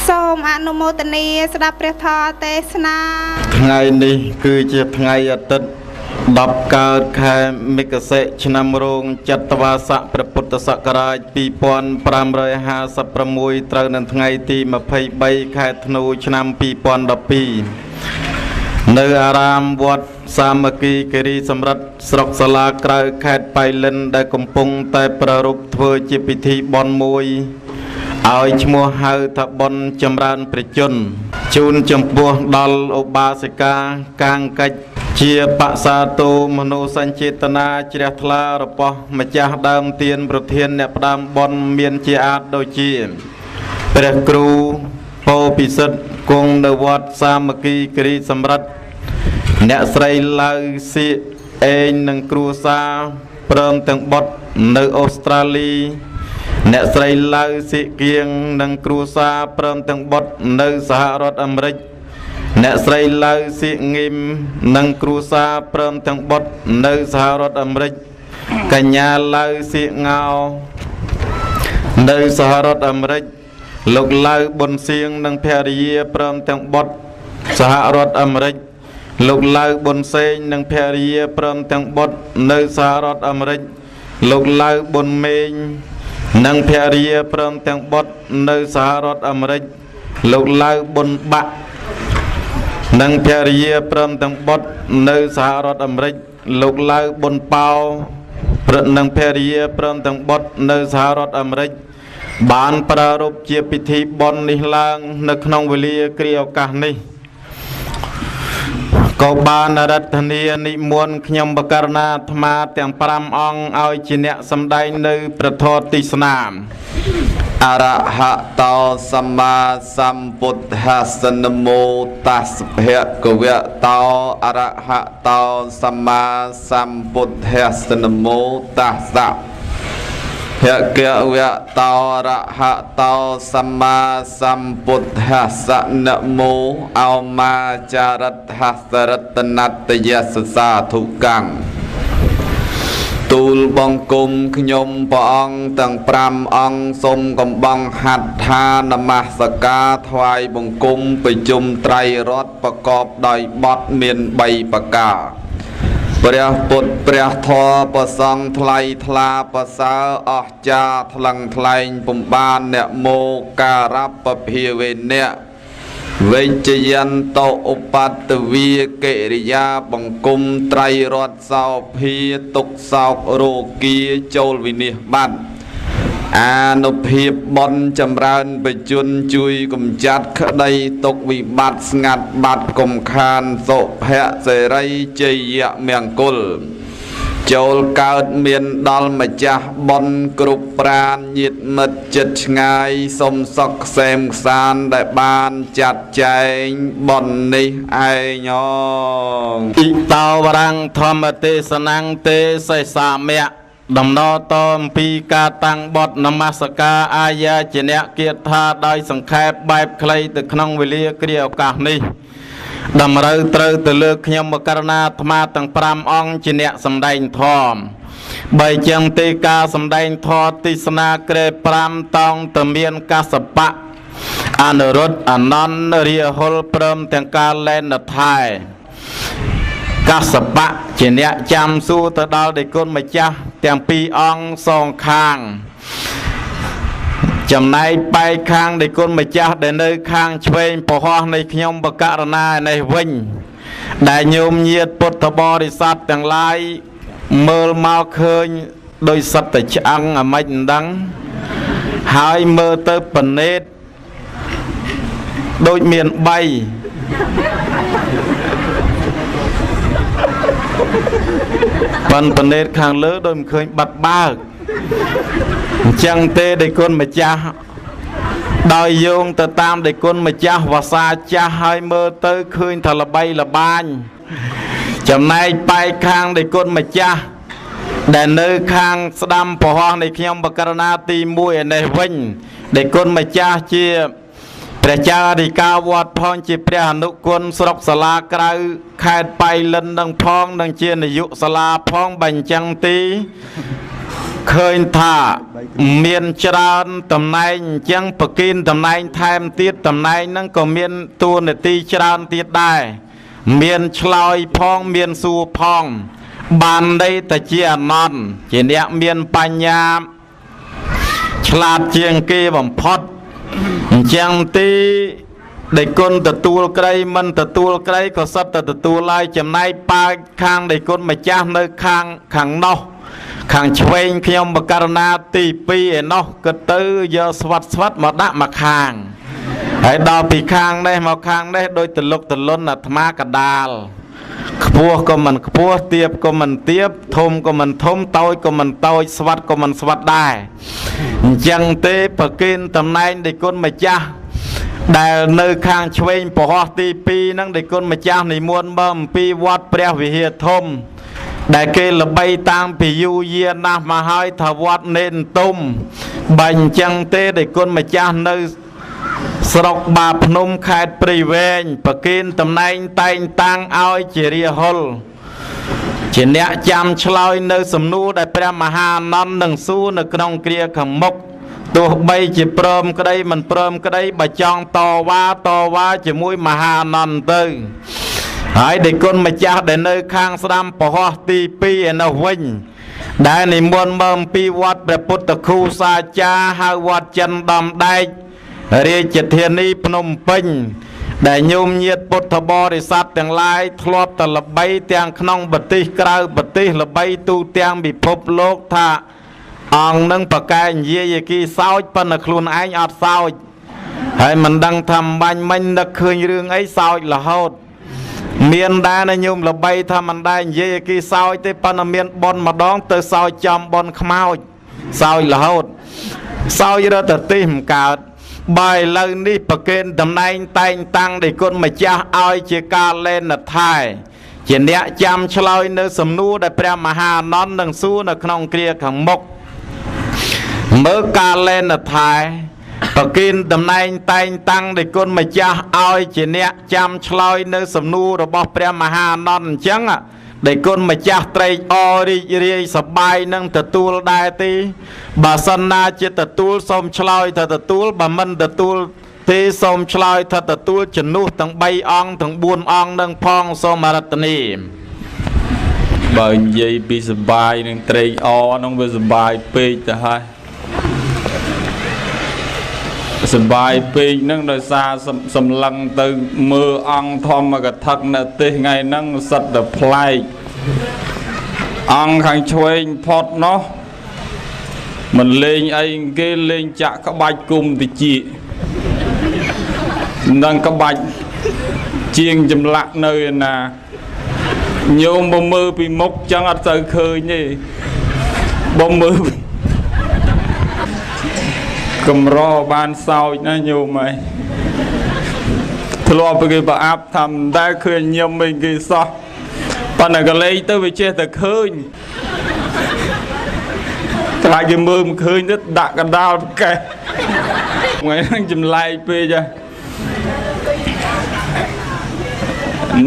សូមអនុមោទនាស្ដាប់ព្រះធម៌ទេសនា ថ្ងៃនេះគឺជាថ្ងៃអាទិត្យ10កើតខែមិគសិឆ្នាំរោងចត្វាស័កព្រះពុទ្ធសករាជ2556ត្រូវនៅថ្ងៃទី23ខែធ្នូឆ្នាំ2012នៅអារាមវត្តសាមគ្គីគិរីសំរិទ្ធស្រុកសាលាក្រៅខេត្តប៉ៃលិនដែលកំពុងតែប្រារព្ធធ្វើជាពិធីបុណ្យមួយឲ្យឈ្មោះហៅថាបុណ្យចម្រើនព្រះជន្មជូនចំពោះដល់ឧបាសិកាកាងកិច្ចជាបសាទោមនោសញ្ចេតនាជ្រះថ្លារបស់ម្ចាស់ដើមទានប្រធានអ្នកផ្ដើមបុណ្យមានជាអាចដូចជាព្រះគ្រូពោពិសិដ្ឋគង់នៅវត្តសាមគ្គីគិរីសំរិទ្ធអ្នកស្រីឡៅសៀកអេងនិងគ្រួសារព្រមទាំងបុត្រនៅអូស្ត្រាលីអ្នកស្រីឡៅសៀកគៀងនិងគ្រួសារព្រមទាំងបុត្រនៅសហរដ្ឋអាមេរិកអ្នកស្រីឡៅសៀកងឹមនិងគ្រួសារព្រមទាំងបុត្រនៅសហរដ្ឋអាមេរិកកញ្ញាឡៅសៀកងោនៅសហរដ្ឋអាមេរិកលោកឡៅប៊ុនសៀងនិងភរិយាព្រមទាំងបុត្រសហរដ្ឋអាមេរិកលោកឡៅប៊ុនសេងនិងភរិយាព្រមទាំងបុត្រនៅសហរដ្ឋអាមេរិកលោកឡៅប៊ុនមេងនិងភរិយាព្រមទាំងបុត្រនៅសហរដ្ឋអាមេរិកលោកឡៅប៊ុនបាក់និងភរិយាព្រមទាំងបុត្រនៅសហរដ្ឋអាមេរិកលោកឡៅប៊ុនប៉ោនិងភរិយាព្រមទាំងបុត្រនៅសហរដ្ឋអាមេរិកបានប្រារព្ធជាពិធីបុណ្យនេះឡើងនៅក្នុងវេលាគ្រាឱកាសនេះក៏បានរដ្ឋនានិមន្តខ្ញុំបករណាអាត្មាទាំង5អង្គឲ្យជាអ្នកសម្ដែងនៅព្រះធម៌ទេសនាអរហតោសម្មាសម្ពុទ្ធស្សនមោតស្សភគវៈតោអរហតោសម្មាសម្ពុទ្ធស្សនមោតស្សភគវៈតោអរហតោសម្មាសម្ពុទ្ធស្សនមោអោមាចារិទ្ធស្សរតនតយសសាធុកាំងទូលបង្គំខ្ញុំព្រះអង្គទាំង5អង្គសូមកំបងហត្ថានមស្ការថ្វាយបង្គំប្រជុំត្រៃរតន៍ប្រកបដោយបទមាន3ប្រការព្រះពុទ្ធព្រះធម៌ប្រសង្ឃថ្លៃថ្លាប្រសើរអស្ចារ្យថ្លឹងថ្លែងពុំបានអ្នកមោការពភាវេនៈវិជ្ជយន្តឧបតវីកិរិយាបង្គំត្រៃរតសោភាទុកសោករោគាចូលវិនិច្ឆ័យបាត់អានុភាពបុណ្យចម្រើនបជនជួយកំចាត់ក្តីទុកវិបត្តិស្ងាត់បាត់កុំខានសុភៈសេរីជ័យមង្គលចូលកើតមានដល់ម្ចាស់បុណ្យគ្រប់ប្រានញាតិមិត្តចិត្តឆ្ងាយសុំសុខក្សេមខ្សានដែលបានចាត់ចែងបុណ្យនេះឯងអង អ៊ីតោវរាំងធម្មទេសនាងទេសេសាមៈដំណតអំពីការតាំងបទនមស្ការអាយាជាអ្នកគាថាដោយសង្ខេបបែបខ្លីទៅក្នុងវេលាគ្រាឱកាសនេះតម្រូវត្រូវទៅលើខ្ញុំមកករណាអាត្មាទាំង5អង្គជាអ្នកសម្ដែងធម៌បើចឹងទេការសម្ដែងធម៌ទេសនាក្រេ5តោងទៅមានកាសបៈអនុរុទ្ធអនន្តរាហុលព្រមទាំងការលែនថែកាសបៈជាអ្នកចាំសួរទៅដល់ដេគុណម្ចាស់ទាំងពីរអង្គសងខាងចំណែកបែកខាងដេគុណម្ចាស់ដែលនៅខាងឆ្វេងពហោះនៃខ្ញុំបករណានេះវិញដែលញោមញាតពុទ្ធបរិស័ទទាំងឡាយមើលមកឃើញដោយសត្វតែឆ្អឹងអាម៉េចមិនដឹងហើយមើលទៅបណេតដូចមាន3ប៉ុនបណេតខាងលើដូចមិនឃើញបាត់បើកអញ្ចឹងទេដេគុណម្ចាស់ដោយយោងទៅតាមដេគុណម្ចាស់វសាចាស់ហើយមើលទៅឃើញថាល្បីល្បាញចំណែកបែកខាងដេគុណម្ចាស់ដែលនៅខាងស្ដាំពហោះនៃខ្ញុំបករណាទី1ឯនេះវិញដេគុណម្ចាស់ជាព្រះចៅអធិការវត្តផងជាព្រះអនុគុណស្រុកសាលាក្រៅខេត្តប៉ៃលិននឹងផងនិងជានាយកសាលាផងបើអញ្ចឹងទី ឃើញថាមានច្រើនតំណែងអញ្ចឹងប្រគិនតំណែងថែមទៀតតំណែងហ្នឹងក៏មានតួនាទីច្រើនទៀតដែរមានឆ្លើយផងមានសួរផងបានន័យតែជាអនន្តជាអ្នកមានបញ្ញាឆ្លាតជាងគេបំផុតអញ្ចឹងទីដេចគុណទទួលក្តីមិនទទួលក្តីក៏សិតតែទទួលហើយចំណែកប៉ាខាងដេចគុណម្ចាស់នៅខាងនោះខាងឆ្វេងខ្ញុំបករណាទី2ឯណោះគិតទៅយកស្វាត់ស្វាត់មកដាក់មកខាងហើយដល់ពីខាងនេះមកខាងនេះដូចទលុកទលុនអាត្មាកដាលខ្ពស់ក៏មិនខ្ពស់ទៀបក៏មិនទៀបធំក៏មិនធំតូចក៏មិនតូចស្វាត់ក៏មិនស្វាត់ដែរអញ្ចឹងទេប្រគិនតំណែងដេចគុណម្ចាស់ដែលនៅខាងឆ្វេងពហោះទី2ហ្នឹងដេចគុណម្ចាស់និមន្តមកអំពីវត្តព្រះវិហារធំដែលគេល្បីតាំងពីយូរយារណាស់មកហើយថាវត្តនេនទុំបើអញ្ចឹងទេដេចគុណម្ចាស់នៅស្រុកបាភ្នំខេត្តព្រៃវែងប្រគិនតំណែងតែងតាំងឲ្យជារាហុលជាអ្នកចាំឆ្លើយនៅសំណួរដែលព្រះមហាអនន្តនឹងសួរនៅក្នុងគ្រាខាងមុខទោះបីជាព្រមក្តីមិនព្រមក្តីបើចង់តវ៉ាតវ៉ាជាមួយមហាអនន្តទៅហើយដេចគុណម្ចាស់ដែលនៅខាងស្ដាំពហោះទី2ឯនោះវិញដែលនិមន្តមកអំពីវត្តព្រះពុទ្ធគ្រូសាចាហៅវត្តចិនដំដែករាជធានីភ្នំពេញដែលញោមញាតពុទ្ធបរិស័ទទាំងឡាយធ្លាប់តែល្បីទាំងក្នុងប្រទេសក្រៅប្រទេសល្បីទូទាំងពិភពលោកថាអង្គនឹងប្រកែកនិយាយឲ្យគេសោចប៉ុន្តែខ្លួនឯងអត់សោចហើយមិនដឹងថាបាញ់មិញនឹកឃើញរឿងអីសោចរហូតមានដែរណាញោមល្បីថាមិនដែរនិយាយឲ្យគេសោចទេប៉ុន្តែមានប៉ុនម្ដងទៅសោចចំប៉ុនខ្មោចសោចរហូតសោចរត់ទៅទីមិនកើតបើឥឡូវនេះប្រគិនតំណែងតែងតាំងដោយគុណម្ចាស់ឲ្យជាការលែនថែជាអ្នកចាំឆ្លើយនៅសំណួរដែលព្រះមហាអនន្តនឹងសួរនៅក្នុងគ្រាខាងមុខមើលការលែនថែប្រគិនតំណែងតែងតាំងដោយគុណម្ចាស់ឲ្យជាអ្នកចាំឆ្លើយនៅសំណួររបស់ព្រះមហាអនន្តអញ្ចឹងដែលគុណម្ចាស់ត្រេកអររីករាយសប្បាយនឹងទទួលដែរទេបើសិនណាជាទទួលសូមឆ្លើយថាទទួលបើមិនទទួលទេសូមឆ្លើយថាទទួលជំនួសទាំង3អង្គទាំង4អង្គនឹងផងសូមអរតនីបើនិយាយពីសប្បាយនឹងត្រេកអរនឹងវាសប្បាយពេកទៅហើយសប្បាយពេកនឹងដោយសារសម្លឹងទៅមើលអង្គធម្មកថានៅទេសថ្ងៃហ្នឹងសិតតែប្លែកអង្គខាងឆ្វេងផុតនោះមិនលេងអីគេលេងចាក់ក្បាច់គុំតិចនឹងក្បាច់ជាងចម្លាក់នៅឯណាញោមបើមើលពីមុខចឹងអត់សូវឃើញទេបើមើលកម្របានសោចណាញោមហើយធ្លាប់គេប្រអាប់ថាមិនដែលឃើញញឹមអីគេសោះប៉ុន្តែកលេងទៅវាចេះតែឃើញខ្លាចគេមើលមិនឃើញទៅដាក់កណ្ដាលប្រកេះថ្ងៃហ្នឹងចម្លែកពេកហ៎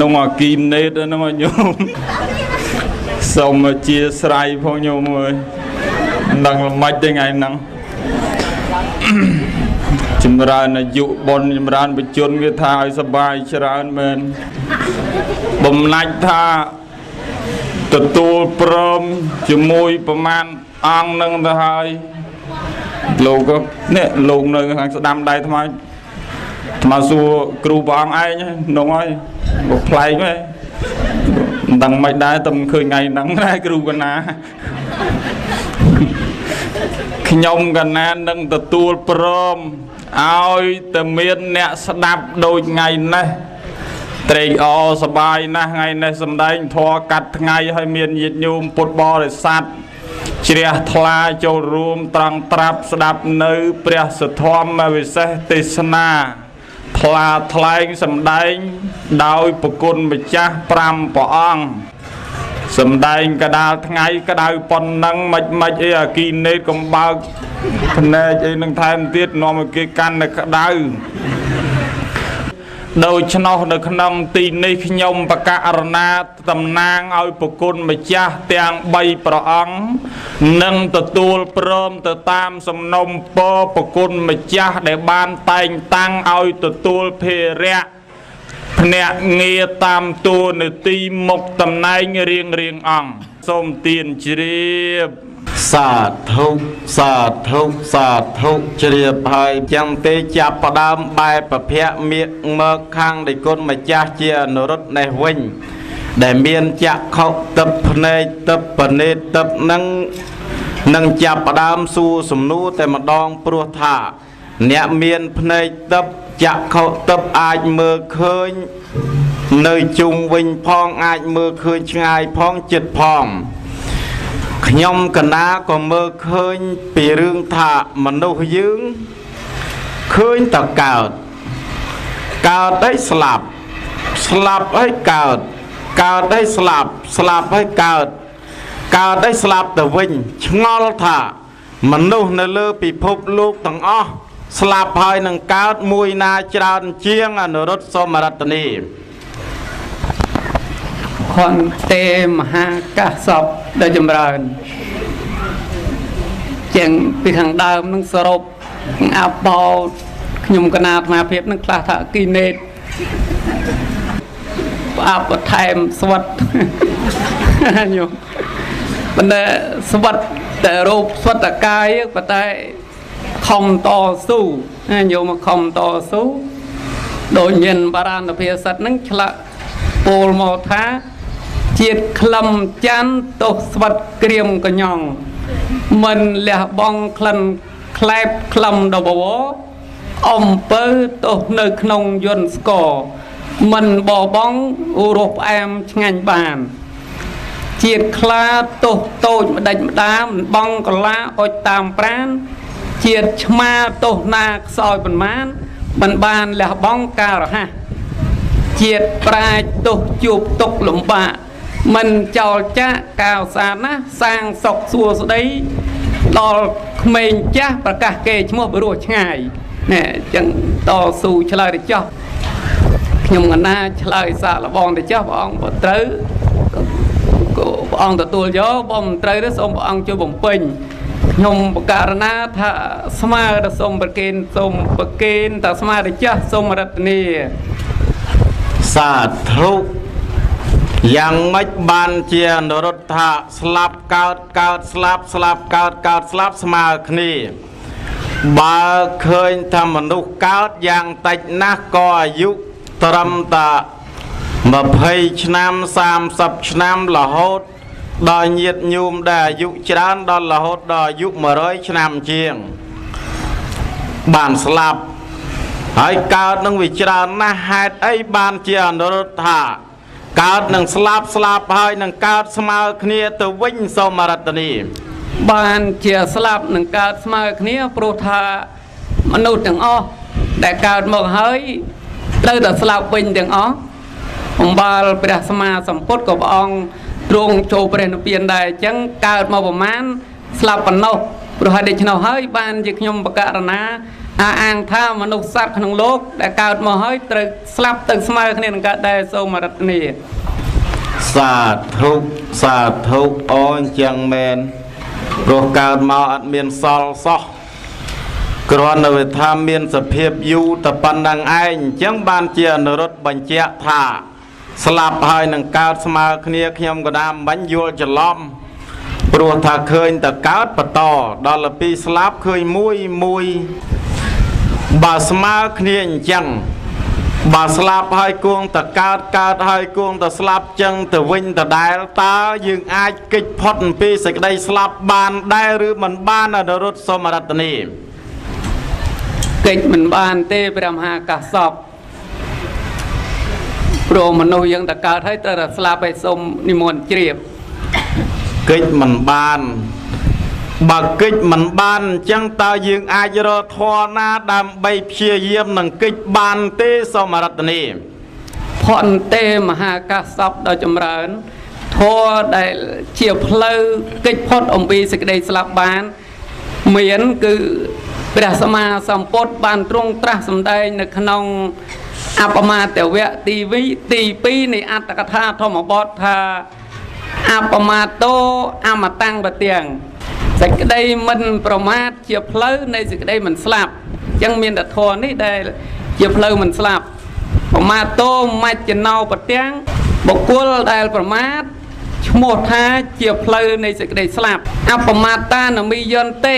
នងអាគីមណេតហ្នឹងញោមសូមអធិស្ឋានផងញោមអើយមិនដឹងល្មិចទេថ្ងៃហ្នឹងចម្រើនអាយុបុណ្យចម្រើនបជនគេថាឲ្យសប្បាយច្រើនមែនបំណាច់ថាទទួលព្រមជាមួយប្រមាណអង្គនឹងទៅហើយលោកក៏នេះលោកនៅខាងស្ដាំដៃអាត្មាសួរគ្រូព្រះអង្គឯងនងហើយបើប្លែកហ៎មិនដឹងមិនដែរតែមិនឃើញថ្ងៃហ្នឹងដែរគ្រូកណាខ្ញុំកណានឹងទទួលព្រមឲ្យតែមានអ្នកស្ដាប់ដូចថ្ងៃនេះត្រេកអរសប្បាយណាស់ថ្ងៃនេះសំដែងធម៌កាត់ថ្ងៃឲ្យមានញាតិញោមពុទ្ធបរិស័ទជ្រះថ្លាចូលរួមត្រង់ត្រាប់ស្ដាប់នៅព្រះសទ្ធម្មវិសេសទេសនាថ្លាថ្លែងសំដែងដោយប្រគុណម្ចាស់5ព្រះអង្គសំដែងកដាលថ្ងៃក្តៅប៉ុណ្ណឹងមិនអីអាគីណេតកំបើកភ្នែកអីនឹងថែមទៀតនាំឲ្យគេកាន់តែក្តៅ ដូច្នោះនៅក្នុងទីនេះខ្ញុំបកករណាតំណាងឲ្យប្រគុណម្ចាស់ទាំង3ព្រះអង្គនឹងទទួលព្រមទៅតាមសំណុំពរប្រគុណម្ចាស់ដែលបានតែងតាំងឲ្យទទួលភារៈភ្នាក់ងារតាមតួនាទីមុខតំណែងរៀងរៀងអង្គសូមទានជ្រាបសាធុសាធុសាធុជ្រាបហើយចឹងទេចាប់ផ្ដើមបែបពភៈមៀកមកខាងដេគុណម្ចាស់ជាអនុរុទ្ធនេះវិញដែលមានចក្ខុទឹកភ្នែកទឹកបណេតទឹកនឹងចាប់ផ្ដើមសួរសំណួរតែម្ដងព្រោះថាអ្នកមានភ្នែកទឹកចក្ខុទឹកអាចមើលឃើញនៅជុំវិញផងអាចមើលឃើញឆ្ងាយផងចិត្តផងខ្ញុំកណាក៏មើលឃើញពីរឿងថាមនុស្សយើងឃើញតកើតកើតឲ្យស្លាប់ស្លាប់ឲ្យកើតកើតឲ្យស្លាប់ស្លាប់ឲ្យកើតកើតឲ្យស្លាប់ទៅវិញឆ្ងល់ថាមនុស្សនៅលើពិភពលោកទាំងអស់ស្លាប់ហើយនឹងកើតមួយណាច្រើនជាងអនុរុទ្ធសមរតនីខន្ទេមហាកាសពដែលចម្រើនជាងពីខាងដើមនឹងសរុបអបោខ្ញុំកណាអាត្មាភាពនឹងខ្លះថាគីណេតផ្អាប់បន្ថែមស្វិតញោមប៉ុន្តែស្វិតតែរូបស្វិតកាយប៉ុន្តែខំតស៊ូញោមខំតស៊ូដោយមានបារាណភាសិតនឹងឆ្លាក់ពោលមកថាជាតិក្លឹមច័ន្ទទោសស្វិតក្រៀមកញ្ញងមិនលះបង់ក្លិនក្លែបក្លឹមដបវអំពើទោសនៅក្នុងយន្តស្ករមិនបបងរសផ្អែមឆ្ងាញ់បានជាតិខ្លាទោសតូចម្ដេចម្ដាមិនបងកលាអុចតាមប្រានជាតិឆ្មាទោសណាខ្សោយប៉ុន្មានមិនបានលះបង់ការរហ័សជាតិប្រាជ្ញទោសជួបទុកលំបាកមិនចោលចាក់កៅសាណាសាងសុខសួស្ដីដល់ក្មេងចាស់ប្រកាសគេឈ្មោះបរោះឆ្ងាយណែចឹងតស៊ូឆ្លើយទៅចោះខ្ញុំកណាឆ្លើយសាកល្បងទៅចោះព្រះអង្គបើត្រូវក៏ព្រះអង្គទទួលយកបើមិនត្រូវទេសូមព្រះអង្គជួយបំពេញខ្ញុំបករណាថាស្មើទៅសូមប្រគេនសូមប្រគេនតស្មើទៅចាស់សូមរតនីសាធុយ៉ាងម៉េចបានជាអនុរុទ្ធថាស្លាប់កើតកើតស្លាប់ស្លាប់កើតកើតស្លាប់ស្មើគ្នាបើឃើញថាមនុស្សកើតយ៉ាងតិចណាស់ក៏អាយុត្រឹមតែ20ឆ្នាំ30ឆ្នាំរហូតដល់ញាតិញោមដែលអាយុច្រើនដល់រហូតដល់អាយុ100ឆ្នាំជាងបានស្លាប់ហើយកើតនឹងវាច្រើនណាស់ហេតុអីបានជាអនុរុទ្ធថាកើតនឹងស្លាប់ស្លាប់ហើយនឹងកើតស្មើគ្នាទៅវិញសូមរតនីបានជាស្លាប់នឹងកើតស្មើគ្នាព្រោះថាមនុស្សទាំងអស់ដែលកើតមកហើយត្រូវតែស្លាប់វិញទាំងអស់អំបាលព្រះសម្មាសម្ពុទ្ធក៏ព្រះអង្គទ្រង់ចូលព្រះនិព្វានដែរអញ្ចឹងកើតមកប្រមាណស្លាប់ប៉ុណ្ណោះព្រោះហើយដូច្នោះហើយបានជាខ្ញុំបករណាអះអាងថាមនុស្សសត្វក្នុងលោកដែលកើតមកហើយត្រូវស្លាប់ទៅស្មើគ្នានឹងកើតដែរសូមរតនីសាធុសាធុអូអញ្ចឹងមែនព្រោះកើតមកអត់មានសល់សោះគ្រាន់តែវាថាមានសភាពយូរតែប៉ុណ្្នឹងឯងអញ្ចឹងបានជាអនុរុទ្ធបញ្ជាក់ថាស្លាប់ហើយនឹងកើតស្មើគ្នាខ្ញុំក៏តាមបាញ់យល់ច្រឡំព្រោះថាឃើញតែកើតបន្តដល់ទៅពីស្លាប់ឃើញមួយមួយបើស្មើគ្នាអញ្ចឹងបើស្លាប់ហើយគួងតកើតកើតហើយគួងតស្លាប់ចឹងទៅវិញដដែលតើយើងអាចគេចផុតអំពីសេចក្តីស្លាប់បានដែរឬមិនបានអនុរុទ្ធសមរតនីគេចមិនបានទេព្រះមហាកាសពព្រោះមនុស្សយើងតកើតហើយត្រូវតែស្លាប់ហើយសូមនិមន្តជ្រាបគេចមិនបានបើកិច្ចមិនបានអញ្ចឹងតើយើងអាចរកធម៌ណាដើម្បីព្យាយាមនឹងកិច្ចបានទេសមរតនីផនទេមហាកាសពដ៏ចម្រើនធម៌ដែលជាផ្លូវកិច្ចផុតអំពីសេចក្តីស្លាប់បានមានគឺព្រះសម្មាសម្ពុទ្ធបានទ្រង់ត្រាស់សម្ដែងនៅក្នុង អបមាទវៈទីវិទី2នៃអត្តកថាធម្មបទថាអបមាតោអមតាំងបទាំងសេចក្តីមិនប្រមាទជាផ្លូវនៃសេចក្តីមិនស្លាប់អញ្ចឹងមានតែធម៌នេះដែលជាផ្លូវមិនស្លាប់ប្រមាទោមច្ចណោបទាំងបុគ្គលដែលប្រមាទឈ្មោះថាជាផ្លូវនៃសេចក្តីស្លាប់អបមាតានមិយន្តិ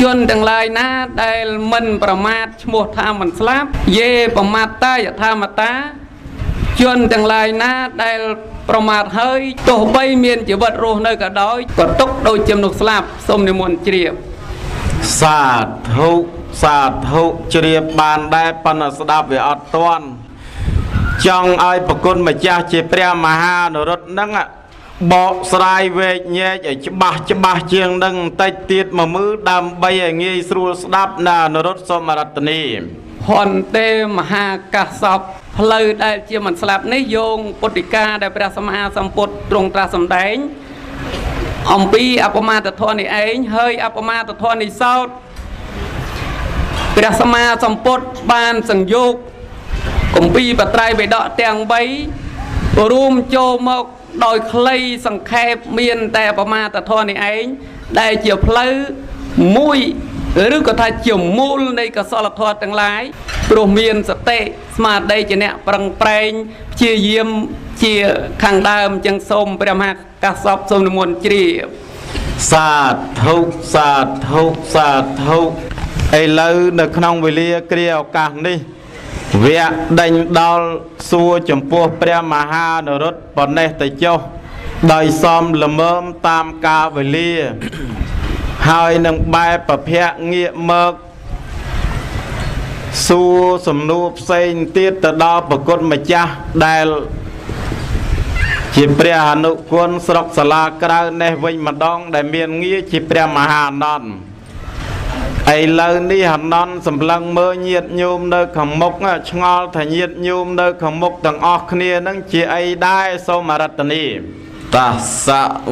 ជនទាំងឡាយណាដែលមិនប្រមាទឈ្មោះថាមិនស្លាប់យេប្រមាទតាយថាមតាជនទាំងឡាយណាដែលប្រមាទហើយទោះបីមានជីវិតរស់នៅក៏ដោយក៏ទុកដូចជាមនុស្សស្លាប់សូមនិមន្តជ្រាបសាធុសាធុជ្រាបបានដែរប៉ុន្តែស្ដាប់វាអត់ទាន់ចង់ឲ្យប្រគុណម្ចាស់ជាព្រះមហានរុត្តនឹងបកស្រាយវែកញែកឲ្យច្បាស់ច្បាស់ជាងនឹងបន្តិចទៀតមកមើលដើម្បីឲ្យងាយស្រួលស្ដាប់ណានរុត្តសូមរតនីហន្ទេមហាកាសបផ្លូវដែលជាមិនស្លាប់នេះយោងពុទ្ធិកាដែលព្រះសម្មាសម្ពុទ្ធទ្រង់ត្រាស់សម្ដែងអំពីអបមាទធម៌នេះឯងហើយអបមាទធម៌នេះសោតព្រះសម្មាសម្ពុទ្ធបានសង្យោគគម្ពីរបត្រៃបិដកទាំង3រួមចូលមកដោយខ្លីសង្ខេបមានតែអបមាទធម៌នេះឯងដែលជាផ្លូវមួយឬក៏ថាជាមូលនៃកុសលធម៌ទាំងឡាយព្រោះមានសតិស្មារតីជាអ្នកប្រឹងប្រែងព្យាយាមជាខាងដើមអញ្ចឹងសូមព្រះមហាកាសបសូមនិមន្តជ្រាបសាធុសាធុសាធុឥឡូវនៅក្នុងវេលាគ្រាឱកាសនេះវគ្គដេញដល់សួរចំពោះព្រះមហានរុត្តប៉ុណ្ណេះទៅចុះដោយសមល្មមតាមកាលវេលាហើយនឹងបែបប្រភៈងាកមកសួរសំណួរផ្សេងទៀតទៅដល់ប្រគុណម្ចាស់ដែលជាព្រះអនុគុណស្រុកសាលាក្រៅនេះវិញម្ដងដែលមានងារជាព្រះមហាអនន្តឥឡូវនេះអនន្តសម្លឹងមើលញាតិញោមនៅខាងមុខឆ្ងល់ថាញាតិញោមនៅខាងមុខទាំងអស់គ្នានឹងជាអីដែរសូមរតនីតស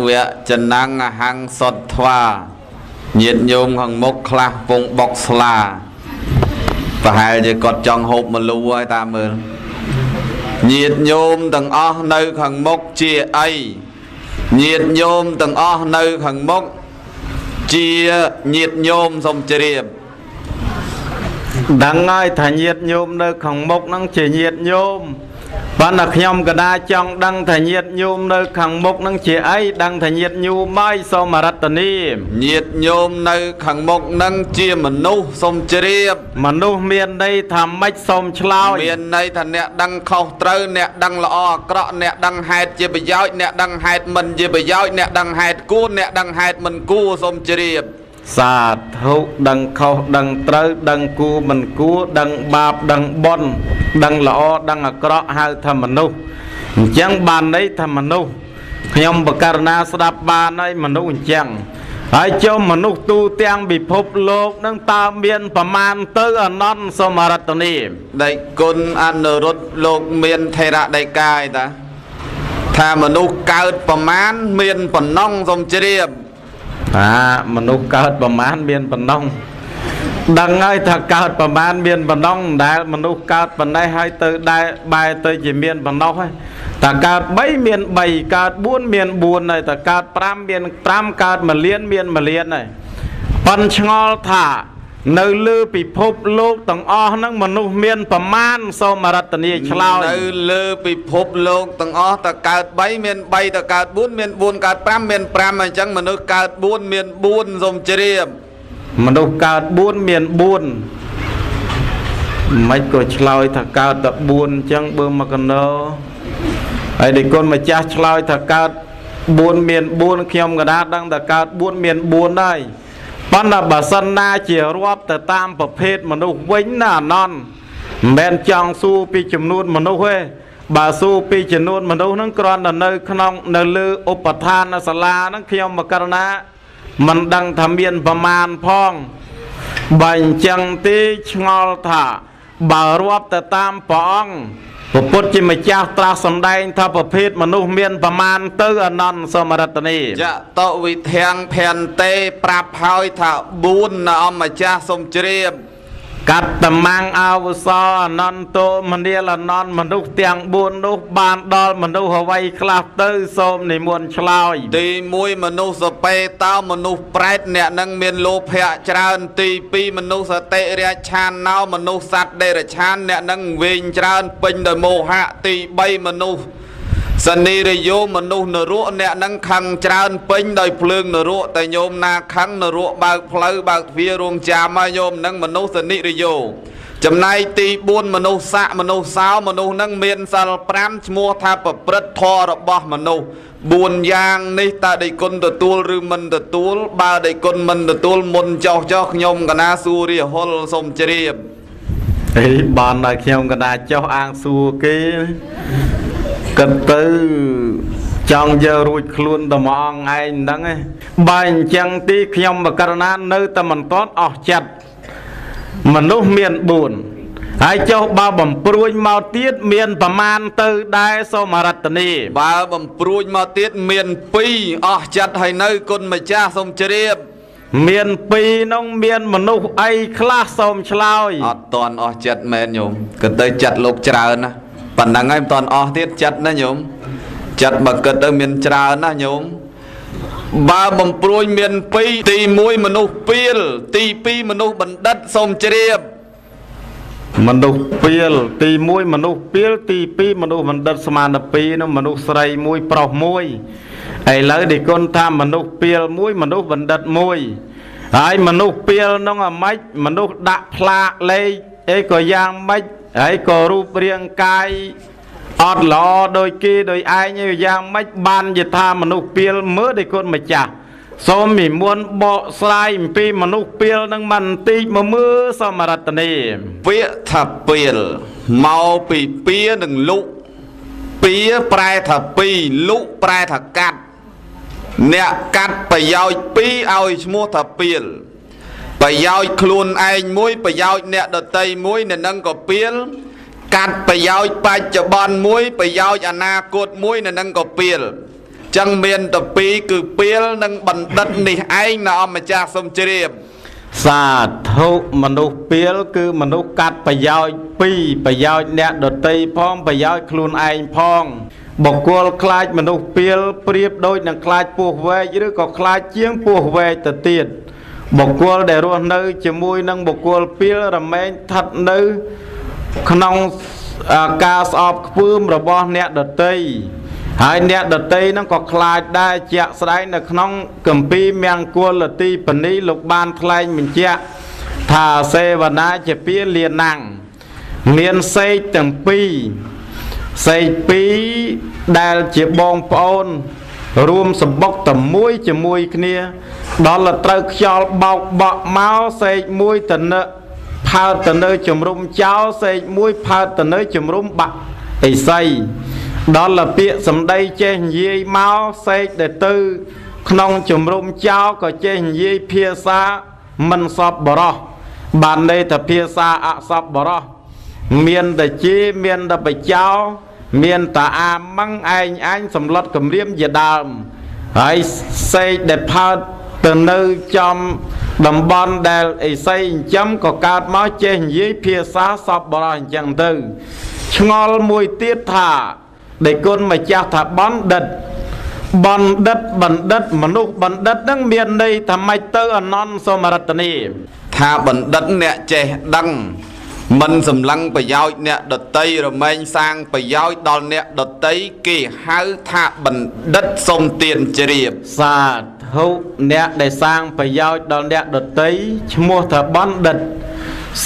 វៈចនំអហង្សតថ្វាញាតិញោមខាងមុខខ្លះពងបុកស្លាប្រហែលជាគាត់ចង់ហូបមលូហើយតាមមើលញាតិញោមទាំងអស់នៅខាងមុខជាអីញាតិញោមទាំងអស់នៅខាងមុខជាញាតិញោមសូមជ្រាបដឹងហើយថាញាតិញោមនៅខាងមុខហ្នឹងជាញាតិញោមប៉ុន្តែខ្ញុំក៏ដែរចង់ដឹងថាញាតិញោមនៅខាងមុខនឹងជាអីដឹងថាញាតិញោមហើយសូមរតនីញាតិញោមនៅខាងមុខនឹងជាមនុស្សសូមជ្រាបមនុស្សមានន័យថាម៉េចសូមឆ្លើយមានន័យថាអ្នកដឹងខុសត្រូវអ្នកដឹងល្អអាក្រក់អ្នកដឹងហេតុជាប្រយោជន៍អ្នកដឹងហេតុមិនជាប្រយោជន៍អ្នកដឹងហេតុគួរអ្នកដឹងហេតុមិនគួរសូមជ្រាបសាធុដឹងខុសដឹងត្រូវដឹងគួរមិនគួរដឹងបាបដឹងបុណ្យដឹងល្អដឹងអាក្រក់ហៅថាមនុស្សអញ្ចឹងបានន័យថាមនុស្សខ្ញុំបករណាស្ដាប់បានហើយមនុស្សអញ្ចឹងហើយចុះមនុស្សទូទាំងពិភពលោកនឹងតើមានប្រមាណទៅអនន្តសូមរតនីដេចគុណអនុរុទ្ធលោកមានថេរដីកាយតាថាមនុស្សកើតប្រមាណមានប៉ុណ្ណឹងសូមជ្រាបអាមនុស្សកើតប្រមាណមានប៉ុណ្ណឹងដឹងហើយថាកើតប្រមាណមានប៉ុណ្ណឹងមិនដែលមនុស្សកើតប៉ុណ្ណេះហើយទៅដែរបែរទៅជាមានប៉ុណ្ណោះហើយតែកើត3មាន3កើត4មាន4ហើយតែកើត5មាន5កើត1លានមាន1លានហើយប៉ុនឆ្ងល់ថានៅលើពិភពលោកទាំងអស់ហ្នឹងមនុស្សមានប្រមាណសូមរតនីឆ្លើយនៅលើពិភពលោកទាំងអស់តើកើត3មាន3តើកើត4មាន4កើត5មាន5អញ្ចឹងមនុស្សកើត4មាន4សូមជ្រាបមនុស្សកើត4មាន4មិនក៏ឆ្លើយថាកើតតែ4អញ្ចឹងបើមកកណោហើយដេគុណម្ចាស់ឆ្លើយថាកើត4មាន4ខ្ញុំក៏ដែរដឹងថាកើត4មាន4ដែរប៉ុន្តែបើសិនណាជារាប់ទៅតាមប្រភេទមនុស្សវិញណាអនន្តមិនមែនចង់សួរពីចំនួនមនុស្សទេបើសួរពីចំនួនមនុស្សហ្នឹងគ្រាន់តែនៅក្នុងនៅលើឧបឋានសាលាហ្នឹងខ្ញុំមកករណាមិនដឹងថាមានប្រមាណផងបើអញ្ចឹងទេឆ្ងល់ថាបើរាប់ទៅតាមព្រះអង្គព្រះពុទ្ធជាម្ចាស់ត្រាស់សម្ដែងថាប្រភេទមនុស្សមានប្រមាណទៅអនន្តសមរតនីចតុវិធាំងភន្ទេប្រាប់ហើយថា4ណាអម្ចាស់សូមជ្រាប កត្តមង្អវសោអនន្តោមនាលអនន្តមនុស្សទាំង4នោះបានដល់មនុស្សអ្វីខ្លះទៅសូមនិមន្តឆ្លើយទី1មនុស្សសបេតោមនុស្សប្រែតអ្នកនឹងមានលោភៈច្រើនទី2មនុស្សសតិរាឆានណោមនុស្សសត្វដេរឆានអ្នកនឹងវែងច្រើនពេញដោយមោហៈទី3មនុស្សសនីរយោមនុស្សនរកអ្នកនឹងខឹងច្រើនពេញដោយភ្លើងនរកតែញោមណាខឹងនរកបើកផ្លូវបើកទ្វាររងចាំហើយញោមនឹងមនុស្សសនិរយោចំណែកទី4មនុស្សស័កមនុស្សសោមនុស្សនឹងមានសិល5ឈ្មោះថាប្រព្រឹត្តធម៌របស់មនុស្ស4យ៉ាងនេះតើដេគុណទទួលឬមិនទទួលបើដេគុណមិនទទួលមុនចោះចោះខ្ញុំកណាសួររាហុលសូមជ្រាបអីបានដល់ខ្ញុំកណាចោះអាងសួរគេគិតទៅចង់យករួចខ្លួនតែមួយអង្គឯងហ្នឹងឯងបើអញ្ចឹងទីខ្ញុំបករណានៅតែមិនទាន់អស់ចិត្តមនុស្សមាន4ហើយចុះបើបំព្រួញមកទៀតមានប្រមាណទៅដែរសូមរតនីបើបំព្រួញមកទៀតមាន2អស់ចិត្តហើយនៅគុណម្ចាស់សូមជ្រាបមាន2នោះមានមនុស្សអីខ្លះសូមឆ្លើយអត់ទាន់អស់ចិត្តមែនញោមគិតទៅចិត្តលោកច្រើនណាប៉ុណ្ណឹងហើយមិនតាន់អស់ទៀតចិត្តណាញោមចិត្តបើគិតទៅមានច្រើនណាញោមបើបំព្រួញមាន2ទី1មនុស្សពីលទី2មនុស្សបណ្ឌិតសូមជ្រាបមនុស្សពីលទី1មនុស្សពីលទី2មនុស្សបណ្ឌិតស្មាន2នោះមនុស្សស្រីមួយប្រុសមួយឥឡូវនេះគុណថាមនុស្សពីលមួយមនុស្សបណ្ឌិតមួយហើយមនុស្សពីលនោះអាម៉េចមនុស្សដាក់ផ្លាកលេខអីក៏យ៉ាងម៉េចហើយក៏រូបរាងកាយអត់ល្អដូចគេដោយឯងយ៉ាងម៉េចបានយថាមនុស្សពីលមើលដោយគុណម្ចាស់សូមនិមន្តបកស្រាយអំពីមនុស្សពីលនឹងមិនបន្តិចមកមើលសមរតនីពាក្យថាពីលមកពីពៀនិងលុពៀប្រែថាពីលុប្រែថាកាត់អ្នកកាត់ប្រយោជន៍ពីឲ្យឈ្មោះថាពីលប្រយោជន៍ខ្លួនឯងមួយប្រយោជន៍អ្នកដតីមួយអ្នកនឹងក៏ពីលកាត់ប្រយោជន៍បច្ចុប្បន្នមួយប្រយោជន៍អនាគតមួយអ្នកនឹងក៏ពីលចឹងមានតែពីរគឺពីលនិងបណ្ឌិតនេះឯងណាអម្ចាស់សូមជ្រាបសាធុមនុស្សពីលគឺមនុស្សកាត់ប្រយោជន៍ពីរប្រយោជន៍អ្នកដតីផងប្រយោជន៍ខ្លួនឯងផងបុគ្គលខ្លាចមនុស្សពីលប្រៀបដូចនឹងខ្លាចពស់វែកឬក៏ខ្លាចជាងពស់វែកទៅទៀតបុគ្គលដែលរស់នៅជាមួយនឹងបុគ្គលពីលរមែងស្ថិតនៅក្នុងការស្អប់ខ្ពើមរបស់អ្នកដតីហើយអ្នកដតីនឹងក៏ខ្លាចដែរជាក់ស្ដែងនៅក្នុងគម្ពីរមង្គលទីបនីលោកបានថ្លែងបញ្ជាក់ថាសេវនាជាពាលាណាំងមានសេកទាំងពីរសេកពីរដែលជាបងប្អូនរួមសម្បុកតែមួយជាមួយគ្នាដល់ត្រូវខ្យល់បោកបក់មកសេកមួយតនឹផើតទៅនៅជំរុំចោលសេកមួយផើតទៅនៅជំរុំបាក់អិសីដល់ពាក្យសម្ដីចេះនិយាយមកសេកដែលទៅក្នុងជំរុំចោលក៏ចេះនិយាយភាសាមិនសពបរោះបានន័យថាភាសាអសពបរោះមានតែជាមានតែបចោមានតាអាម៉ឹងឯងអញសម្លុតគម្រាមជាដើមហើយសេកដែលផើតទៅនៅចំតំបន់ដែលអិសីចិញ្ចឹមក៏កើតមកចេះនិយាយភាសាសពបរោះអញ្ចឹងទៅឆ្ងល់មួយទៀតថាដែលគុណម្ចាស់ថាបណ្ឌិតបណ្ឌិតបណ្ឌិតមនុស្សបណ្ឌិតហ្នឹងមានន័យថាម៉េចទៅអនន្តសូមរតនីថាបណ្ឌិតអ្នកចេះដឹងមិនសម្លឹងប្រយោជន៍អ្នកដតីរមែងសាងប្រយោជន៍ដល់អ្នកដតីគេហៅថាបណ្ឌិតសូមទានជ្រាបសាធុអ្នកដែលសាងប្រយោជន៍ដល់អ្នកដតីឈ្មោះថាបណ្ឌិត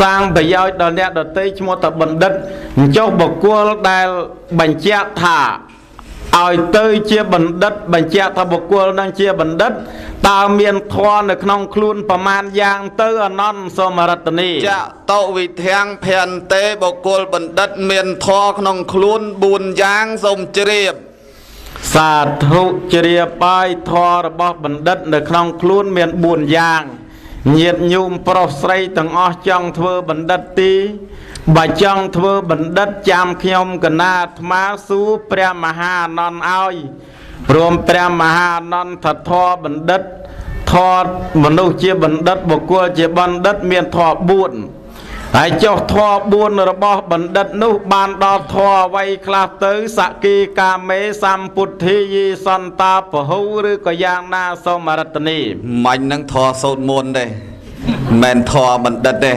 សាងប្រយោជន៍ដល់អ្នកដតីឈ្មោះថាបណ្ឌិតអញ្ចុះបុគ្គលដែលបញ្ជាក់ថាឲ្យទៅជាបណ្ឌិតបញ្ជាក់ថាបុគ្គលនឹងជាបណ្ឌិតតើមានធម៌នៅក្នុងខ្លួនប្រមាណយ៉ាងទៅអនន្តសូមរតនីចតុវិធាំងភន្ទេបុគ្គលបណ្ឌិតមានធម៌ក្នុងខ្លួន4យ៉ាងសូមជ្រាបសាធុជ្រាបបាយធម៌របស់បណ្ឌិតនៅក្នុងខ្លួនមាន4យ៉ាងញាតិញោមប្រុសស្រីទាំងអស់ចង់ធ្វើបណ្ឌិតទីបើចង់ធ្វើបណ្ឌិតចាំខ្ញុំកណាអាត្មាសួរព្រះមហាអនន្តឲ្យព្រមព្រះមហាអនន្តថាធម៌បណ្ឌិតធម៌មនុស្សជាបណ្ឌិតបុគ្គលជាបណ្ឌិតមានធម៌4 ហើយចុះធម៌4របស់បណ្ឌិតនោះបានដល់ធម៌អ្វីខ្លះទៅសគីកាមេសម្ពុទ្ធាយីសន្តាពហុឬក៏យ៉ាងណាសូមរតនី មាញ់នឹងធម៌សូត្រមន្តទេមិនមែនធម៌បណ្ឌិតទេ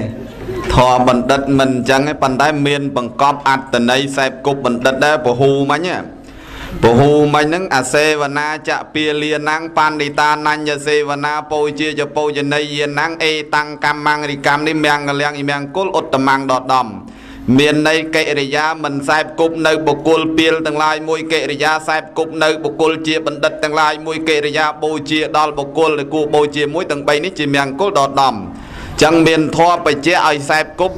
ធម៌បណ្ឌិតមិនអញ្ចឹងទេប៉ុន្តែមានបង្កប់អត្តន័យសែបគប់បណ្ឌិតដែរពហូមិញពហូមិញហ្នឹងអាសេវនាចពាលានំបណ្ឌិតានញ្ញសេវនាពោជាចពោជនីយានំអេតាំងកម្មងរិកម្មនេះមង្គលៀងអ៊ីមង្គលឧត្តមងដដំមានន័យកិរិយាមិនសែបគប់នៅបុគ្គលពីលទាំងឡាយមួយកិរិយាសែបគប់នៅបុគ្គលជាបណ្ឌិតទាំងឡាយមួយកិរិយាបូជាដល់បុគ្គលដែលគួរបូជាមួយទាំង3នេះជាមង្គលដដំចឹងមានធម៌បច្ចៈឲ្យសែបគប់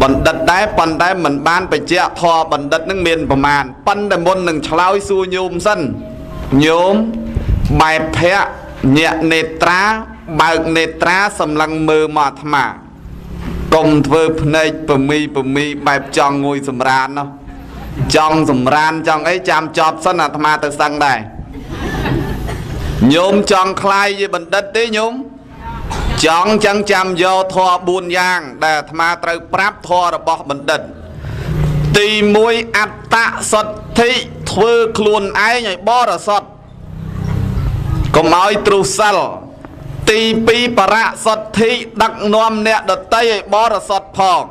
បណ្ឌិតដែរប៉ុន្តែមិនបានបច្ចៈធម៌បណ្ឌិតនឹងមានប្រមាណប៉ុន្តែមុននឹងឆ្លើយសួរញោមសិនញោមបែបភៈញាក់នេត្រាបើកនេត្រាសម្លឹងមើលមកអាត្មាកុំធ្វើភ្នែកពមីពមីបែបចង់ងួយសម្រាននោះចង់សម្រានចង់អីចាំចប់សិនអាត្មាទៅសឹងដែរញោមចង់ខ្លាយជាបណ្ឌិតទេញោមចង់ចឹងចាំយកធម៌4យ៉ាងដែលអាត្មាត្រូវប្រាប់ធម៌របស់បណ្ឌិតទី1អត្តសទ្ធិធ្វើខ្លួនឯងឲ្យបរិសុទ្ធកុំឲ្យទ្រុសិលទី2បរសទ្ធិដឹកនាំអ្នកដតីឲ្យបរិសុទ្ធផង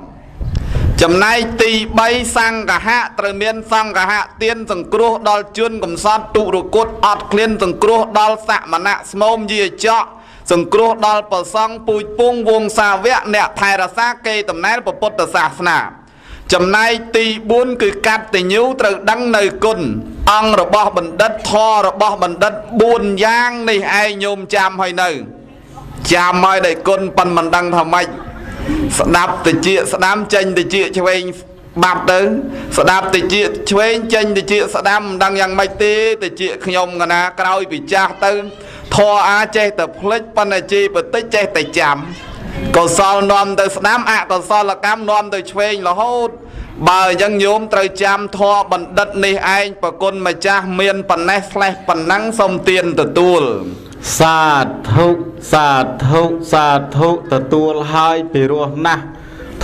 ចំណែកទី3សង្ឃៈត្រូវមានសង្ឃៈទានសង្គ្រោះដល់ជនកំសត់ទុរគតអត់ឃ្លានសង្គ្រោះដល់សមណៈស្មោមយាចកសង្គ្រោះដល់ប្រសង់ពូជពងវងសាវកអ្នកថែរក្សាកេរតំណែលពុទ្ធសាសនាចំណែកទី4គឺកតញ្ញូត្រូវដឹងនៅគុណអង្គរបស់បណ្ឌិតធម៌របស់បណ្ឌិត4យ៉ាងនេះឯងញោមចាំហើយនៅចាំហើយដោយគុណប៉ុនមិនដឹងថាម៉េចស្ដាប់តិចស្ដាំចេញតិចឆ្វេងបាត់ទៅស្ដាប់តិចឆ្វេងចេញតិចស្ដាំមិនដឹងយ៉ាងម៉េចទេតិចខ្ញុំកណាក្រោយពីចាស់ទៅធរអាចេះតែភ្លេចប៉ុន្តែជីបតិចចេះតែចាំកុសលនាំទៅស្ដាំអកុសលកម្មនាំទៅឆ្វេងរហូតបើអញ្ចឹងញោមត្រូវចាំធរបណ្ឌិតនេះឯងប្រគុណម្ចាស់មានប៉ុណ្ណេះស្លេះប៉ុណ្ណឹងសូមទានទទួលសាធុសាធុសាធុទទួលហើយពីរោះណាស់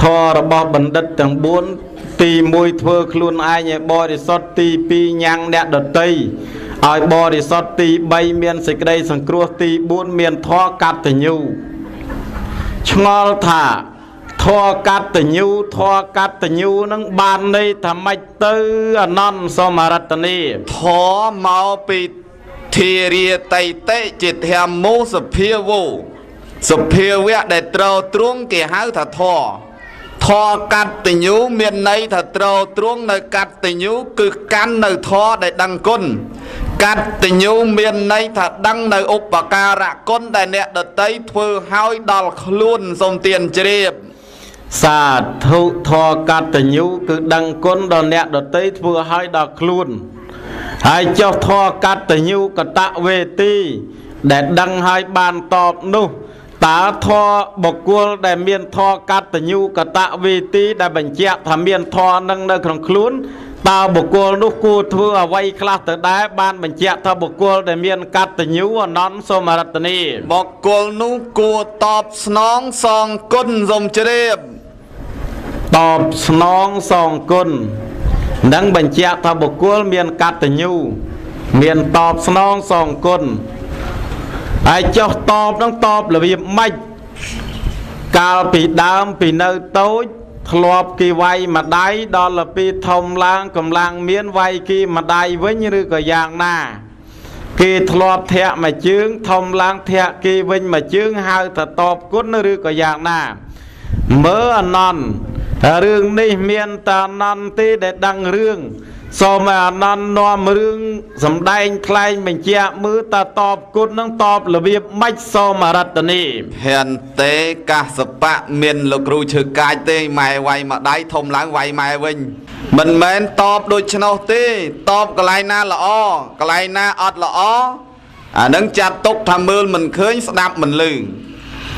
ធររបស់បណ្ឌិតទាំង4ទី1ធ្វើខ្លួនឯងឲ្យបរិសុទ្ធទី2ញ៉ាំងអ្នកដតីឲ្យបរិសុទ្ធទី3មានសេចក្តីសង្គ្រោះទី4មានធម៌កតញ្ញូឆ្ងល់ថាធម៌កតញ្ញូធម៌កតញ្ញូនឹងបានន័យថាម៉េចទៅអនន្តសូមរតនីធម៌មកពីធារាតៃតិជាធម្មោសភាវោសភាវៈដែលត្រូវទ្រង់គេហៅថាធម៌ធម៌កតញ្ញូមានន័យថាត្រូវទ្រង់នៅកតញ្ញូគឺកាន់នៅធម៌ដែលដឹងគុណកតញ្ញូមានន័យថាដឹងនៅឧបការៈគុណដែលអ្នកដតីធ្វើឲ្យដល់ខ្លួនសូមទានជ្រាបសាធុធម៌កតញ្ញូគឺដឹងគុណដល់អ្នកដតីធ្វើឲ្យដល់ខ្លួនហើយចុះធម៌កតញ្ញូកតវេទីដែលដឹងឲ្យបានតបនោះតើធម៌បុគ្គលដែលមានធម៌កតញ្ញូកតវេទីដែលបញ្ជាក់ថាមានធម៌នឹងនៅក្នុងខ្លួនតើបុគ្គលនោះគួរធ្វើអ្វីខ្លះទៅដែរបានបញ្ជាក់ថាបុគ្គលដែលមានកតញ្ញូអនន្តសូមរតនីបុគ្គលនោះគួរតបស្នងសងគុណសូមជ្រាបតបស្នងសងគុណនឹងបញ្ជាក់ថាបុគ្គលមានកតញ្ញូមានតបស្នងសងគុណហើយចុះតបនឹងតបរបៀបម៉េចកាលពីដើមពីនៅតូចធ្លាប់គេវាយម្ដាយដល់ទៅពីធំឡើងកម្លាំងមានវាយគេម្ដាយវិញឬក៏យ៉ាងណាគេធ្លាប់ធាក់មួយជើងធំឡើងធាក់គេវិញមួយជើងហៅថាតបគុណឬក៏យ៉ាងណាមើលអនន្តរឿងនេះមានតាអនន្តទេដែលដឹងរឿងសូមឲ្យអនន្តនាំរឿងសំដែងថ្លែងបញ្ជាក់មើលតើតបគុណនឹងតបរបៀបម៉េចសូមរតនីហិនទេកាសបៈមានលោកគ្រូឈើកាចទេម៉ែវាយមួយដៃធំឡើងវាយម៉ែវិញមិនមែនតបដូច្នោះទេតបកន្លែងណាល្អកន្លែងណាអត់ល្អអានឹងចាត់ទុកថាមើលមិនឃើញស្ដាប់មិនឮ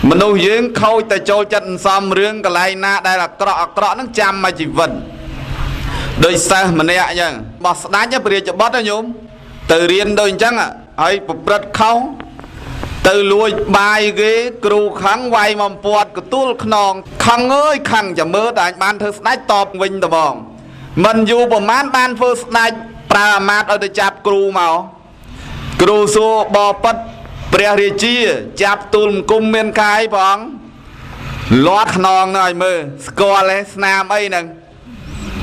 មនុស្សយើងខូចតែចូលចិត្តអន្សំរឿងកន្លែងណាដែលអាក្រក់អាក្រក់នឹងចាំមកជីវិតដោយសិស្សម្នាក់អញ្ចឹងបោះស្ដាច់ព្រះរាជបុត្រណាញោមទៅរៀនដូចអញ្ចឹងហើយប្រព្រឹត្តខុស ទៅលួចបាយគេគ្រូខឹងវាយមកពាត់កទួលខ្នងខឹងអើយខឹងចាំមើលតែអញបានធ្វើស្ដេចតបវិញត្បងមិនយូរប្រហែលបានធ្វើស្ដេចប្រើអាមាត្យឲ្យទៅចាប់គ្រូមកគ្រូសួរបបិទ្ធព្រះរាជាចាប់ទូលមង្គមមានកាយព្រះអង្គលាត់ខ្នងនោះឲ្យមើលស្គាល់ទេស្នាមអីហ្នឹង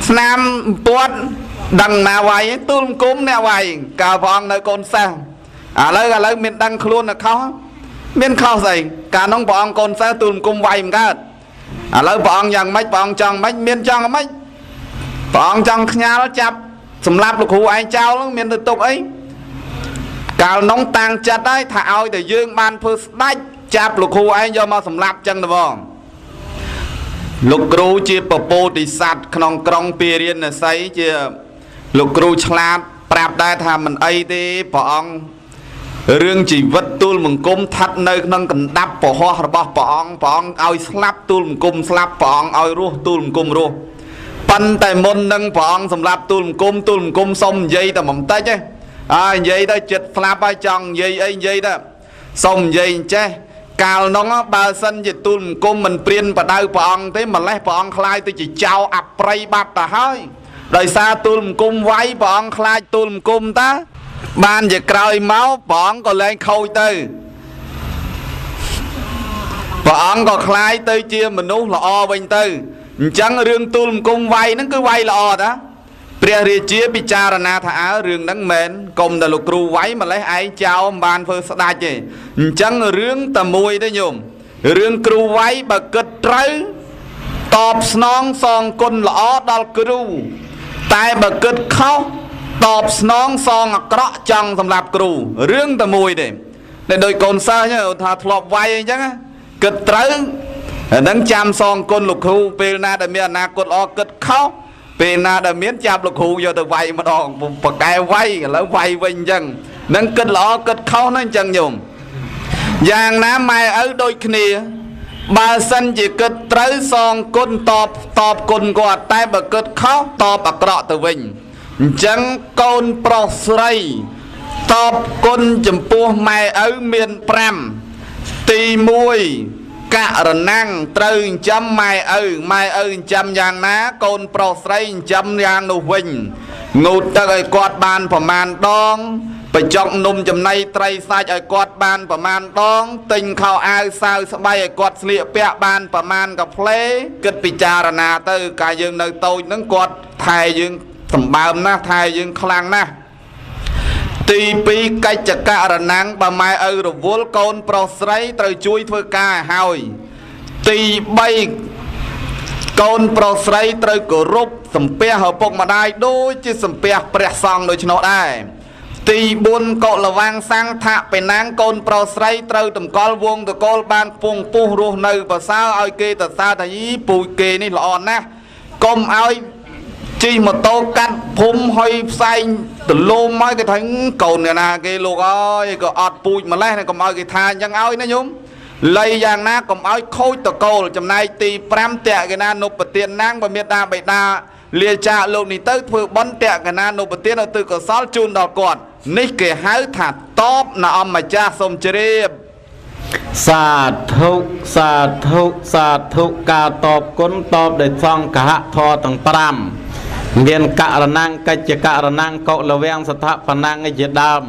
ស្នាមពាត់ដឹងណាវាយទូលមង្គមអ្នកវាយកាលព្រះអង្គនៅកូនសិស្សឥឡូវមានដឹងខ្លួននៅខុសមានខុសស្អីកាលនោះព្រះអង្គកូនសិស្សទូលមង្គមវាយមិនកើតឥឡូវព្រះអង្គយ៉ាងម៉េចព្រះអង្គចង់ម៉េចមានចង់ម៉េចព្រះអង្គចង់ខ្ញាល់ចាប់សម្លាប់លោកគ្រូឯងចោលហ្នឹងមានទៅទុកអីកាលនោះតាំងចិត្តហើយថាឲ្យតែយើងបានធ្វើស្ដេចចាប់លោកគ្រូឯងយកមកសម្លាប់ចឹងទៅបងលោកគ្រូជាពពោធិសត្វក្នុងក្រុងពារាណសីជាលោកគ្រូឆ្លាតប្រាប់ដែរថាមិនអីទេព្រះអង្គរឿងជីវិតទូលមង្គមស្ថិតនៅក្នុងកណ្ដាប់ពហោះរបស់ព្រះអង្គព្រះអង្គឲ្យស្លាប់ទូលមង្គមស្លាប់ព្រះអង្គឲ្យរស់ទូលមង្គមរស់ប៉ុន្តែមុននឹងព្រះអង្គសម្លាប់ទូលមង្គមទូលមង្គមសុំនិយាយតែបន្តិចទេអើនិយាយទៅចិត្តស្លាប់ហើយចង់និយាយអីនិយាយទៅសុំនិយាយអញ្ចេះកាលនោះបើសិនជាទូលមង្គមមិនព្រានបដៅព្រះអង្គទេម្លេះព្រះអង្គខ្លាយទៅជាចៅអប្រ័យបាត់ទៅហើយដោយសារទូលមង្គមវាយព្រះអង្គខ្លាចទូលមង្គមតាបានជាក្រោយមកព្រះអង្គក៏លែងខូចទៅព្រះអង្គក៏ខ្លាយទៅជាមនុស្សល្អវិញទៅអញ្ចឹងរឿងទូលមង្គមវាយហ្នឹងគឺវាយល្អតាព្រះរាជាពិចារណាថាអើរឿងហ្នឹងមែនកុំតែលោកគ្រូវាយម្លេះឯងចោលមិនបានធ្វើស្ដេចទេអញ្ចឹងរឿងតែមួយទេញោមរឿងគ្រូវាយបើគិតត្រូវតបស្នងសងគុណល្អដល់គ្រូតែបើគិតខុសតបស្នងសងអាក្រក់ចង់សម្រាប់គ្រូរឿងតែមួយទេតែដោយកូនសិស្សថាធ្លាប់វាយអីចឹងគិតត្រូវអាហ្នឹងចាំសងគុណលោកគ្រូពេលណាដែលមានអនាគតល្អគិតខុសពេលណាដែលមានចាប់លោកគ្រូយកទៅវាយម្ដងបកែវាយឥឡូវវាយវិញអញ្ចឹងនឹងគិតល្អគិតខុសហ្នឹងអញ្ចឹងញោមយ៉ាងណាម៉ែឪដូចគ្នាបើសិនជាគិតត្រូវសងគុណតបគុណគាត់តែបើគិតខុសតបអាក្រក់ទៅវិញអញ្ចឹងកូនប្រុសស្រីតបគុណចំពោះម៉ែឪមាន5ទី1ករណាំងត្រូវចិញ្ចឹមម៉ែឪម៉ែឪចិញ្ចឹមយ៉ាងណាកូនប្រុសស្រីចិញ្ចឹមយ៉ាងនោះវិញងូតទឹកឲ្យគាត់បានប្រមាណដងបញ្ចុកនំចំណីត្រីសាច់ឲ្យគាត់បានប្រមាណដងទិញខោអាវសាវស្បៃឲ្យគាត់ស្លៀកពាក់បានប្រមាណកាផ្លេគិតពិចារណាទៅកាលយើងនៅតូចហ្នឹងគាត់ថែយើងសម្បើមណាស់ថែយើងខ្លាំងណាស់ទី2កិច្ចករណាំងបើម៉ែឪរវល់កូនប្រុសស្រីត្រូវជួយធ្វើការឲ្យហើយទី3កូនប្រុសស្រីត្រូវគោរពសំពះឪពុកម្ដាយដូចជាសំពះព្រះសង្ឃដូច្នោះដែរទី4កុលវាំងសង្ឃៈបេណាងកូនប្រុសស្រីត្រូវតម្កល់វងតកូលបានពងពុះរស់នៅប្រសើរឲ្យគេតសើថាយីពូជគេនេះល្អណាស់កុំឲ្យជិះម៉ូតូកាត់ភុំហុយផ្សែងទលំមកគេថាកូនអ្នកណាគេលោកអើយក៏អត់ពូចម្លេះកុំឲ្យគេថាអញ្ចឹងឲ្យណាញោមលៃយ៉ាងណាកុំឲ្យខូចតកូលចំណែកទី5តកណានុបទានណាងបើមានតាបិតាលាចាកលោកនេះទៅធ្វើបុណ្យតកណានុបទានឲ្យទិកុសលជូនដល់គាត់នេះគេហៅថាតបណអម្ចាស់សូមជ្រាបសាធុសាធុសាធុការតបគុណតបដោយសង្ឃៈធម៌ទាំង5មានករណាំងកិច្ចករណាំងកុលវាំងស្ថាបនាងជាដើម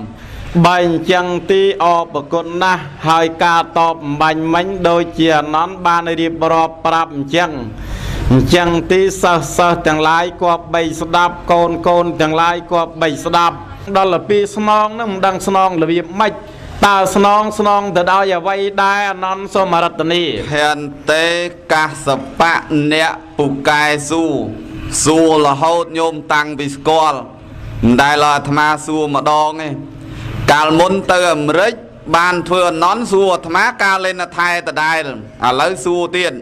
បើអញ្ចឹងទីអបគុណណាស់ហើយការតបអំបញ្ញមិញដូចជាអនន្តបានរៀបរាប់ប្រាប់អញ្ចឹងទីសិស្សទាំងឡាយគប្បីស្ដាប់កូនទាំងឡាយគប្បីស្ដាប់ដល់ពីស្នងនឹងមិនដឹងស្នងរបៀបម៉េចតើស្នងទៅដោយអ្វីដែរអនន្តសូមរតនីហេនតេកាសបៈអ្នកពូកែសួររហូតញោមតាំងពីស្គាល់មិនដែលអាត្មាសួរម្ដងទេកាលមុនទៅអាមេរិកបានធ្វើអនន្តសួរអាត្មាកាលលេនថែដដែលឥឡូវសួរទៀត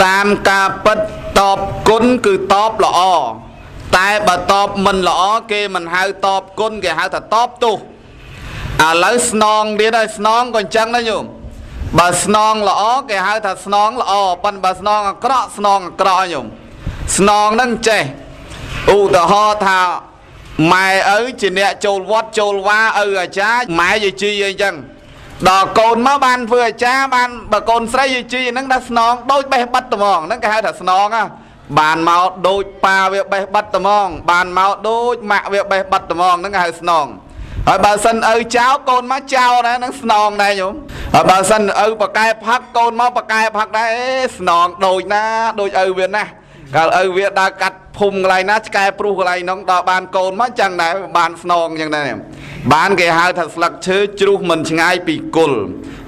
តាមការពិតតបគុណគឺតបល្អតែបើតបមិនល្អគេមិនហៅតបគុណគេហៅថាតបទោសឥឡូវស្នងទៀតហើយស្នងក៏អញ្ចឹងដែរញោមបើស្នងល្អគេហៅថាស្នងល្អប៉ុន្តែបើស្នងអាក្រក់ស្នងអាក្រក់ញោមស្នងហ្នឹងចេះឧទាហរណ៍ថាម៉ែឪជាអ្នកចូលវត្តចូលវាឪអាចារ្យម៉ែយាយជីអីចឹង ដល់កូនមកបានធ្វើអាចារ្យបានបើកូនស្រីយជីហ្នឹងដល់ស្នងដូចបេះបិទត្មងហ្នឹងគេហៅថាស្នងហ่ะបានមកដូចប៉ាវាបេះបិទត្មងបានមកដូចម៉ាក់វាបេះបិទត្មងហ្នឹងគេហៅស្នងហើយបើសិនឪចៅកូនមកចៅដែរហ្នឹងស្នងដែរញោមហើយបើសិនឪបកែផឹកកូនមកបកែផឹកដែរអេស្នងដូចណាដូចឪវាណាស់កាលឪវាដើរកាត់ភូមិកន្លែងណាឆ្កែព្រុសកន្លែងហ្នឹងដល់បានកូនមកចឹងដែរបានស្នងចឹងដែរបានគេហៅថាស្លឹកឈើជ្រុះមិនឆ្ងាយពីគល់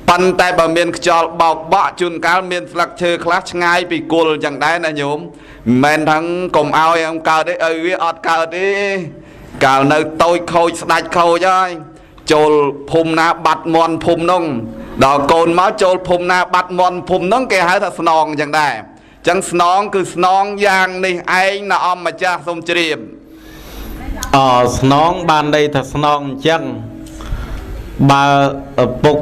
ប៉ុន្តែបើមានខ្យល់បោកបក់ជួនកាលមានស្លឹកឈើខ្លះឆ្ងាយពីគល់ចឹងដែរណាញោមមិនមែនថាកុំឲ្យអមកើតទេឪវាអត់កើតទេកាលនៅតូចខូចស្ដាច់ខូចហើយចូលភូមិណាបាត់មន់ភូមិនោះដល់កូនមកចូលភូមិណាបាត់មន់ភូមិនោះគេហៅថាស្នងចឹងដែរចឹងស្នងគឺស្នងយ៉ាងនេះឯងណាអម្ចាស់សូមជ្រាបអស្នងបានន័យថាស្នងអញ្ចឹងបើឪពុក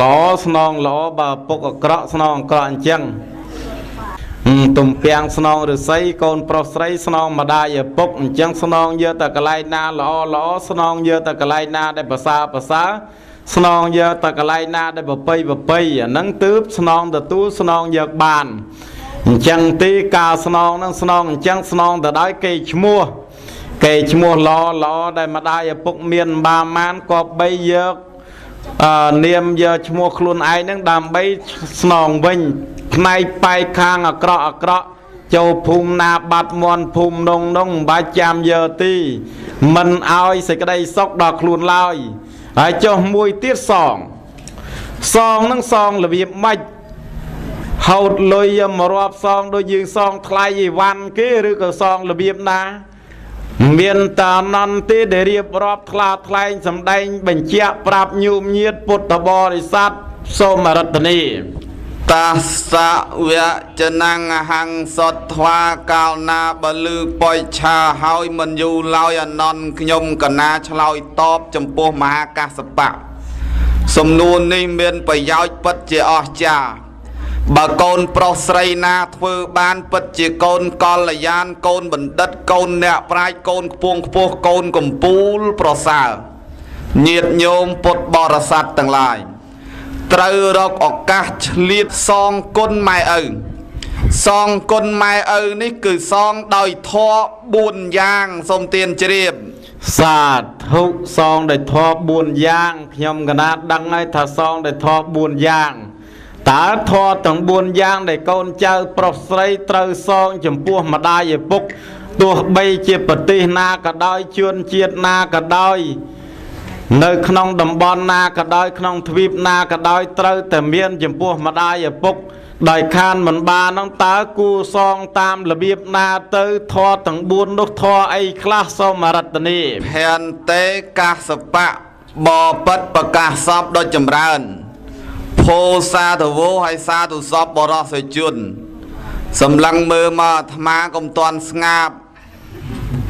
ល្អស្នងល្អបើឪពុកអាក្រក់ស្នងអាក្រក់អញ្ចឹងទំពាំងស្នងឫស្សីកូនប្រុសស្រីស្នងម្ដាយឪពុកអញ្ចឹងស្នងយកតែកន្លែងណាល្អល្អស្នងយកតែកន្លែងណាដែលប្រសើរប្រសើរស្នងយកតែកន្លែងណាដែលប្រពៃប្រពៃអាហ្នឹងទើបស្នងទទួលស្នងយកបានអញ្ចឹងទីការស្នងហ្នឹងស្នងអញ្ចឹងស្នងទៅដោយគេឈ្មោះគេឈ្មោះល្អល្អដែលម្ដាយឪពុកមានបាម៉ានក៏បីយកនាមយកឈ្មោះខ្លួនឯងហ្នឹងដើម្បីស្នងវិញផ្នែកបែកខាងអាក្រក់អាក្រក់ចូលភូមិណាបាត់មន់ភូមិនងនងមិនបាច់ចាំយកទីមិនឲ្យសេចក្តីសុខដល់ខ្លួនឡើយហើយចុះមួយទៀតសងសងហ្នឹងសងរបៀបម៉េចហូតលុយមករាប់សងដូចយើងសងថ្លៃអីវ៉ាន់គេឬក៏សងរបៀបណាមានតានន្ទទេដែលរៀបរាប់ថ្លាថ្លែងសម្ដែងបញ្ជាក់ប្រាប់ញោមញាតពុទ្ធបរិស័ទសូមអរតនីតាសវៈចនੰហੰសតថ្វាកាលណាបើលឺបុច្ឆាហើយមិនយូរឡើយអនន្តខ្ញុំកណាឆ្លើយតបចំពោះមហាកាសបៈសំណួរនេះមានប្រយោជន៍ពិតជាអស្ចារ្យបើកូនប្រុសស្រីណាធ្វើបានពិតជាកូនកល្យានកូនបណ្ឌិតកូនអ្នកប្រាជ្ញកូនខ្ពង់ខ្ពស់កូនកំពូលប្រសើរញាតិញោមពុទ្ធបរិស័ទទាំងឡាយត្រូវរកឱកាសឆ្លៀតសងគុណម៉ែឪសងគុណម៉ែឪនេះគឺសងដោយធម៌4យ៉ាងសូមទានជ្រាបសាធុសងដោយធម៌4យ៉ាងខ្ញុំកណាដឹងហើយថាសងដោយធម៌4យ៉ាងតើធម៌ទាំង4យ៉ាងដែលកូនចៅប្រុសស្រីត្រូវសងចំពោះម្ដាយឪពុកទោះបីជាប្រទេសណាក៏ដោយជនជាតិណាក៏ដោយនៅក្នុងតំបន់ណាក៏ដោយក្នុងទ្វីបណាក៏ដោយត្រូវតែមានចំពោះម្ដាយឪពុកដោយខានមិនបានហ្នឹងតើគួសងតាមរបៀបណាទៅធម៌ទាំង4នោះធម៌អីខ្លះសូមអរតនីភន្ទេកាសបៈបពិតប្រកាសសពដ៏ចម្រើនភោសាទវោហើយសាទសពបរោះសជនសម្លឹងមើលមកអាត្មាកុំតន់ស្ងាប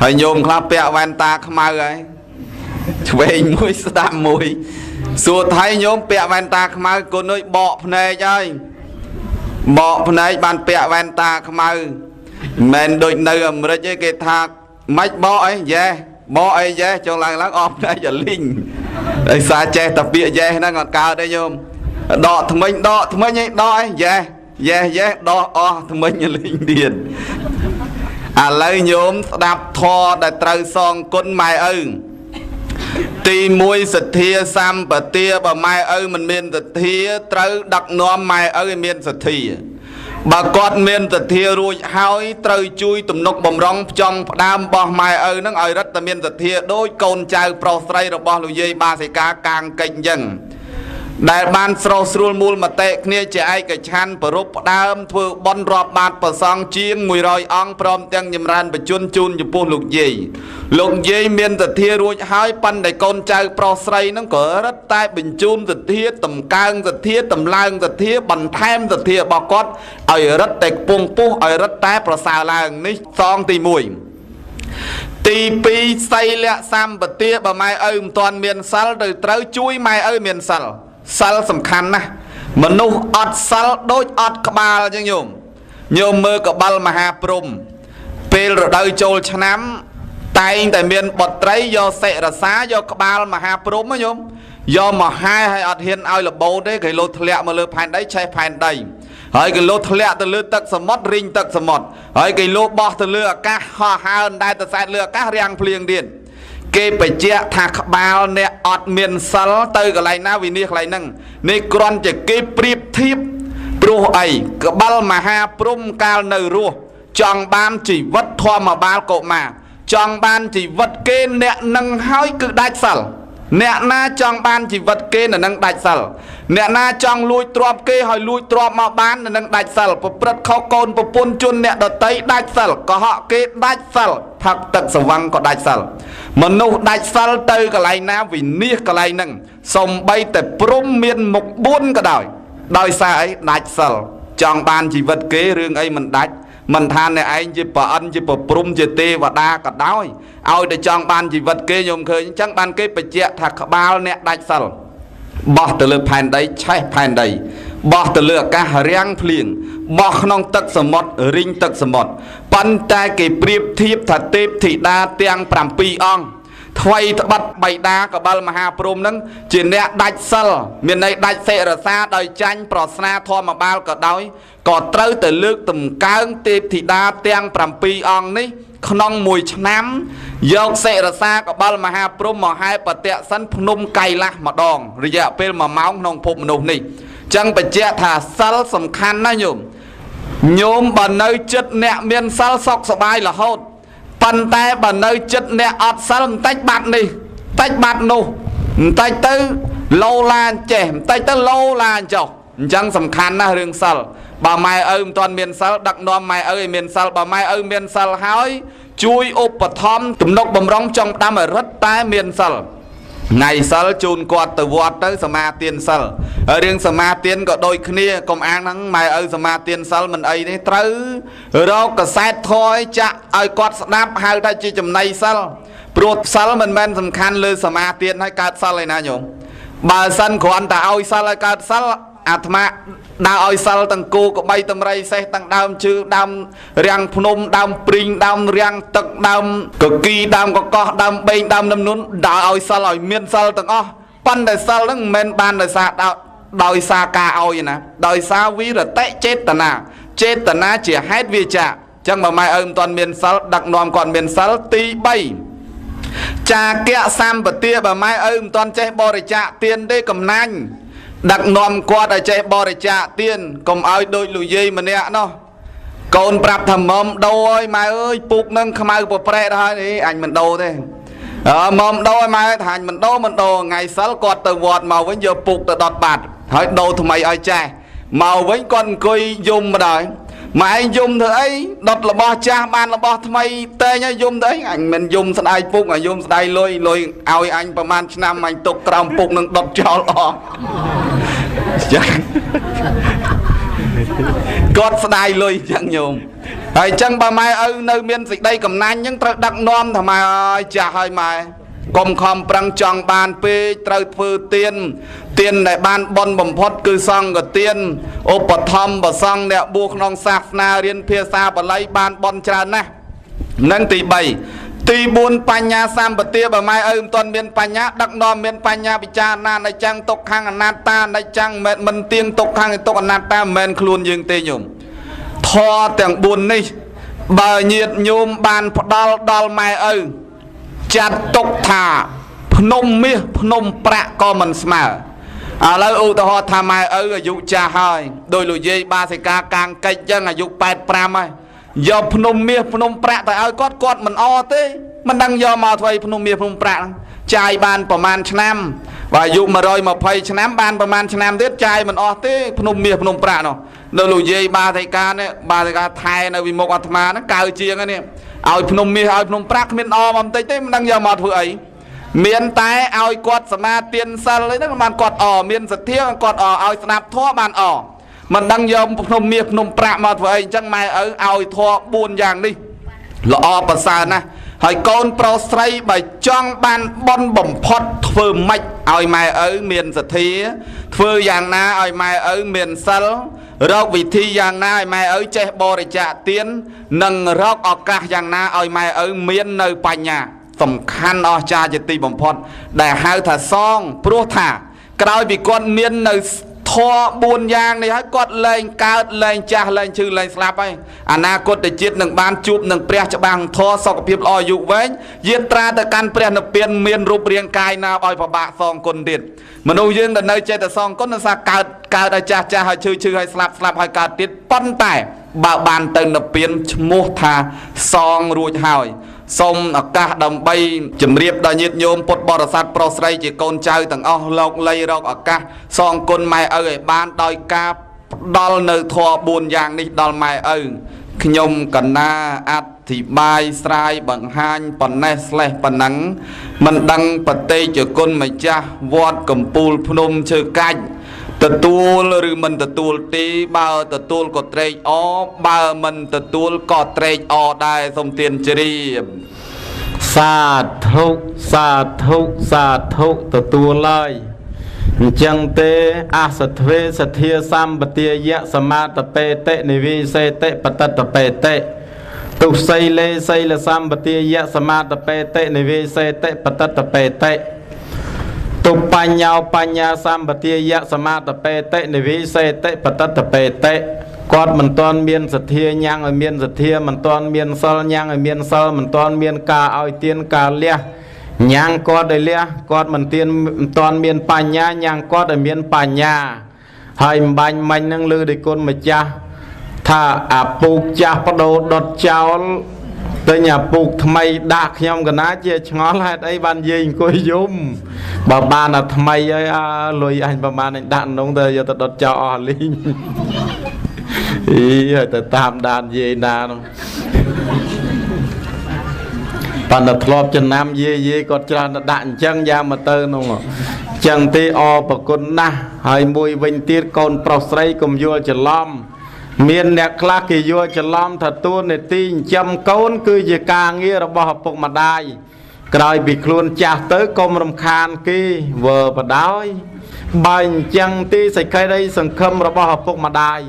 ហើយញោមខ្លះពាក់វ៉ែនតាខ្មៅហើយឆ្វេងមួយស្ដាំមួយសួរថៃញោមពាក់វ៉ែនតាខ្មៅគុណអើយបកភ្នែកហើយបកភ្នែកបានពាក់វ៉ែនតាខ្មៅមិនមែនដូចនៅអាមេរិកឯងគេថាម៉េចបកអីយ៉េបកអីយ៉េចង់ឡើងឡើងអស់ភ្នែកអាលីងដោយសារចេះតែពាក្យយ៉េហ្នឹងអត់កើតទេញោមដកថ្មិញដកថ្មិញឯងដកអីយ៉េយ៉េយ៉េដកអស់ថ្មិញលីងទៀតឥឡូវញោមស្ដាប់ធម៌ដែលត្រូវសងគុណម៉ែឪទី1សទ្ធាសម្បទាបើម៉ែឪមិនមានសទ្ធាត្រូវដឹកនាំម៉ែឪឲ្យមានសទ្ធាបើគាត់មានសទ្ធារួចហើយត្រូវជួយទំនុកបំរុងផ្ចង់ផ្ដើមបោះម៉ែឪនឹងឲ្យរឹតតែមានសទ្ធាដូចកូនចៅប្រុសស្រីរបស់លោកយាយបាសិកាកាងកិច្ចអញ្ចឹងដែលបានស្រោះស្រួលមូលមតិគ្នាជាឯកច្ឆន្ទប្រពផ្ដើមធ្វើបុណ្យរាប់បាតប្រសង់ជាង100អង្គព្រមទាំងចម្រើនបជនជូនចំពោះលោកយាយលោកយាយមានសទ្ធារួចហើយប៉ុន្តែកូនចៅប្រុសស្រីហ្នឹងក៏រឹតតែបញ្ជូនសទ្ធាតម្កើងសទ្ធាតម្លើងសទ្ធាបន្ថែមសទ្ធារបស់គាត់ឲ្យរឹតតែខ្ពង់ពោះឲ្យរឹតតែប្រសើរឡើងនេះសងទី1ទី2សីលៈសម្បទាបើម៉ែឪមិនទាន់មានសិលទៅត្រូវជួយម៉ែឪមានសិលសិលសំខាន់ណាស់មនុស្សអត់សិលដូចអត់ក្បាលអញ្ចឹងញោមញោមមើលកបិលមហាព្រំពេលរដូវចូលឆ្នាំតែងតែមានបុត្រីយកសិរសាយកក្បាលមហាព្រំញោម យកមកហែឲ្យអត់ហ៊ានឲ្យរបូតទេគេលោធ្លាក់មកលើផែនដីឆេះផែនដីហើយគេលោធ្លាក់ទៅលើទឹកសមុទ្ររីងទឹកសមុទ្រហើយគេលោបោះទៅលើអាកាសហោះហើរដែលទៅសែតលើអាកាសរាំងភ្លៀងទៀតគេបញ្ជាក់ថាក្បាលអ្នកអត់មានសិលទៅកន្លែងណាវិនិច្ឆ័យកន្លែងហ្នឹងនេះគ្រាន់តែគេប្រៀបធៀបព្រោះអីក្បាលមហាព្រំកាលនៅរស់ចង់បានជីវិតធម្មបាលកុមារចង់បានជីវិតគេអ្នកនឹងហើយគឺដាច់សិលអ្នកណាចង់បានជីវិតគេនៅនឹងដាច់សិលអ្នកណាចង់លួចទ្រព្យគេហើយលួចទ្រព្យមកបាននៅនឹងដាច់សិលប្រព្រឹត្តខុសកូនប្រពន្ធជនអ្នកដតីដាច់សិលកុហកគេដាច់សិលផឹកទឹកសវឹងក៏ដាច់សិលមនុស្សដាច់សិលទៅកន្លែងណាវិនិច្ឆ័យកន្លែងហ្នឹងសំបីតែព្រំមានមុខ4ក៏ដោយដោយសារអីដាច់សិលចង់បានជីវិតគេរឿងអីមិនដាច់មិនថាអ្នកឯងជាប្រអិនជាប្រព្រំជាទេវតាក៏ដោយឲ្យតែចង់បានជីវិតគេញោមឃើញអញ្ចឹងបានគេបញ្ជាក់ថាក្បាលអ្នកដាច់សិលបោះទៅលើផែនដីឆេះផែនដីបោះទៅលើអាកាសរាំងភ្លៀងបោះក្នុងទឹកសមុទ្ររីងទឹកសមុទ្រប៉ុន្តែគេប្រៀបធៀបថាទេពធីតាទាំង7អង្គថ្វីត្បិតបៃតាកបិលមហាព្រំនឹងជាអ្នកដាច់សិលមានន័យដាច់សិរសាដោយចាញ់ប្រស្នាធម្មបាលក៏ដោយក៏ត្រូវតែលើកតម្កើងទេពធីតាទាំង7អង្គនេះក្នុងមួយឆ្នាំយកសិរសាកបិលមហាព្រំមកហែបតៈសិនភ្នំកៃឡាស់ម្ដងរយៈពេល1ម៉ោងក្នុងភពមនុស្សនេះចឹងបញ្ជាក់ថាសិលសំខាន់ណាស់ញោមញោមបើនៅចិត្តអ្នកមានសិលសុខសប្បាយរហូតប៉ុន្តែបើនៅចិត្តអ្នកអត់សិលបន្តិចបាត់នេះបន្តិចបាត់នោះបន្តិចទៅលោឡានចេះបន្តិចទៅលោឡានចុះអញ្ចឹងសំខាន់ណាស់រឿងសិលបើម៉ែឪមិនទាន់មានសិលដឹកនាំម៉ែឪឲ្យមានសិលបើម៉ែឪមានសិលហើយជួយឧបត្ថម្ភទំនុកបំរុងចង់ផ្ដាំឲ្យរឹតតែមានសិលថ្ងៃសិលជូនគាត់ទៅវត្តទៅសមាទានសិលហើយរឿងសមាទានក៏ដូចគ្នាកុំអាងហ្នឹងម៉ែឪសមាទានសិលមិនអីទេត្រូវរកកសែតធរឲ្យចាក់ឲ្យគាត់ស្ដាប់ហៅថាជាចំណៃសិលព្រោះសិលមិនមែនសំខាន់លើសមាទានឲ្យកើតសិលឯណាញោមបើសិនគ្រាន់តែឲ្យសិលឲ្យកើតសិលអាត្មាដើរឲ្យសិលទាំងគោក្បីតម្រៃសេះទាំងដើមជើដើមរាំងភ្នំដើមព្រីងដើមរាំងទឹកដើមកគីដើមកកោះដើមបេងដើមនំនួនដើរឲ្យសិលឲ្យមានសិលទាំងអស់ប៉ុន្តែសិលហ្នឹងមិនមែនបានដោយសារការឲ្យណាដោយសារវិរតិចេតនាចេតនាជាហេតុវាចាចឹងបើម៉ែឪមិនទាន់មានសិលដឹកនាំគាត់មានសិលទី3ចាគៈសម្បទាបើម៉ែឪមិនទាន់ចេះបរិច្ចាគទានទេកំណាញ់ដឹកនាំគាត់ឲ្យចេះបរិច្ចាគទានកុំឲ្យដូចលោកយាយម្នាក់នោះកូនប្រាប់ថាមុំដូរឲ្យម៉ែអើយពូកនឹងខ្មៅប្រប្រែកហើយនេះអញមិនដូរទេអើមុំដូរឲ្យម៉ែថាអញមិនដូរមិនដូរថ្ងៃសិលគាត់ទៅវត្តមកវិញយកពូកទៅដុតបាត់ហើយដូរថ្មីឲ្យចេះមកវិញគាត់អង្គុយយំម្ដងម៉ែឯងយំធ្វើអីដុតរបស់ចាស់បានរបស់ថ្មីតែងឲ្យយំទៅអីអញមិនយំស្ដាយពុកឲ្យយំស្ដាយលុយលុយឲ្យអញប្រហែលឆ្នាំអញទុកក្រោមពុកនឹងដុតចោលអស់ចឹងគាត់ស្ដាយលុយចឹងញោមហើយចឹងបើម៉ែឪនៅមានសេចក្តីកំណាញ់ចឹងត្រូវដឹកនាំថាម៉ែអើយចាស់ហើយម៉ែកុំខំប្រឹងចង់បានពេកត្រូវធ្វើទានទានដែលបានបុណ្យបំផុតគឺសង្ឃទានឧបត្ថម្ភប្រសង្ឃអ្នកបួសក្នុងសាសនារៀនភាសាបាលីបានបុណ្យច្រើនណាស់នឹងទី3ទី4បញ្ញាសម្បទាបើម៉ែឪមិនទាន់មានបញ្ញាដឹកនាំមានបញ្ញាពិចារណាអនិច្ចំទុក្ខំអនត្តាអនិច្ចំមិនទៀងទុក្ខំទុក្ខអនត្តាមិនមែនខ្លួនយើងទេញោមធម៌ទាំង4នេះបើញាតិញោមបានផ្ដល់ដល់ម៉ែឪចាត់ទុកថាភ្នំមាសភ្នំប្រាក់ក៏មិនស្មើឥឡូវឧទាហរណ៍ថាម៉ែឪអាយុចាស់ហើយដោយលោកយាយបាសិកាកាងកិច្ចចឹងអាយុ85ហើយយកភ្នំមាសភ្នំប្រាក់ទៅឲ្យគាត់គាត់មិនអទេមិនដឹងយកមកធ្វើភ្នំមាសភ្នំប្រាក់ចាយបានប្រហែលឆ្នាំបើអាយុ120ឆ្នាំបានប្រហែលឆ្នាំទៀតចាយមិនអស់ទេភ្នំមាសភ្នំប្រាក់នោះនៅលោកយាយបាសិកានេះបាសិកាថែនៅវិមុខអាត្មាហ្នឹងកៅជាងនេះឲ្យភ្នំមាសឲ្យភ្នំប្រាក់គ្មានអមកបន្តិចទេមិនដឹងយកមកធ្វើអីមានតែឲ្យគាត់សមាទានសិលអីហ្នឹងបានគាត់អមានសទ្ធាគាត់អឲ្យស្ដាប់ធម៌បានអមិនដឹងយកភ្នំមាសភ្នំប្រាក់មកធ្វើអីអញ្ចឹងម៉ែឪឲ្យធម៌4យ៉ាងនេះល្អប្រសើរណាស់ហើយកូនប្រុសស្រីបើចង់បានបុណ្យបំផុតធ្វើម៉េចឲ្យម៉ែឪមានសទ្ធាធ្វើយ៉ាងណាឲ្យម៉ែឪមានសិលរកវិធីយ៉ាងណាឲ្យម៉ែឪចេះបរិច្ចាគទាននិងរកឱកាសយ៉ាងណាឲ្យម៉ែឪមាននៅបញ្ញា សំខាន់អស្ចារ្យជាទីបំផុតដែលហៅថាសងព្រោះថាក្រោយពីគាត់មាននៅធម៌4យ៉ាងនេះហើយគាត់លែងកើតលែងចាស់លែងឈឺលែងស្លាប់ហើយអនាគតជាតិនឹងបានជួបនឹងព្រះច្បាំងធម៌សុខភាពល្អអាយុវែងយាត្រាទៅកាន់ព្រះនិព្វានមានរូបរាងកាយណាឲ្យពិបាកសងគុណទៀតមនុស្សយើងដែលនៅចេះតែសងគុណនឹងថាកើតកើតឲ្យចាស់ចាស់ហើយឈឺឈឺហើយស្លាប់ស្លាប់ហើយកើតទៀតប៉ុន្តែបើបានទៅនិព្វានឈ្មោះថាសងរួចហើយសូមឱកាសដើម្បីជម្រាបដល់ញាតិញោមពុទ្ធបរិស័ទប្រុសស្រីជាកូនចៅទាំងអស់លោកលៃរកឱកាសសងគុណម៉ែឪឲ្យបានដោយការផ្ដល់នៅធម៌4យ៉ាងនេះដល់ម៉ែឪខ្ញុំកណាអធិប្បាយស្រាយបង្ហាញប៉ុណ្ណេះស្លេះប៉ុណ្ណឹងមិនដឹងបតេជគុណម្ចាស់វត្តកំពូលភ្នំឈើកាច់ទទួលឬមិនទទួលទេបើទទួលក៏ត្រេកអរបើមិនទទួលក៏ត្រេកអរដែរសូមទានជ្រាបសាធុសាធុសាធុទទួលឡើយអញ្ចឹងទេអសទ្វេសទ្ធាសម្បទាយៈសមាតបេតិនិវិសេតិបតតបេតិទុសីលេសីលសម្បទាយៈសមាតបេតិនិវិសេតិបតតបេតិទុបញ្ញោបញ្ញាសម្បទាយៈសមាតបេតិនិវិសេតិបតតបេតិគាត់មិនទាន់មានសទ្ធាញ៉ាំងឲ្យមានសទ្ធាមិនទាន់មានសិលញ៉ាំងឲ្យមានសិលមិនទាន់មានការឲ្យទានការលះញ៉ាំងគាត់ឲ្យលះគាត់មិនទាន់មិនទាន់មានបញ្ញាញ៉ាំងគាត់ឲ្យមានបញ្ញាហើយអំបញ្ញមិញនឹងលើដោយគុណម្ចាស់ថាអាពូកចាស់បដូរដុតចោលទិញអាពូកថ្មីដាក់ខ្ញុំកណាជាឆ្ងល់ហេតុអីបានយាយអង្គុយយំបើបានអាថ្មីហើយអើលុយអញប្រហែលអញដាក់នងទៅយកទៅដុតចោលអស់លីងអីហើយទៅតាមដានយាយណានោះប៉ុន្តែធ្លាប់ចំណាំយាយយាយគាត់ច្រើនទៅដាក់អញ្ចឹងយ៉ាងមកទៅនោះអញ្ចឹងទេអរប្រគុណណាស់ហើយមួយវិញទៀតកូនប្រុសស្រីកុំយល់ច្រឡំមានអ្នកខ្លះគេយល់ច្រឡំថាតួនាទីចិញ្ចឹមកូនគឺជាការងាររបស់ឪពុកម្ដាយក្រោយពីខ្លួនចាស់ទៅកុំរំខានគេវើបដោយបើអញ្ចឹងទីសេចក្តីសង្ឃឹមរបស់ឪពុកម្ដាយ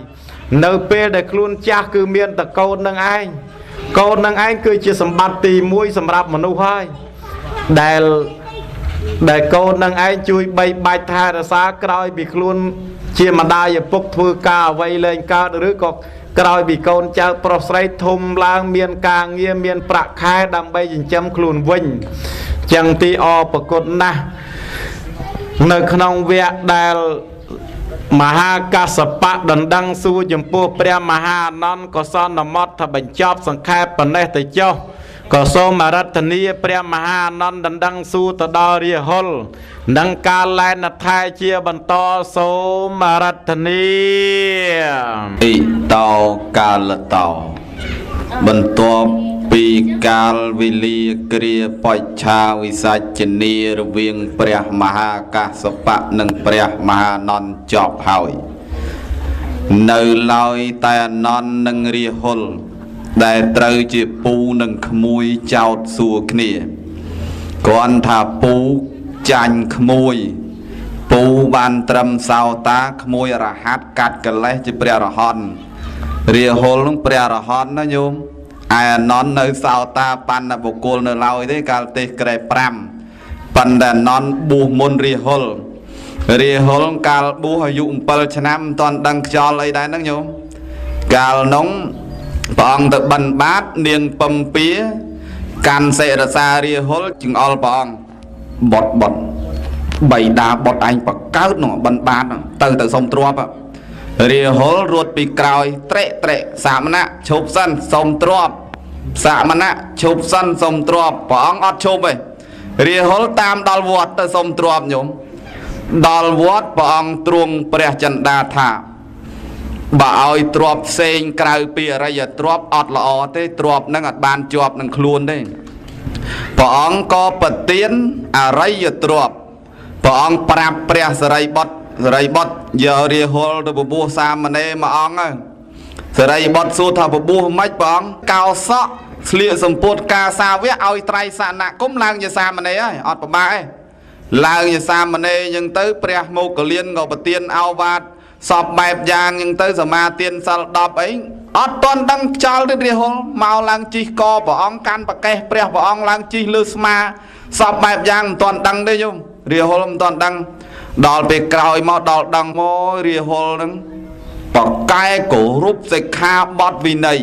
នៅពេលដែលខ្លួនចាស់គឺមានតកូននឹងឯងកូននឹងឯងគឺជាសម្បត្តិទី1សម្រាប់មនុស្សហើយដែលកូននឹងឯងជួយបីបាច់ថែរក្សាក្រោយពីខ្លួនជាម្ដាយឪពុកធ្វើការអ្វីលែងកើតឬក៏ក្រោយពីកូនចៅប្រុសស្រីធំឡើងមានការងារមានប្រាក់ខែដើម្បីចិញ្ចឹមខ្លួនវិញចឹងទីអរប្រគុណណាស់នៅក្នុងវគ្គដែលមហាកសបៈដណ្ដឹងសួរចំពោះព្រះមហាអនន្តក៏សន្មត់ថាបញ្ចប់សង្ខេបប៉ុណ្ណេះទៅចុះក៏សូមអរតនីព្រះមហាអនន្តដណ្ដឹងសួរទៅដល់រាហុលនឹងការឡែនថែជាបន្តសូមអរតនីអ៊ីតោកាលតោបន្ទាប់ពីកាលវេលាគ្រាបច្ឆាវិសាចនីរវាងព្រះមហាកសបៈនិងព្រះមហានន្តចប់ហើយនៅឡើយតែអនន្តនិងរាហុលដែលត្រូវជាពូនិងក្មួយចោតសួរគ្នាគ្រាន់ថាពូចាញ់ក្មួយពូបានត្រឹមសោតាក្មួយរហ័តកាត់កលេសជាព្រះរហន្តរាហុលនឹងព្រះរហន្តណាញោមឯអនន្តនៅសោតាបណ្ណបុគ្គលនៅឡើយទេកាលទេសក្រែ5ប៉ុន្តែអនន្តបួសមុនរាហុលរាហុលកាលបួសអាយុ7ឆ្នាំមិនទាន់ដឹងខ្យល់អីដែរហ្នឹងញោមកាលនោះព្រះអង្គទៅបិណ្ឌបាតនាងពំពាកាន់សិរសារាហុលចង្អុលព្រះអង្គបត់បត់បៃតាបត់ឯងបកើតនោះបិណ្ឌបាតទៅសុំទ្របរាហុលរត់ពីក្រោយត្រេកត្រេកសាមណៈឈប់សិនសុំទ្របសាមណៈឈប់សិនសុំទ្របព្រះអង្គអត់ឈប់ទេរាហុលតាមដល់វត្តទៅសុំទ្របញោមដល់វត្តព្រះអង្គទ្រង់ព្រះចិន្តាថាបើឲ្យទ្របផ្សេងក្រៅពីអរិយទ្របអត់ល្អទេទ្របនឹងអត់បានជាប់នឹងខ្លួនទេព្រះអង្គក៏ប្រទានអរិយទ្របព្រះអង្គប្រាប់ព្រះសរិបុត្រសរិបុត្រយករាហុលទៅបបួសសាមណេរមួយអង្គហើយសរិបុត្រសួរថាបបួសមិនព្រះអង្គកោសក់ស្លៀកសម្ពុតកាសាវៈឲ្យត្រៃសនគមឡើងជាសាមណេរហើយអត់ប្របាក់ទេឡើងជាសាមណេរអញ្ចឹងទៅព្រះមោគលានក៏ប្រទានឱវាទសពបែបយ៉ាងអញ្ចឹងទៅសមាទានសិល10អី អត់តន់ដឹងខ្យល់ទេរាហុលមកឡើងជិះកព្រះអង្គកាន់ប្រកេះព្រះព្រះអង្គឡើងជិះលើស្មាសពបែបយ៉ាងមិនតន់ដឹងទេញោមរាហុលមិនតន់ដឹងដល់ពេលក្រោយមកដល់ដឹងមករាហុលហ្នឹងបកែគោរពសិក្ខាបទវិន័យ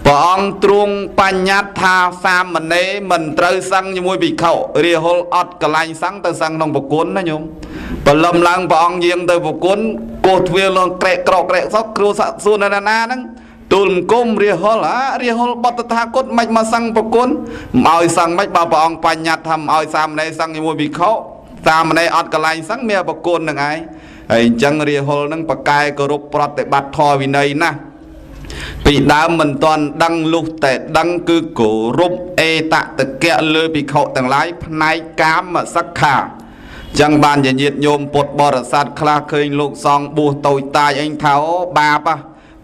ព្រះអង្គទ្រង់បញ្ញត្តិថាសាមណេរមិនត្រូវសឹងជាមួយភិក្ខុរាហុលអត់កន្លែងសឹងទៅសឹងក្នុងប្រគុណណាញោមព្រលឹមឡើងព្រះអង្គយាងទៅប្រគុណគោះទ្វារលងក្រែកក្រកក្រែកសោះគ្រូសាក់សួរណាណាហ្នឹងទូលអង្គមរាហុលរាហុលបតថាគតមិនមកសឹងប្រគុណមិនឲ្យសឹងមិនបើព្រះអង្គបញ្ញត្តិថាមិនឲ្យសាមណេរសឹងជាមួយភិក្ខុសាមណេរអត់កន្លែងសឹងមានប្រគុណហ្នឹងឯងហើយអញ្ចឹងរាហុលហ្នឹងបកែគោរពប្រតិបត្តិធម៌វិន័យណាស់ពីដើមមិនទាន់ដឹងលុះតែដឹងគឺគោរពអេតតកៈលើភិក្ខុទាំងឡាយផ្នែកកាមសិក្ខាចឹងបានជាញាតិញោមពុទ្ធបរិស័ទខ្លះឃើញលោកសង្ឃបួសតូចតាចអីថាអូបាប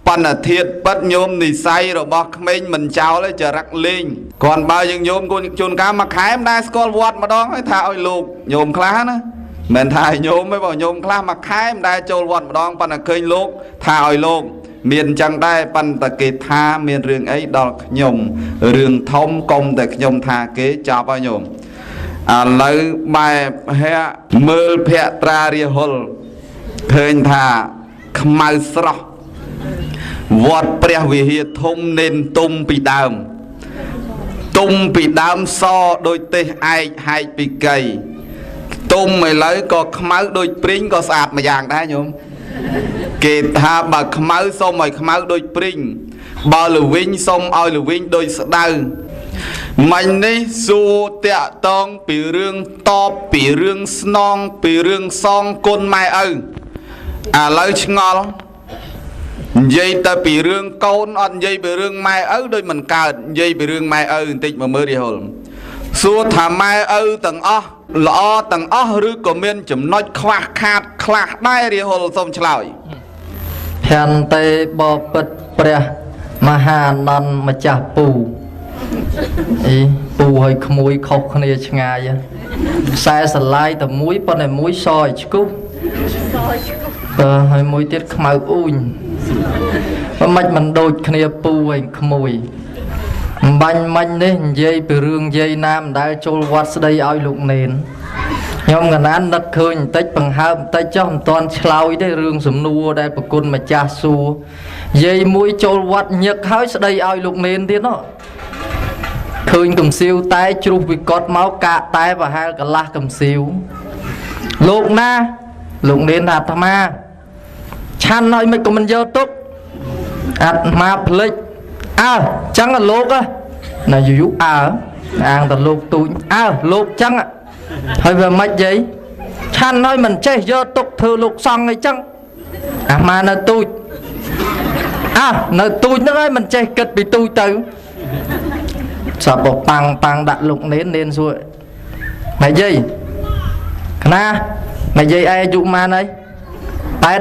បណ្ឌធាតពិតញោមនិស័យរបស់ក្មេងមិនចោលទេចរិតលេងគ្រាន់បើយើងញោមគូជួនកាលមួយខែមិនដែលស្គាល់វត្តម្ដងហើយថាឲ្យលោកញោមខ្លះណាមិនថាឲ្យញោមទេបើញោមខ្លះមួយខែមិនដែលចូលវត្តម្ដងប៉ុន្តែឃើញលោកថាឲ្យលោកមានអញ្ចឹងដែរប៉ុន្តែគេថាមានរឿងអីដល់ខ្ញុំរឿងធំកុំតែខ្ញុំថាគេចប់ហើយញោមឥឡូវបែបហៈមើលភក្ត្រារាហុលឃើញថាខ្មៅស្រស់វត្តព្រះវិហារធំនេនទុំពីដើមទុំពីដើមសដូចទេសឯកហែកពីកៃទុំឥឡូវក៏ខ្មៅដូចព្រីងក៏ស្អាតម្យ៉ាងដែរញោមគេថាបើខ្មៅសុំឲ្យខ្មៅដូចព្រីងបើល្វីងសុំឲ្យល្វីងដូចស្ដៅមិញនេះសួរតាក់តងពីរឿងតបពីរឿងស្នងពីរឿងសងគុណម៉ែឪឥឡូវឆ្ងល់និយាយតែពីរឿងកូនអត់និយាយពីរឿងម៉ែឪដូចមិនកើតនិយាយពីរឿងម៉ែឪបន្តិចមកមើលរាហុលសួរថាម៉ែឪទាំងអស់ល្អទាំងអស់ឬក៏មានចំណុចខ្វះខាតខ្លះដែររាហុលសូមឆ្លើយភន្ទេបពិតព្រះមហានន្ទម្ចាស់ពូអីពូឲ្យក្មួយខុសគ្នាឆ្ងាយខ្សែស្រឡាយតែមួយប៉ុន្តែមួយសឲ្យឆ្គុះបើហើយមួយទៀតខ្មៅអ៊ូញបើមិនដូចគ្នាពូឲ្យក្មួយអំបញ្ញមិញនេះនិយាយពីរឿងយាយណាមិនដែលចូលវត្តស្ដីឲ្យលោកនេនខ្ញុំកណាននឹកឃើញបន្តិចបង្ហើបបន្តិចចុះមិនទាន់ឆ្លើយទេរឿងសំណួរដែលប្រគុណម្ចាស់សួរយាយមួយចូលវត្តញឹកហើយស្ដីឲ្យលោកនេនទៀតណោះឃើញកំសៀវតែជ្រុះវិកត់មកកាកតែប្រហែលកន្លះកំសៀវលោកណាលោកនេនថាអាត្មាឆាន់ឲ្យមិនក៏មិនយកទុកអាត្មាភ្លេចអើចឹងលោកណាយូរអើអាងតលោកទូចអើលោកចឹងហើយវាមិនយាយឆាន់ឲ្យមិនចេះយកទុកធ្វើលោកសង្ឃអីចឹងអាត្មានៅទូចអើនៅទូចហ្នឹងហើយមិនចេះគិតពីទូចទៅសពប៉ាំងប៉ាំងដាក់លោកនេននេនសួរម៉ែយាយកណាម៉ែយាយឯងអាយុប៉ុន្មានហើយ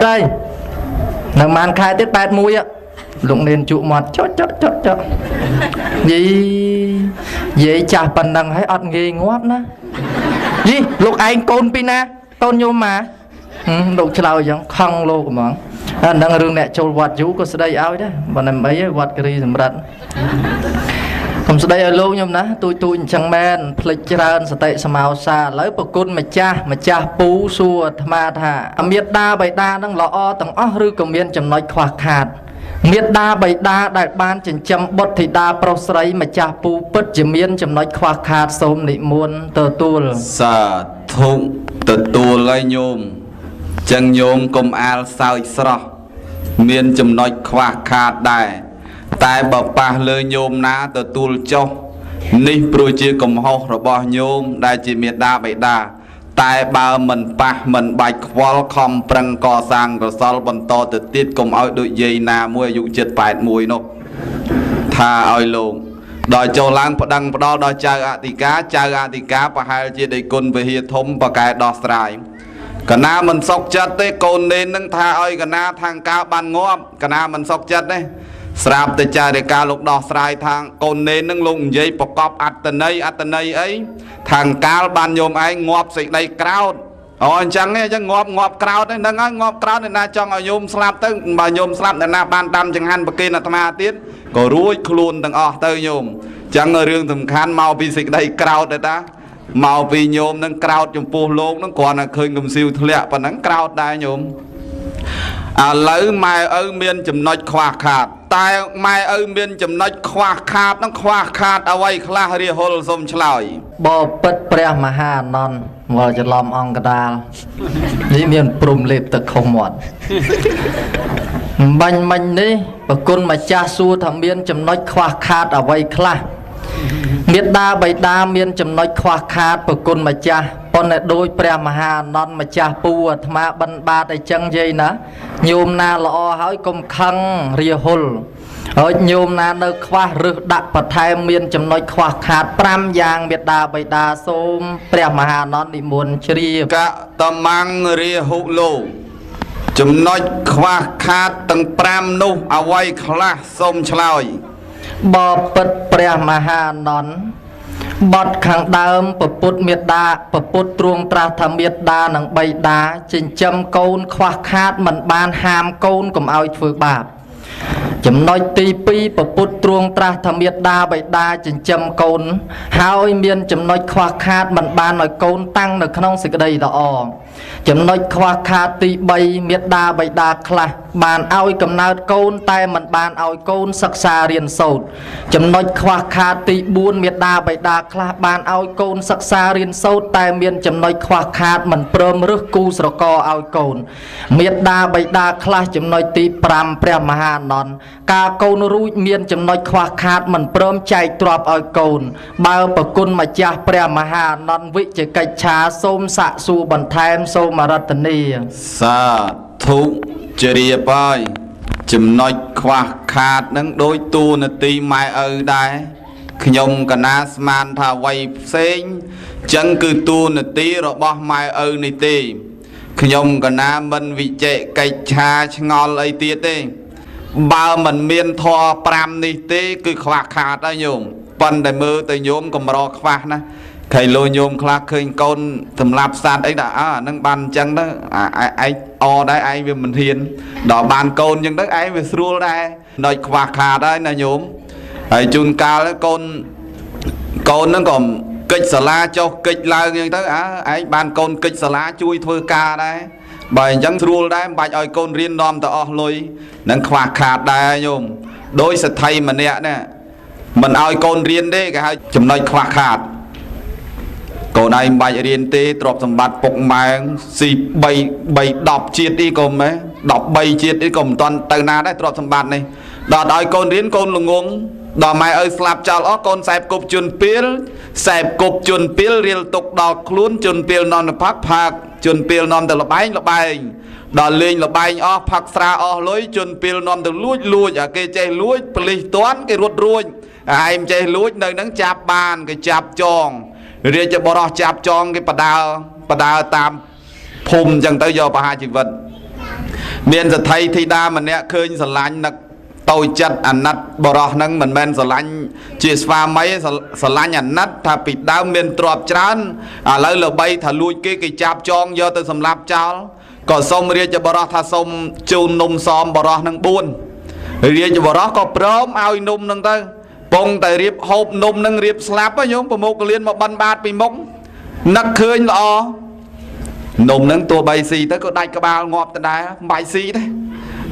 8ហើយនៅប៉ុន្មានខែទៀត81លោកនេនជក់មាត់ចុចចុចចុចចុចយាយយាយចាស់ប៉ុណ្ណឹងហើយអត់ងាយងាប់ណាយីលោកឯងកូនពីណាកូនញោមម៉ាលោកឆ្លើយអញ្ចឹងខឹងលោកហ្មងអាហ្នឹងរឿងអ្នកចូលវត្តយូរក៏ស្ដីឲ្យដែរបើមិនអីវត្តគិរីសម្រិទ្ធកុំស្ដីឲ្យលោកខ្ញុំណាទូចទូចអញ្ចឹងមែនភ្លេចច្រើនសតិសមោសាឥឡូវប្រគុណម្ចាស់ម្ចាស់ពូសួរអាត្មាថាមេដាបៃតានឹងល្អទាំងអស់ឬក៏មានចំណុចខ្វះខាតមេដាបៃតាដែលបានចិញ្ចឹមបុត្រធីតាប្រុសស្រីម្ចាស់ពូពិតជាមានចំណុចខ្វះខាតសូមនិមន្តទទួលសាធុទទួលហើយញោមចឹងញោមកុំអាលសើចស្រស់មានចំណុចខ្វះខាតដែរតែបើប៉ះលើញោមណាទទួលចុះនេះព្រោះជាកំហុសរបស់ញោមដែលជាមេដាបៃតាតែបើមិនប៉ះមិនបាច់ខ្វល់ខំប្រឹងកសាងកុសលបន្តទៅទៀតកុំឲ្យដូចយាយណាមួយអាយុជិត81នោះថាឲ្យលោកដល់ចូលឡើងប្តឹងផ្ដល់ដល់ចៅអធិការចៅអធិការប្រហែលជាដេគុណវិហារធំប្រកែដោះស្រាយកណាមិនសុកចិត្តទេកូននេននឹងថាឲ្យកណាខាងការបានងាប់កណាមិនសុកចិត្តទេស្រាប់តែចារិកាលោកដោះស្រាយថាកូននេននឹងលោកនិយាយប្រកបអត្តន័យអត្តន័យអីខាងកាលបានញោមឯងងាប់សេចក្តីក្រោធ អូអញ្ចឹងឯងអញ្ចឹងងាប់ងាប់ក្រោតហ្នឹងហើយងាប់ក្រោតអ្នកណាចង់ឲ្យញោមស្លាប់ទៅបើញោមស្លាប់អ្នកណាបានដាំចង្ហាន់ប្រគេនអាត្មាទៀតក៏រួចខ្លួនទាំងអស់ទៅញោមអញ្ចឹងរឿងសំខាន់មកពីសេចក្តីក្រោតទេតាមកពីញោមនឹងក្រោតចំពោះលោកនឹងគ្រាន់តែឃើញកំសៀវធ្លាក់ប៉ុណ្ណឹងក្រោតដែរញោមឥឡូវម៉ែឪមានចំណុចខ្វះខាតតែម៉ែឪមានចំណុចខ្វះខាតនឹងខ្វះខាតអ្វីខ្លះរាហុលសូមឆ្លើយបបិទ្ធព្រះមហាអនន្តមកច្រឡំអង្គដាលនេះមានព្រំលេបទឹកខុសមាត់បាញ់មិញនេះប្រគុណម្ចាស់សួរថាមានចំណុចខ្វះខាតអ្វីខ្លះមេដាបៃតាមានចំណុចខ្វះខាតប្រគុណម្ចាស់ប៉ុន្តែដោយព្រះមហាអនន្តម្ចាស់ពូអាត្មាបិណ្ឌបាតអីចឹងយាយណាញោមណាល្អហើយកុំខឹងរាហុលហើយញោមណានៅខ្វះរឹសដាក់បន្ថែមមានចំណុចខ្វះខាត5យ៉ាងមេដាបៃតាសូមព្រះមហាអនន្តនិមន្តជ្រាបកតមੰរាហុលោចំណុចខ្វះខាតទាំង5នោះអ្វីខ្លះសូមឆ្លើយបបិទ្ធព្រះមហាអនន្តបទខាងដើមពពុទ្ធមេដាពពុទ្ធទ្រង់ត្រាស់ថាមេដានិងបៃតាចិញ្ចឹមកូនខ្វះខាតមិនបានហាមកូនកុំឲ្យធ្វើបាបចំណុចទី2ពពុទ្ធទ្រង់ត្រាស់ថាមេដាបៃតាចិញ្ចឹមកូនហើយមានចំណុចខ្វះខាតមិនបានឲ្យកូនតាំងនៅក្នុងសេចក្តីល្អចំណុចខ្វះខាតទី3មេដាបៃតាខ្លះបានឲ្យកំណើតកូនតែមិនបានឲ្យកូនសិក្សារៀនសូត្រចំណុចខ្វះខាតទី4មេដាបៃតាខ្លះបានឲ្យកូនសិក្សារៀនសូត្រតែមានចំណុចខ្វះខាតមិនព្រមរើសគូស្រករឲ្យកូនមេដាបៃតាខ្លះចំណុចទី5ព្រះមហាអនន្តការកូនរួចមានចំណុចខ្វះខាតមិនព្រមចែកទ្រព្យឲ្យកូនបើប្រគុណម្ចាស់ព្រះមហាអនន្តវិជកិច្ឆាសូមសាកសួរបន្ថែមសូមអរតនីសាធុជ្រាបហើយចំណុចខ្វះខាតនឹងដូចតួនាទីម៉ែឪដែរខ្ញុំកណាស្មានថាអ្វីផ្សេងចឹងគឺតួនាទីរបស់ម៉ែឪនេះទេខ្ញុំកណាមិនវិជកិច្ឆាឆ្ងល់អីទៀតទេបើមិនមានធម៌5នេះទេគឺខ្វះខាតហើយញោមប៉ុន្តែមើលទៅញោមកម្រខ្វះណាខៃលោញោមខ្លះឃើញកូនសម្លាប់សត្វអីដល់អើអានឹងបានអញ្ចឹងទៅឯងអដែរឯងវាមិនហ៊ានដល់បានកូនអញ្ចឹងទៅឯងវាស្រួលដែរដល់ខ្វះខាតហើយណាញោមហើយជួនកាលកូនហ្នឹងក៏កិច្ចសាលាចុះកិច្ចឡើងអញ្ចឹងទៅអើឯងបានកូនកិច្ចសាលាជួយធ្វើការដែរបើអញ្ចឹងស្រួលដែរមិនបាច់ឲ្យកូនរៀននាំទៅអស់លុយនឹងខ្វះខាតដែរញោមដោយសទ្ធិម្នាក់ណាមិនឲ្យកូនរៀនទេគេហៅចំណុចខ្វះខាតកូនឯងមិនបាច់រៀនទេទ្រព្យសម្បត្តិពុកម៉ែងស៊ី3 3 10ជាតិអីក៏មិន13ជាតិអីក៏មិនទាន់ទៅណាដែរទ្រព្យសម្បត្តិនេះដល់ឲ្យកូនរៀនកូនល្ងងដល់ម៉ែឪស្លាប់ចោលអស់កូនសែបគប់ជន់ពីលសែបគប់ជន់ពីលរៀលទុកដល់ខ្លួនជន់ពីលនាំទៅផឹកផឹកជន់ពីលនាំទៅលបែងលបែងដល់លេងលបែងអស់ផឹកស្រាអស់លុយជន់ពីលនាំទៅលួចលួចអាគេចេះលួចប៉លិសតាន់គេរត់រួចឯងចេះលួចនៅនឹងចាប់បានគេចាប់ចងរាជបរោះចាប់ចងគេបដើតាមភូមិអញ្ចឹងទៅយកប្រហារជីវិតមានសទ្ធិធីតាម្នាក់ឃើញស្រឡាញ់នឹកតូចចិត្តអាណិតបរោះហ្នឹងមិនមែនស្រឡាញ់ជាស្វាមីស្រឡាញ់អាណិតថាពីដើមមានទ្រព្យច្រើនឥឡូវល្បីថាលួចគេគេចាប់ចងយកទៅសម្លាប់ចោលក៏សុំរាជបរោះថាសុំជូននំសមបរោះហ្នឹង4រាជបរោះក៏ព្រមឲ្យនំហ្នឹងទៅពងតែរៀបហូបនំនឹងរៀបស្លាប់ញោមប្រមុខកលៀនមកបិណ្ឌបាតពីមុខនឹកឃើញល្អនំនឹងទោះបីស៊ីទៅក៏ដាច់ក្បាលងាប់ដដែលមិនបាច់ស៊ីទេ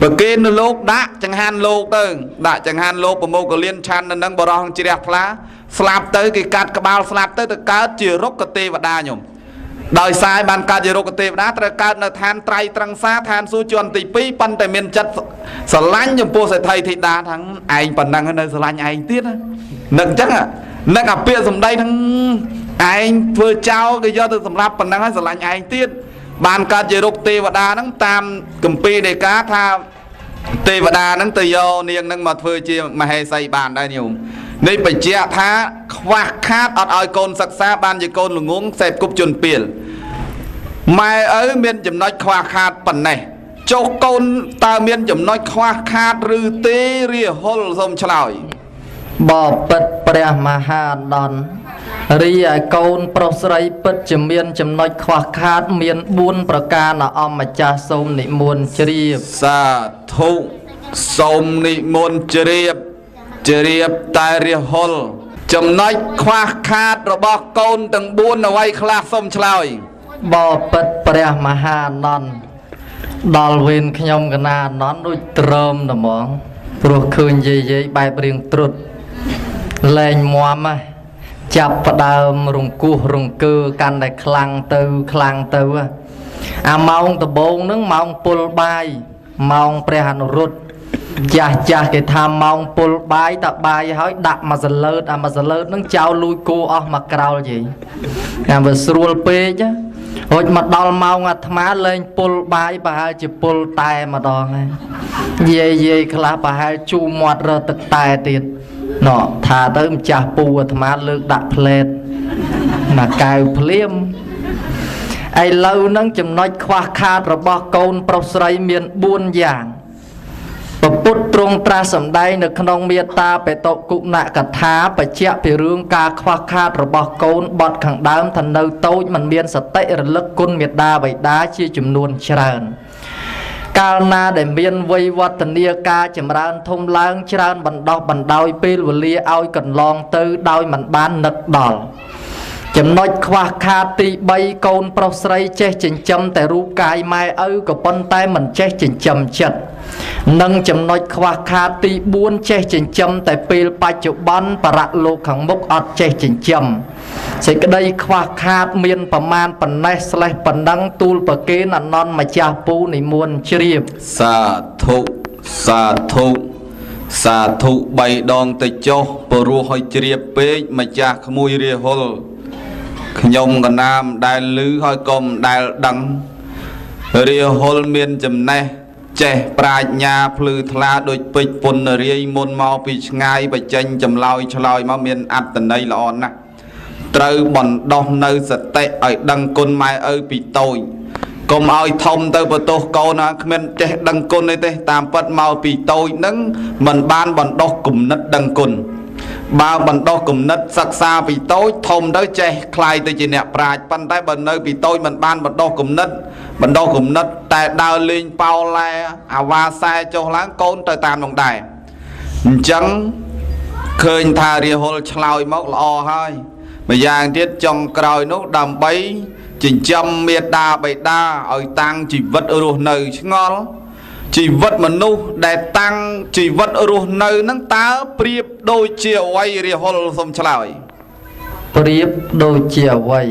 បើគេនៅលោកដាក់ចង្ហាន់លោកទៅដាក់ចង្ហាន់លោកប្រមុខកលៀនឆាន់នៅនឹងបរោះជ្រះថ្លាស្លាប់ទៅគេកាត់ក្បាលស្លាប់ទៅទៅកើតជារុក្ខទេវតាញោមដោយសារបានកើតជារុក្ខទេវតាត្រូវកើតនៅឋានត្រៃត្រឹងសាឋានសួគ៌ជាន់ទី2ប៉ុន្តែមានចិត្តស្រឡាញ់ចំពោះសេដ្ឋីធីតាថាឯងប៉ុណ្ណឹងនៅស្រឡាញ់ឯងទៀតនឹកអញ្ចឹងនឹកអាពាក្យសម្ដីហ្នឹងឯងធ្វើចោលគេយកទៅសម្រាប់ប៉ុណ្ណឹងហើយស្រឡាញ់ឯងទៀតបានកើតជារុក្ខទេវតាហ្នឹងតាមគម្ពីរដីកាថាទេវតាហ្នឹងទៅយកនាងហ្នឹងមកធ្វើជាមហេសីបានដែរញោមនេះបញ្ជាក់ថាខ្វះខាតអត់ឲ្យកូនសិក្សាបានជាកូនល្ងងសេពគប់ជន់ពីលម៉ែឪមានចំណុចខ្វះខាតប៉ុណ្ណេះចុះកូនតើមានចំណុចខ្វះខាតឬទេរាហុលសូមឆ្លើយ បបិទ្ធព្រះមហាអនន្ត រីឯកូនប្រុសស្រីពិតជាមានចំណុចខ្វះខាតមាន4ប្រការណាអម្ចាស់សូមនិមន្តជ្រាបសាធុសូមនិមន្តជ្រាបជ្រាបតែរាហុលចំណុចខ្វះខាតរបស់កូនទាំង4អ្វីខ្លះសូមឆ្លើយបបិទ្ធព្រះមហានន្ទដល់វេនខ្ញុំកណាអនន្តដូចត្រឹមតែហ្មងព្រោះឃើញយាយៗបែបរៀងត្រុតលែងមាំហ៎ចាប់ផ្ដើមរង្គោះរង្គើកាន់តែខ្លាំងទៅខ្លាំងទៅអាម៉ោងដំបូងហ្នឹងម៉ោងពុលបាយម៉ោងព្រះអនុរុទ្ធចាស់ចាស់គេថាម៉ោងពុលបាយតបាយហើយដាក់មួយសលើតអាមួយសលើតហ្នឹងចោលលួចគោអស់មកក្រោលយាយអាវាស្រួលពេករួចមកដល់ម៉ោងអាត្មាលែងពុលបាយប្រហែលជាពុលតែម្ដងហើយយាយយាយខ្លះប្រហែលជូរមាត់រកទឹកតែទៀតណោះថាទៅម្ចាស់ពូអាត្មាលើកដាក់ផ្លែតមកកែវភ្លាមឥឡូវហ្នឹងចំណុចខ្វះខាតរបស់កូនប្រុសស្រីមាន4យ៉ាងពពុទ្ធទ្រង់ត្រាស់សម្ដែងនៅក្នុងមេត្តាបេតុគុណកថាបញ្ជាក់ពីរឿងការខ្វះខាតរបស់កូនបត់ខាងដើមថានៅតូចមិនមានសតិរលឹកគុណមេដាបិតាជាចំនួនច្រើនកាលណាដែលមានវ័យវឌ្ឍនាការចម្រើនធំឡើងច្រើនបណ្ដោះបណ្ដោយពេលវេលាឲ្យកន្លងទៅដោយមិនបាននឹកដល់ចំណុចខ្វះខាតទី3កូនប្រុសស្រីចេះចិញ្ចឹមតែរូបកាយម៉ែឪក៏ប៉ុន្តែមិនចេះចិញ្ចឹមចិត្តនិងចំណុចខ្វះខាតទី4ចេះចិញ្ចឹមតែពេលបច្ចុប្បន្នបរលោកខាងមុខអត់ចេះចិញ្ចឹមសេចក្តីខ្វះខាតមានប្រមាណប៉ុណ្ណេះស្លេះប៉ុណ្ណឹងទូលប្រគេនអនន្តម្ចាស់ពូនិមន្តជ្រាបសាធុសាធុសាធុ3ដងទៅចុះព្រោះឲ្យជ្រាបពេកម្ចាស់ក្មួយរាហុលខ្ញុំកណាមិនដែលឮហើយក៏មិនដែលដឹងរាហុលមានចំណេះចេះប្រាជ្ញាភ្លឺថ្លាដូចពេជ្រពុនរាយមុនមកពីឆ្ងាយបញ្ចេញចម្លើយឆ្លើយមកមានអត្តន័យល្អណាស់ត្រូវបណ្ដោះនៅសតិឲ្យដឹងគុណម៉ែឪពីតូចកុំឲ្យធំទៅបន្ទោសកូនណាគ្មានចេះដឹងគុណទេទេតាមពិតមកពីតូចហ្នឹងមិនបានបណ្ដោះគំនិតដឹងគុណបើបណ្ដោះគំនិតសិក្សាពីតូចធំទៅចេះคล้ายទៅជាអ្នកប្រាជ្ញប៉ុន្តែបើនៅពីតូចមិនបានបណ្ដោះគំនិតបណ្ដោះគំនិតតែដើរលេងប៉ោឡែអាវ៉ាសែចុះឡើងកូនទៅតាមនោះដែរអញ្ចឹងឃើញថារាហុលឆ្លើយមកល្អហើយម្យ៉ាងទៀតចុងក្រោយនោះដើម្បីចិញ្ចឹមមេដាបិតាឲ្យតាំងជីវិតរស់នៅឆ្ងល់ជីវិតមនុស្សដែលតាំងជីវិតរស់នៅនឹងតើប្រៀបដូចជាអ្វីរាហុលសូមឆ្លើយប្រៀបដូចជាអ្វី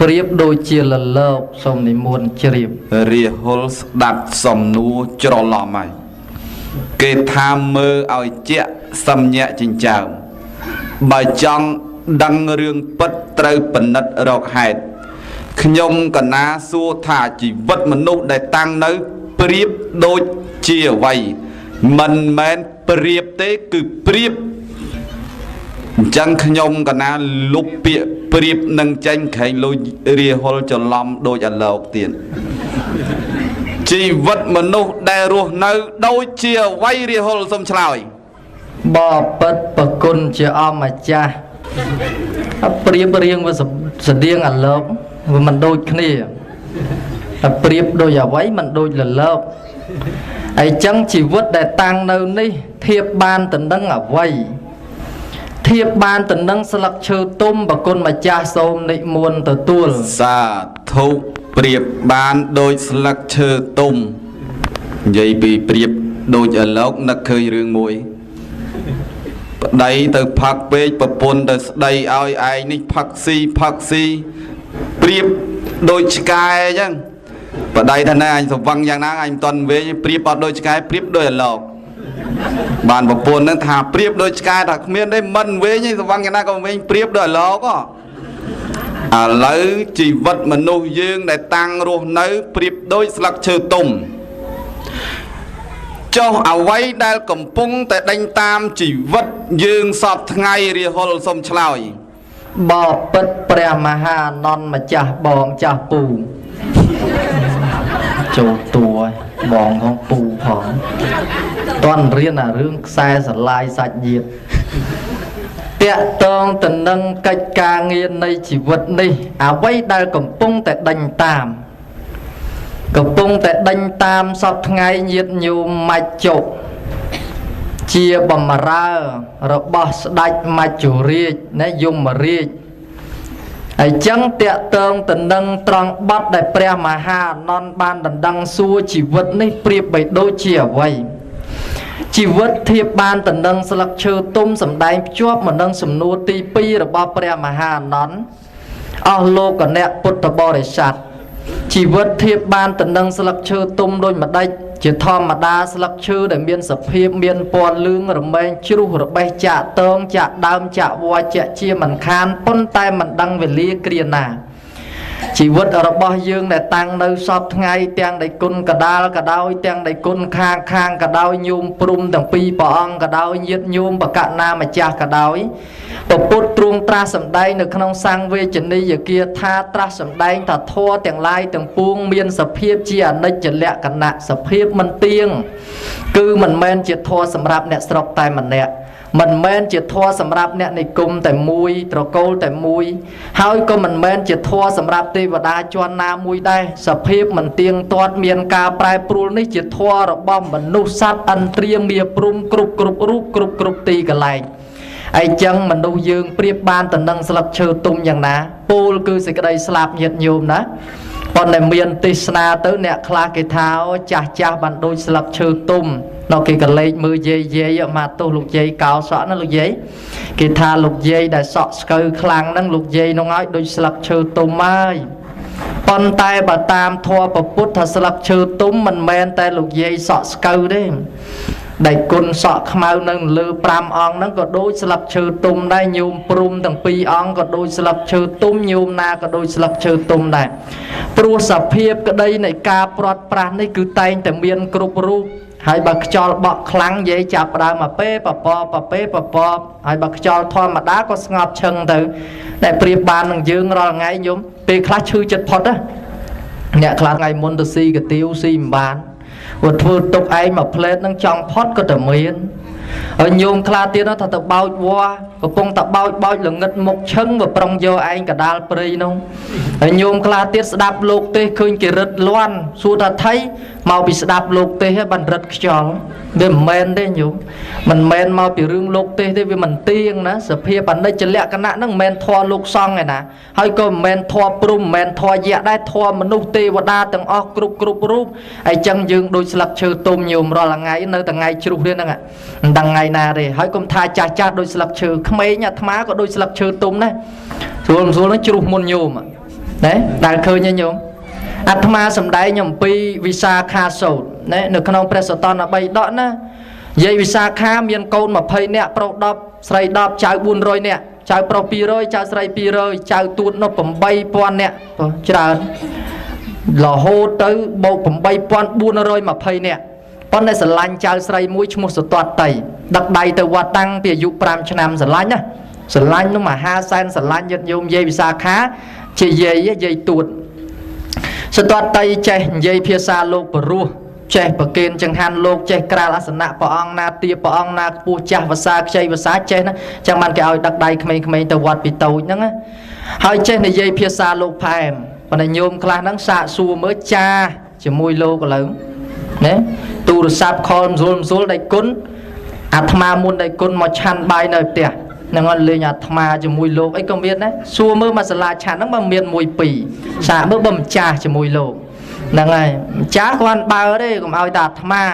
ប្រៀបដូចជាលលកសូមនិមន្តជ្រាបរាហុលស្ដាប់សំណួរច្រឡំហើយគេថាមើលឲ្យជាក់សំញាក់ចិញ្ចើមបើចង់ដឹងរឿងពិតត្រូវពិនិត្យរកហេតុខ្ញុំកណាសួរថាជីវិតមនុស្សដែលតាំងនៅប្រៀបដូចជាអ្វីមិនមែនប្រៀបទេគឺប្រៀបអញ្ចឹងខ្ញុំកណាលុបពាក្យប្រៀបនឹងចេញក្រែងលុយរាហុលច្រឡំដូចអាលោកទៀតជីវិតមនុស្សដែលរស់នៅដូចជាអ្វីរាហុលសូមឆ្លើយបបិទ្ធប្រគុណជាអម្ចាស់ប្រៀបរៀងវាស្តៀងអាលោកវាមិនដូចគ្នាតែប្រៀបដូចអ្វីមិនដូចលលកអីចឹងជីវិតដែលតាំងនៅនេះធៀបបានទៅនឹងអ្វីធៀបបានទៅនឹងស្លឹកឈើទុំប្រគុណម្ចាស់សូមនិមន្តទទួលសាធុប្រៀបបានដូចស្លឹកឈើទុំនិយាយពីប្រៀបដូចអាលោកនឹកឃើញរឿងមួយប្តីទៅផឹកពេកប្រពន្ធទៅស្ដីឲ្យឯងនេះផឹកស៊ីផឹកស៊ីប្រៀបដូចឆ្កែអញ្ចឹងប្តីថាណែអញស្វឹងយ៉ាងណាអញមិនទាន់វិញប្រៀបអត់ដូចឆ្កែប្រៀបដូចអាលោកបានប្រពន្ធនឹងថាប្រៀបដូចឆ្កែថាគ្មានទេមិនវិញទេស្វឹងយ៉ាងណាក៏វិញប្រៀបដូចអាលោកឥឡូវជីវិតមនុស្សយើងដែលតាំងរស់នៅប្រៀបដូចស្លឹកឈើទុំចុះអ្វីដែលកំពុងតែដេញតាមជីវិតយើងសពថ្ងៃរាហុលសូមឆ្លើយបបិទ្ធព្រះមហានន្ទម្ចាស់បងម្ចាស់ពូចូលតួបងផងពូផងតន់រៀនអារឿងខ្សែស្រឡាយសាច់ញាតិ តាក់តងទៅនឹងកិច្ចការងារនៃជីវិតនេះអ្វីដែលកំពុងតែដេញតាមកំពុងតែដេញតាមសពថ្ងៃញាតិញោមមច្ចុជាបំរើរបស់ស្ដេចមច្ចុរាជណាយមរាជហើយចឹងតាក់ទងទៅនឹងត្រង់បត់ដែលព្រះមហាអនន្តបានដណ្ដឹងសួរជីវិតនេះប្រៀបបីដូចជាអ្វីជីវិតធៀបបានទៅនឹងស្លឹកឈើទុំសម្ដែងភ្ជាប់មកនឹងសំណួរទី2របស់ព្រះមហាអនន្តអស់លោកអ្នកពុទ្ធបរិស័ទជីវិតធៀបបានទៅនឹងស្លឹកឈើទុំដូចម្ដេចជាធម្មតាស្លឹកឈើដែលមានសភាពមានពណ៌លឿងរមែងជ្រុះរបេះចាក់តងចាក់ដើមចាក់វល្លិចាក់ជាមិនខានប៉ុន្តែមិនដឹងវេលាគ្រាណាជីវិតរបស់យើងដែលតាំងនៅសពថ្ងៃទាំងដៃគុណកដាលក៏ដោយទាំងដៃគុណខាងខាងក៏ដោយញោមព្រំទាំងពីរព្រះអង្គក៏ដោយញាតិញោមបកណាម្ចាស់ក៏ដោយពពុទ្ធទ្រង់ត្រាស់សម្ដែងនៅក្នុងសង្វេជនីយគាថាត្រាស់សម្ដែងថាធម៌ទាំងឡាយទាំងពួងមានសភាពជាអនិច្ចលក្ខណៈសភាពមិនទៀងគឺមិនមែនជាធម៌សម្រាប់អ្នកស្រុកតែម្នាក់មិនមែនជាធម៌សម្រាប់អ្នកនិគមតែមួយត្រកូលតែមួយហើយក៏មិនមែនជាធម៌សម្រាប់ទេវតាជាន់ណាមួយដែរសភាពមិនទៀងទាត់មានការប្រែប្រួលនេះជាធម៌របស់មនុស្សសត្វឥន្ទ្រាមាព្រំគ្រប់គ្រប់រូបគ្រប់គ្រប់ទីកន្លែងអីចឹងមនុស្សយើងប្រៀបបានទៅនឹងស្លឹកឈើទុំយ៉ាងណាពូលគឺសេចក្តីស្លាប់ញាតិញោមណាប៉ុន្តែមានទេសនាទៅអ្នកខ្លះគេថាចាស់ចាស់បានដូចស្លឹកឈើទុំដល់គេក៏លេចមើលយាយយាយមកទោសលោកយាយកោសក់ណាលោកយាយគេថាលោកយាយដែលសក់ស្កូវខ្លាំងហ្នឹងលោកយាយនោះឲ្យដូចស្លឹកឈើទុំហើយប៉ុន្តែបើតាមធម៌ពុទ្ធថាស្លឹកឈើទុំមិនមែនតែលោកយាយសក់ស្កូវទេដែលគុណសក់ខ្មៅនៅលើ5អង្គហ្នឹងក៏ដូចស្លឹកឈើទុំដែរញោមព្រំទាំងពីរអង្គក៏ដូចស្លឹកឈើទុំញោមណាក៏ដូចស្លឹកឈើទុំដែរព្រោះសភាពក្តីនៃការព្រាត់ប្រាសនេះគឺតែងតែមានគ្រប់រូបហើយបើខ្យល់បក់ខ្លាំងយាយចាប់ដើមមកពេបបបពេបបហើយបើខ្យល់ធម្មតាក៏ស្ងប់ឈឹងទៅតែប្រៀបបាននឹងយើងរាល់ថ្ងៃញោមពេលខ្លះឈឺចិត្តផុតណាអ្នកខ្លះថ្ងៃមុនទៅស៊ីកាទៀវស៊ីមិនបានព្រោះធ្វើទុកឯងមួយផ្លេតនឹងចង់ផុតក៏តែមានហើយញោមខ្លះទៀតថាទៅបោចវល្លិកំពុងតែបោចបោចល្ងិតមុខឈឹងវាប្រុងយកឯងកដាលព្រៃនោះហើយញោមខ្លះទៀតស្ដាប់លោកទេសឃើញគេរឹតលាន់សួរថាថៃមកពីស្ដាប់លោកទេសបានរឹតខ្យល់វាមិនមែនទេញោមមិនមែនមកពីរឿងលោកទេសទេវាមិនទៀងណាសភាពអនិច្ចលក្ខណៈហ្នឹងមិនមែនធម៌លោកសង្ឃឯណាហើយក៏មិនមែនធម៌ព្រំមិនមែនធម៌យៈដែរធម៌មនុស្សទេវតាទាំងអស់គ្រប់គ្រប់រូបហើយចឹងយើងដូចស្លឹកឈើទុំញោមរាល់ថ្ងៃនៅតែថ្ងៃជ្រុះទេហ្នឹងមិនដឹងថ្ងៃណាទេហើយកុំថាចាស់ចាស់ដូចស្លឹកឈើក្មេងអាត្មាក៏ដូចស្លឹកឈើទុំដែរស្រួលស្រួលហ្នឹងជ្រុះមុនញោមណាដែលឃើញទេញោមអាត្មាសម្ដែងអំពីវិសាខាសោតណានៅក្នុងព្រះសតន្ត3ដកណាយាយវិសាខាមានកូន20នាក់ប្រុស10ស្រី10ចៅ400នាក់ចៅប្រុស200ចៅស្រី200ចៅទួតនោះ8000នាក់ច្រើនរហូតទៅបូក8420នាក់ប៉ុន្តែស្រឡាញ់ចៅស្រីមួយឈ្មោះសតតតីដឹកដៃទៅវត្តតាំងពីអាយុ5ឆ្នាំស្រឡាញ់ណាស្រឡាញ់នោះមហាសែនស្រឡាញ់ញាតិញោមយាយវិសាខាជាយាយយាយទួតសតតតីចេះនិយាយភាសាលោកពរោះចេះប្រគេនចង្ហាន់លោកចេះក្រាលអាសនៈព្រះអង្គណាទាព្រះអង្គណាខ្ពស់ចាស់វសាខ្ចីវសាចេះណាចឹងបានគេឲ្យដឹកដៃក្មេងៗទៅវត្តពីតូចហ្នឹងណាហើយចេះនិយាយភាសាលោកផែមប៉ុន្តែញោមខ្លះហ្នឹងសាកសួរមើលចាជាមួយលោកឥឡូវណាទូរស័ព្ទខលមស៊ុលដៃគុណអាត្មាមុនដៃគុណមកឆាន់បាយនៅផ្ទះហ្នឹងអត់លេងអាត្មាជាមួយលោកអីក៏មានដែរសួរមើលមកសាលាឆាន់ហ្នឹងបើមាន1 2សាកមើលបើម្ចាស់ជាមួយលោកហ្នឹងហើយម្ចាស់គ្រាន់បើទេកុំឲ្យតែអាត្មា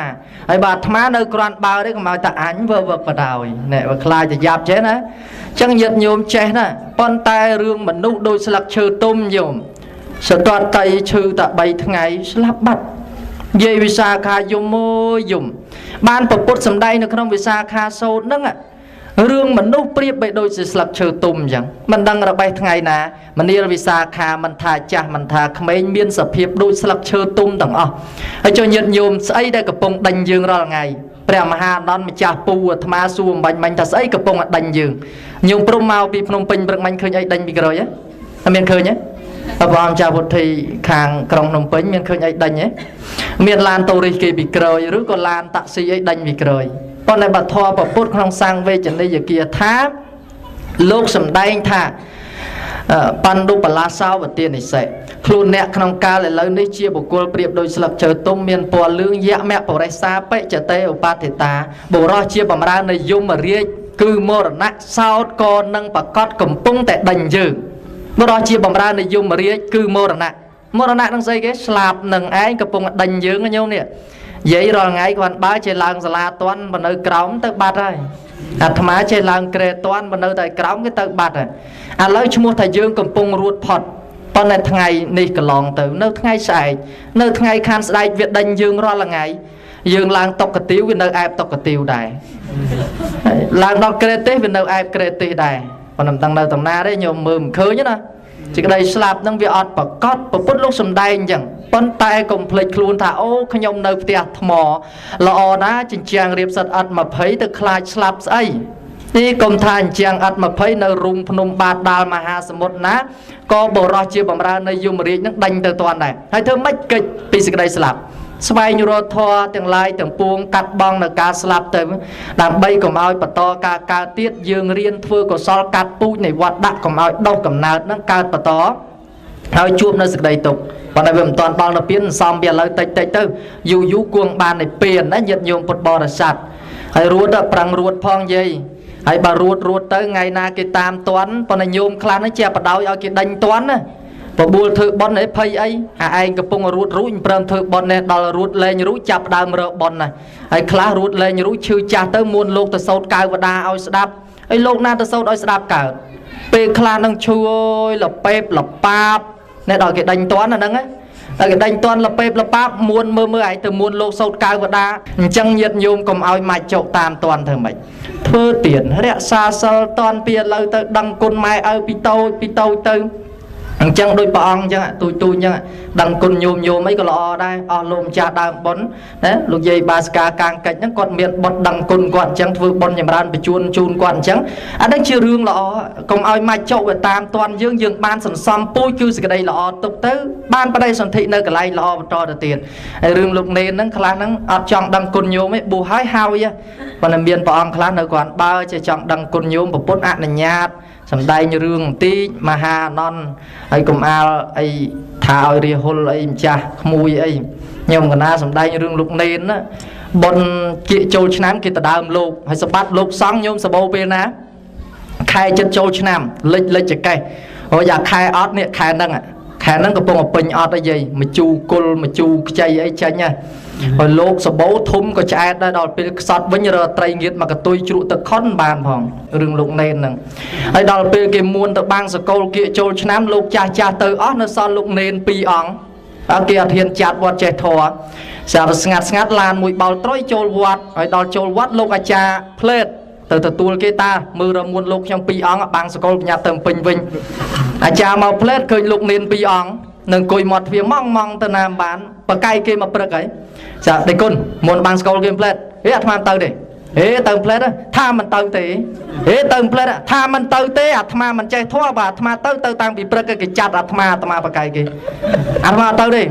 ហើយបើអាត្មានៅគ្រាន់បើទេកុំឲ្យតែអញវើវឹកបដ ாய் ណែបើខ្លាចតែយ៉ាប់ចេះណាអញ្ចឹងញាតិញោមចេះណាប៉ុន្តែរឿងមនុស្សដូចស្លឹកឈើទុំញោមសតតតីឈឺតែ3ថ្ងៃស្លាប់បាត់យាយវិសាខាយំមួយយំបានប្រពុតសម្ដែងនៅក្នុងវិសាខាសោតហ្នឹងរឿងមនុស្សប្រៀបបីដូចជាស្លឹកឈើទុំអញ្ចឹងមិនដឹងរបេះថ្ងៃណាមនាលវិសាខាមិនថាចាស់មិនថាក្មេងមានសភាពដូចស្លឹកឈើទុំទាំងអស់ហើយចុះញាតិញោមស្អីដែលកំពុងដេញយើងរាល់ថ្ងៃព្រះមហាអនន្តម្ចាស់ពូអាត្មាសួរអំបញ្ញមិញថាស្អីកំពុងដេញយើងញោមព្រមមកពីភ្នំពេញព្រឹកមិញឃើញអីដេញពីក្រោយហ៎អត់មានឃើញទេព្រះអង្គចាស់វុធីខាងក្រុងភ្នំពេញមានឃើញអីដេញទេមានឡានតូរីសគេពីក្រោយឬក៏ឡានតាក់ស៊ីអីដេញពីក្រោយប៉ុន្តែបើធម៌ពុទ្ធក្នុងសង្វេជនីយគាថា លោកសម្ដែងថាបណ្ឌុបលាសោវទានិសិខ្លួនអ្នកក្នុងកាលឥឡូវនេះជាបុគ្គលប្រៀបដូចស្លឹកឈើទុំមានពណ៌លឿងយមៈបរិសាបិចតេឧបធិតាបុរសជាបំរើនៃយមរាជគឺមរណៈសោតក៏នឹងប្រកបកំពុងតែដេញយើងបុរសជាបំរើនៃយមរាជគឺមរណៈមរណៈនឹងស្អីគេស្លាប់នឹងឯងកំពុងដេញយើងញោមនេះនិយាយរាល់ថ្ងៃគាត់បើចេះឡើងសាលាតន់បើនៅក្រោមទៅបាត់ហើយអាត្មាចេះឡើងក្រែតន់បើនៅតែក្រោមគេទៅបាត់ហើយឥឡូវឈ្មោះថាយើងកំពុងរួតផុតប៉ុន្តែថ្ងៃនេះកន្លងទៅនៅថ្ងៃស្អែកនៅថ្ងៃខានស្ដែកវាដេញយើងរាល់ថ្ងៃយើងឡើងតុកកាទៀវវានៅអែបតុកកាទៀវដែរឡើងដល់ក្រែទេសវានៅអែបក្រែទេសដែរប៉ុន្តែមិនដឹងនៅតំណាទេញោមមើលមិនឃើញណាសេចក្តីស្លាប់នឹងវាអត់ប្រកបពុទ្ធលោកសំដែងអញ្ចឹងប៉ុន្តែកុំភ្លេចខ្លួនថាអូខ្ញុំនៅផ្ទះថ្មល្អណាស់ចិញ្ចាំងរៀបសិតអត់20ទៅខ្លាចស្លាប់ស្អីនេះកុំថាអញ្ចឹងអត់20នៅរូងភ្នំបាតដាលមហាសមុទ្រណាក៏បរោះជាបំរើនៃយមរាជនឹងដេញទៅតាន់ដែរហើយធ្វើម៉េចកិច្ចពីសេចក្តីស្លាប់ស្វែងរកធម៌ទាំងឡាយទាំងពួងកាត់បងនៅការស្លាប់ទៅដើម្បីកុំឲ្យបន្តការកើតទៀតយើងរៀនធ្វើកុសលកាត់ពូជនៃវត្តដាក់កុំឲ្យដុះកំណើតនឹងកើតបន្តហើយជួបនៅសេចក្តីទុក្ខប៉ុន្តែវាមិនតាន់ដល់នៅពៀនសំវាឥឡូវតិចតិចទៅយូរយូរគួងបាននៃពៀនណាញាតិញោមពុទ្ធបរិស័ទហើយរួតប្រឹងរួតផងយាយហើយបើរួតរួតទៅថ្ងៃណាគេតាមតន់ប៉ុន្តែញោមខ្លះហ្នឹងជាបដោយឲ្យគេដេញតន់ណាបបួលធ្វើប៉ុនអីភ័យអីអាឯងកំពុងរួតរួចព្រមធ្វើប៉ុននេះដល់រួតលែងរួចចាប់ដើមរើប៉ុនណាហើយខ្លះរួតលែងរួចឈឺចាស់ទៅមួនលោកទៅសោតកៅវដាឲ្យស្ដាប់ហើយលោកណាទៅសោតឲ្យស្ដាប់កើតពេលខ្លះនឹងឈឺអើយលពេបលប៉ាបនេះដល់គេដេញតន់អាហ្នឹងណាដល់គេដេញតន់លពេបលប៉ាបមួនមើលមើលឯងទៅមួនលោកសោតកៅវដាអញ្ចឹងញាតិញោមកុំឲ្យម៉ាច់ចុកតាមតន់ធ្វើម៉េចធ្វើទៀនរក្សាសិលតន់ពីឥឡូវទៅដឹងគុណម៉ែឪពីតូចពីតូចទៅអញ្ចឹងដូចព្រះអង្គអញ្ចឹងទូចទូចអញ្ចឹងដឹងគុណញោមញោមអីក៏ល្អដែរអស់លោកម្ចាស់ដើមបុណ្យណាលោកយាយបាសកាកាងកិច្ចហ្នឹងគាត់មានបុណ្យដឹងគុណគាត់អញ្ចឹងធ្វើបុណ្យចម្រើនបញ្ជួនជូនគាត់អញ្ចឹងអាហ្នឹងជារឿងល្អកុំឲ្យម៉ាច់ចុកវាតាមតន់យើងយើងបានសន្សំពូជគឺសេចក្តីល្អទុកទៅបានបដិសន្ធិនៅកន្លែងល្អបន្តទៅទៀតហើយរឿងលោកនេនហ្នឹងខ្លះហ្នឹងអត់ចង់ដឹងគុណញោមទេបួសហើយហើយប៉ុន្តែមានព្រះអង្គខ្លះនៅគាត់បើចេះចង់ដឹងគុណញោមពុទ្ធអនុញ្ញាតសម្ដែងរឿងបន្តិចមហាអនន្តហើយកុំអាលអីថាឲ្យរាហុលអីម្ចាស់ក្មួយអីខ្ញុំកណាសម្ដែងរឿងលោកនេនណាបុណ្យគៀកចូលឆ្នាំគេទៅដើមលោកហើយសម្បត្តិលោកសង្ឃញោមសបោពេលណាខែចិត្តចូលឆ្នាំលិចលិចចកេះអូយ៉ាខែអត់នេះខែហ្នឹងខែហ្នឹងកំពុងពេញអត់អីយាយមជូគុលមជូខ្ចីអីចេញហ៎ហើយលោកសបោធំក៏ឆ្អែតដែរដល់ពេលខ្សត់វិញរកត្រីងៀតមកកតុយជ្រក់ទឹកខុនបានផងរឿងលោកនេនហ្នឹងហើយដល់ពេលគេមួនទៅបាំងសកលគៀកចូលឆ្នាំលោកចាស់ចាស់ទៅអស់នៅសល់លោកនេន2អង្គអត់គេអត់ហ៊ានចាត់វត្តចេះធរស្រាប់ស្ងាត់ស្ងាត់ឡានមួយបោលត្រុយចូលវត្តហើយដល់ចូលវត្តលោកអាចារ្យផ្លេតទៅទទួលគេតាមើលរមួនលោកខ្ញុំ2អង្គបាំងសកលបញ្ញាទៅពេញវិញអាចារ្យមកផ្លេតឃើញលោកនេន2អង្គនឹងអង្គុយមាត់ទ្វារម៉ងម៉ងទៅណាបានបកែគេមកព្រឹកហើយចាដេគុណមុនបាំងស្កលគេផ្លែតហេអាត្មាទៅទេហេទៅផ្លែតថាមិនទៅទេហេទៅផ្លែតថាមិនទៅទេអាត្មាមិនចេះធေါ်បាទអាត្មាទៅទៅតាំងពីព្រឹកគេចាត់អាត្មាអាត្មាបកែគេអាត្មាទៅទេ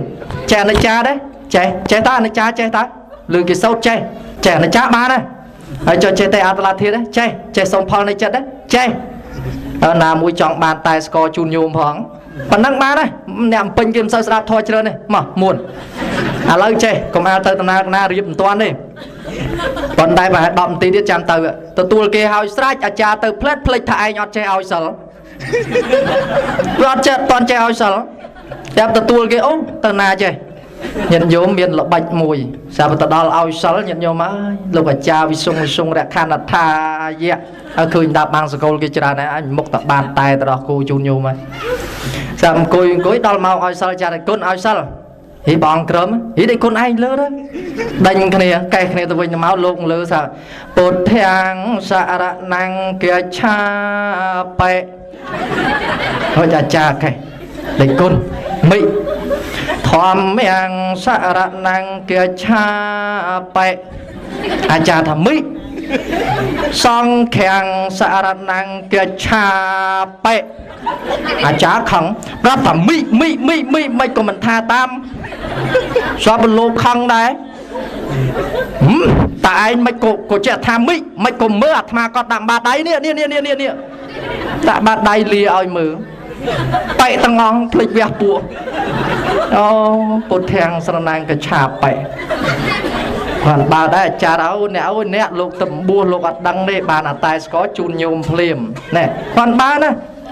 ចេះអនិច្ចាទេចេះចេះតាអនិច្ចាចេះតាលឺគេសោតចេះចេះអនិច្ចាបានហើយហើយចុះចេះតែអត្តលាធាតទេចេះចេះសុំផលនៃចិត្តទេចេះណាមួយចង់បានតែស្កជូនញោមផងប៉ុណ្ណឹងបានហើយអ្នកអំពេញគេមិនសូវស្ដាប់ធေါ်ច្រើនទេមកមួនឥឡូវចេះកុំអាលទៅដំណើរកណារៀបមិនទាន់ទេប៉ុន្តែប្រហែល10នាទីទៀតចាំទៅទទួលគេឲ្យស្រេចអាចារ្យទៅផ្លែតផ្លេចថាឯងអត់ចេះឲ្យសិលវាអត់ចេះតន់ចេះឲ្យសិលចាំទទួលគេអូទៅណាចេះញាតិញោមមានល្បិចមួយស្រាប់ទៅដល់ឲ្យសិលញាតិញោមអើយលោកអាចារ្យវិសុងវិសុងរខណដ្ឋាយៈហើយឃើញដាប់បាំងសកលគេច្រើនហើយអញមុខតបានតែទៅដល់គូជូនញោមហើយស្រាប់អង្គុយអង្គុយដល់មកឲ្យសិលចារគុណឲ្យសិលហីបងក្រមហីដេគុណឯងលើទៅដេញគ្នាកេះគ្នាទៅវិញទៅមកលោកលើថាពុទ្ធាំសារណង្គាឆាបេហើយអាចារ្យកេះដេគុណមិធម្មំសារណង្គាឆាបេអាចារ្យថាមិសង្ឃាំសារណង្គាឆាបេអាចារ្យខឹងប្រាប់ថាមិមិមិមិមិនក៏មិនថាតាមស្រាប់លោកខឹងដែរតាឯងមិនក៏ចេះថាមិមិនក៏មើលអាត្មាគាត់ដាក់បាដៃនេះនេះនេះនេះនេះ ដាក់បាតដៃលាឲ្យមើលបែកទាំងអង្គភ្លេចវះពួកអូពុទ្ធាំងស្រណាងកឆាបែកគាត់បើដែរអាចារ្យអូអ្នកអូអ្នកលោកទៅបួសលោកអត់ដឹងទេបានអតែស្ករជូនញោមភ្លាមណែគាត់បើណា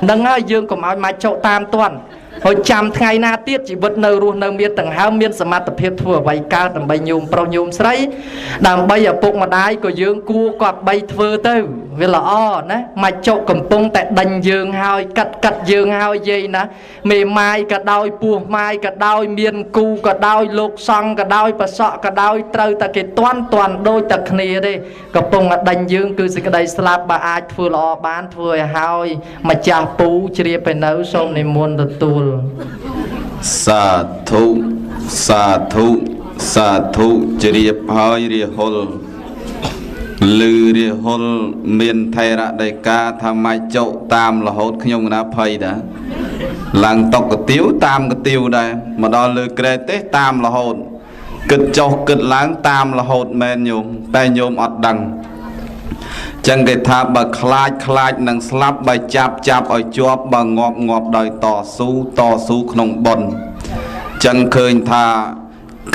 នឹងហើយយើងកុំឲ្យមកចុកតាមទាន់ហើយចាំថ្ងៃណាទៀតជីវិតនៅរស់នៅមានដង្ហើមមានសមត្ថភាពធ្វើអ្វីកើតដើម្បីញោមប្រុសញោមស្រីដើម្បីឪពុកម្ដាយក៏យើងគួរគប្បីធ្វើទៅវាល្អណាមកចុកកំពុងតែដេញយើងហើយកាត់កាត់យើងហើយយាយណាមេម៉ាយក៏ដោយពោះម៉ាយក៏ដោយមានគូក៏ដោយលោកសង្ឃក៏ដោយប្រសក់ក៏ដោយត្រូវតែគេទាន់ទាន់ដូចតែគ្នាទេកំពុងតែដេញយើងគឺសេចក្តីស្លាប់បើអាចធ្វើល្អបានធ្វើឲ្យហើយម្ចាស់ពូជ្រាបទៅនៅសូមនិមន្តទទួលសាធុសាធុសាធុជ្រាបហើយរាហុលលឺរាហុលមានថេរដីកាថាម៉េចចុតាមរហូតខ្ញុំណាភ័យដែរឡើងតុកកាទៀវតាមកទៀវដែរមកដល់លើក្រែទេសតាមរហូតគិតចុះគិតឡើងតាមរហូតមែនញោមតែញោមអត់ដឹងចឹងគេថាបើខ្លាចខ្លាចនឹងស្លាប់បើចាប់ចាប់ឲ្យជាប់បើងាប់ងាប់ដោយតស៊ូតស៊ូក្នុងបុណ្យចឹងឃើញថា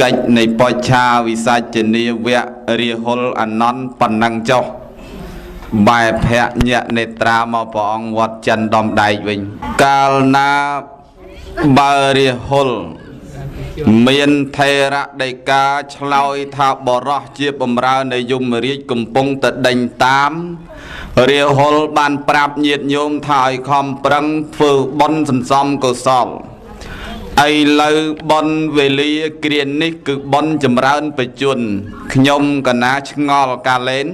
កិច្ចនៃបច្ឆាវិសាចនាវៈរាហុលអនន្តប៉ុណ្ណឹងចុះបែភៈញៈនេត្រាមកព្រះអង្គវត្តចិនដំដែកវិញកាលណាបើរាហុលមានថេរដីកាឆ្លើយថាបរោះជាបំរើនៃយមរាជកំពុងតែដេញតាមរាហុលបានប្រាប់ញាតិញោមថាឲ្យខំប្រឹងធ្វើបុណ្យសន្សំកុសលឥឡូវបុណ្យវេលាគ្រានេះគឺបុណ្យចម្រើនបជនខ្ញុំកណាឆ្ងល់កាលែន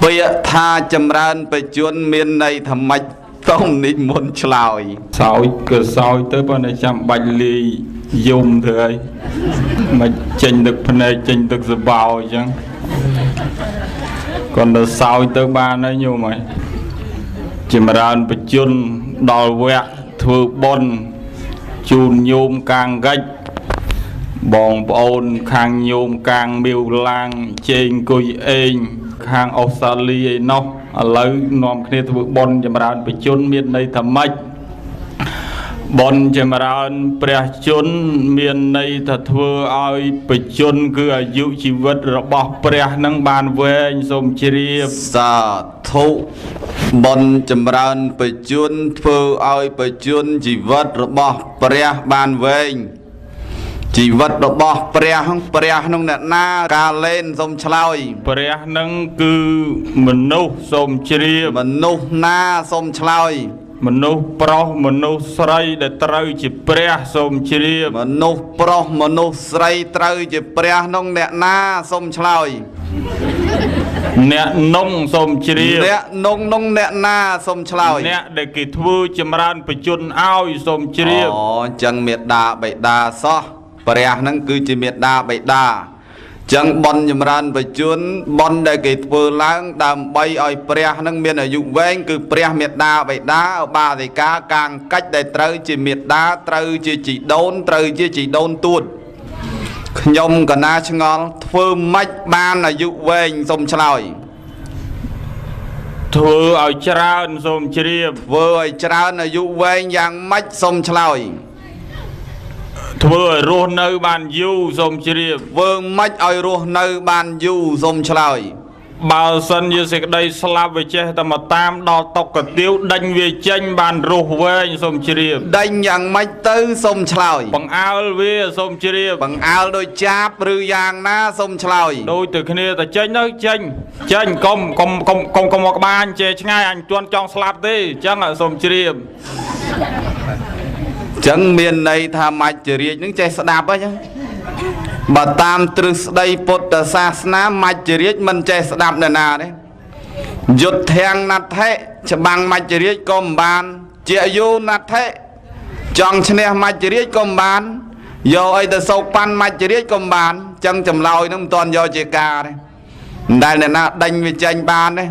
ពាក្យថាចម្រើនបជនមានន័យថាម៉េចសូមនិមន្តឆ្លើយសោយក៏សោយទៅប៉ុន្តែចាំបាច់លាយយំធ្វើអីមិនចេញទឹកភ្នែកចេញទឹកសបោអញ្ចឹងគាត់ទៅសោយទៅបានហើយញោមហើយចម្រើនបជនដល់វគ្គធ្វើបុណ្យជូនញោមកាងកិច្ចបងប្អូនខាងញោមកាងមៀវឡាងជេងគុយអេងខាងអូស្ត្រាលីឯណោះឥឡូវនាំគ្នាធ្វើបុណ្យចម្រើនបជនមានន័យថាម៉េចបុណ្យចម្រើនព្រះជន្មមានន័យថាធ្វើឲ្យបជនគឺអាយុជីវិតរបស់ព្រះនឹងបានវែងសូមជ្រាបសាធុបុណ្យចម្រើនបជនធ្វើឲ្យបជនជីវិតរបស់ព្រះបានវែងជីវិតរបស់ព្រះព្រះនោះអ្នកណាកាលែនសូមឆ្លើយព្រះនឹងគឺមនុស្សសូមជ្រាបមនុស្សណាសូមឆ្លើយមនុស្សប្រុសមនុស្សស្រីដែលត្រូវជាព្រះសូមជ្រាបមនុស្សប្រុសមនុស្សស្រីត្រូវជាព្រះនោះអ្នកណាសូមឆ្លើយអ្នកនងសូមជ្រាបអ្នកនងនងអ្នកណាសូមឆ្លើយអ្នកដែលគេធ្វើចម្រើនបជនឲ្យសូមជ្រាបអូអញ្ចឹងមេដាបិតាសោះព្រះហ្នឹងគឺជាមេដាបិតាចឹងបុណ្យចម្រើនបជនបុណ្យដែលគេធ្វើឡើងដើម្បីឲ្យព្រះនឹងមានអាយុវែងគឺព្រះមេដាបិតាឧបាសិកាកាងកិច្ចដែលត្រូវជាមេដាត្រូវជាជីដូនត្រូវជាជីដូនទួតខ្ញុំកណាឆ្ងល់ធ្វើម៉េចបានអាយុវែងសូមឆ្លើយធ្វើឲ្យច្រើនសូមជ្រាបធ្វើឲ្យច្រើនអាយុវែងយ៉ាងម៉េចសូមឆ្លើយធ្វើឲ្យរស់នៅបានយូរសូមជ្រាបធ្វើម៉េចឲ្យរស់នៅបានយូរសូមឆ្លើយបើសិនជាសេចក្តីស្លាប់វាចេះតែមកតាមដល់តុកកាទៀវដេញវាចេញបានរស់វែងសូមជ្រាបដេញយ៉ាងម៉េចទៅសូមឆ្លើយបង្អើលវាសូមជ្រាបបង្អើលដោយចាបឬយ៉ាងណាសូមឆ្លើយដូចទៅគ្នាតែចេញទៅចេញចេញកុំកុំកុំកុំកុំមកក្បាលជេរឆ្ងាយអញជន់ចង់ស្លាប់ទេអញ្ចឹងសូមជ្រាបចឹងមានន័យថាមច្ចរាជនឹងចេះស្ដាប់ហ៎ចឹងបើតាមទ្រឹស្ដីពុទ្ធសាសនាមច្ចរាជមិនចេះស្ដាប់នរណាទេយុទ្ធាំងណដ្ឋិច្បាំងមច្ចរាជក៏មិនបានជាយោណដ្ឋិចង់ឈ្នះមច្ចរាជក៏មិនបានយកអីទៅសោកប៉ាន់មច្ចរាជក៏មិនបានចឹងចម្លើយនឹងមិនទាន់យកជាការទេមិនដែលអ្នកណាដេញវាចេញបានទេ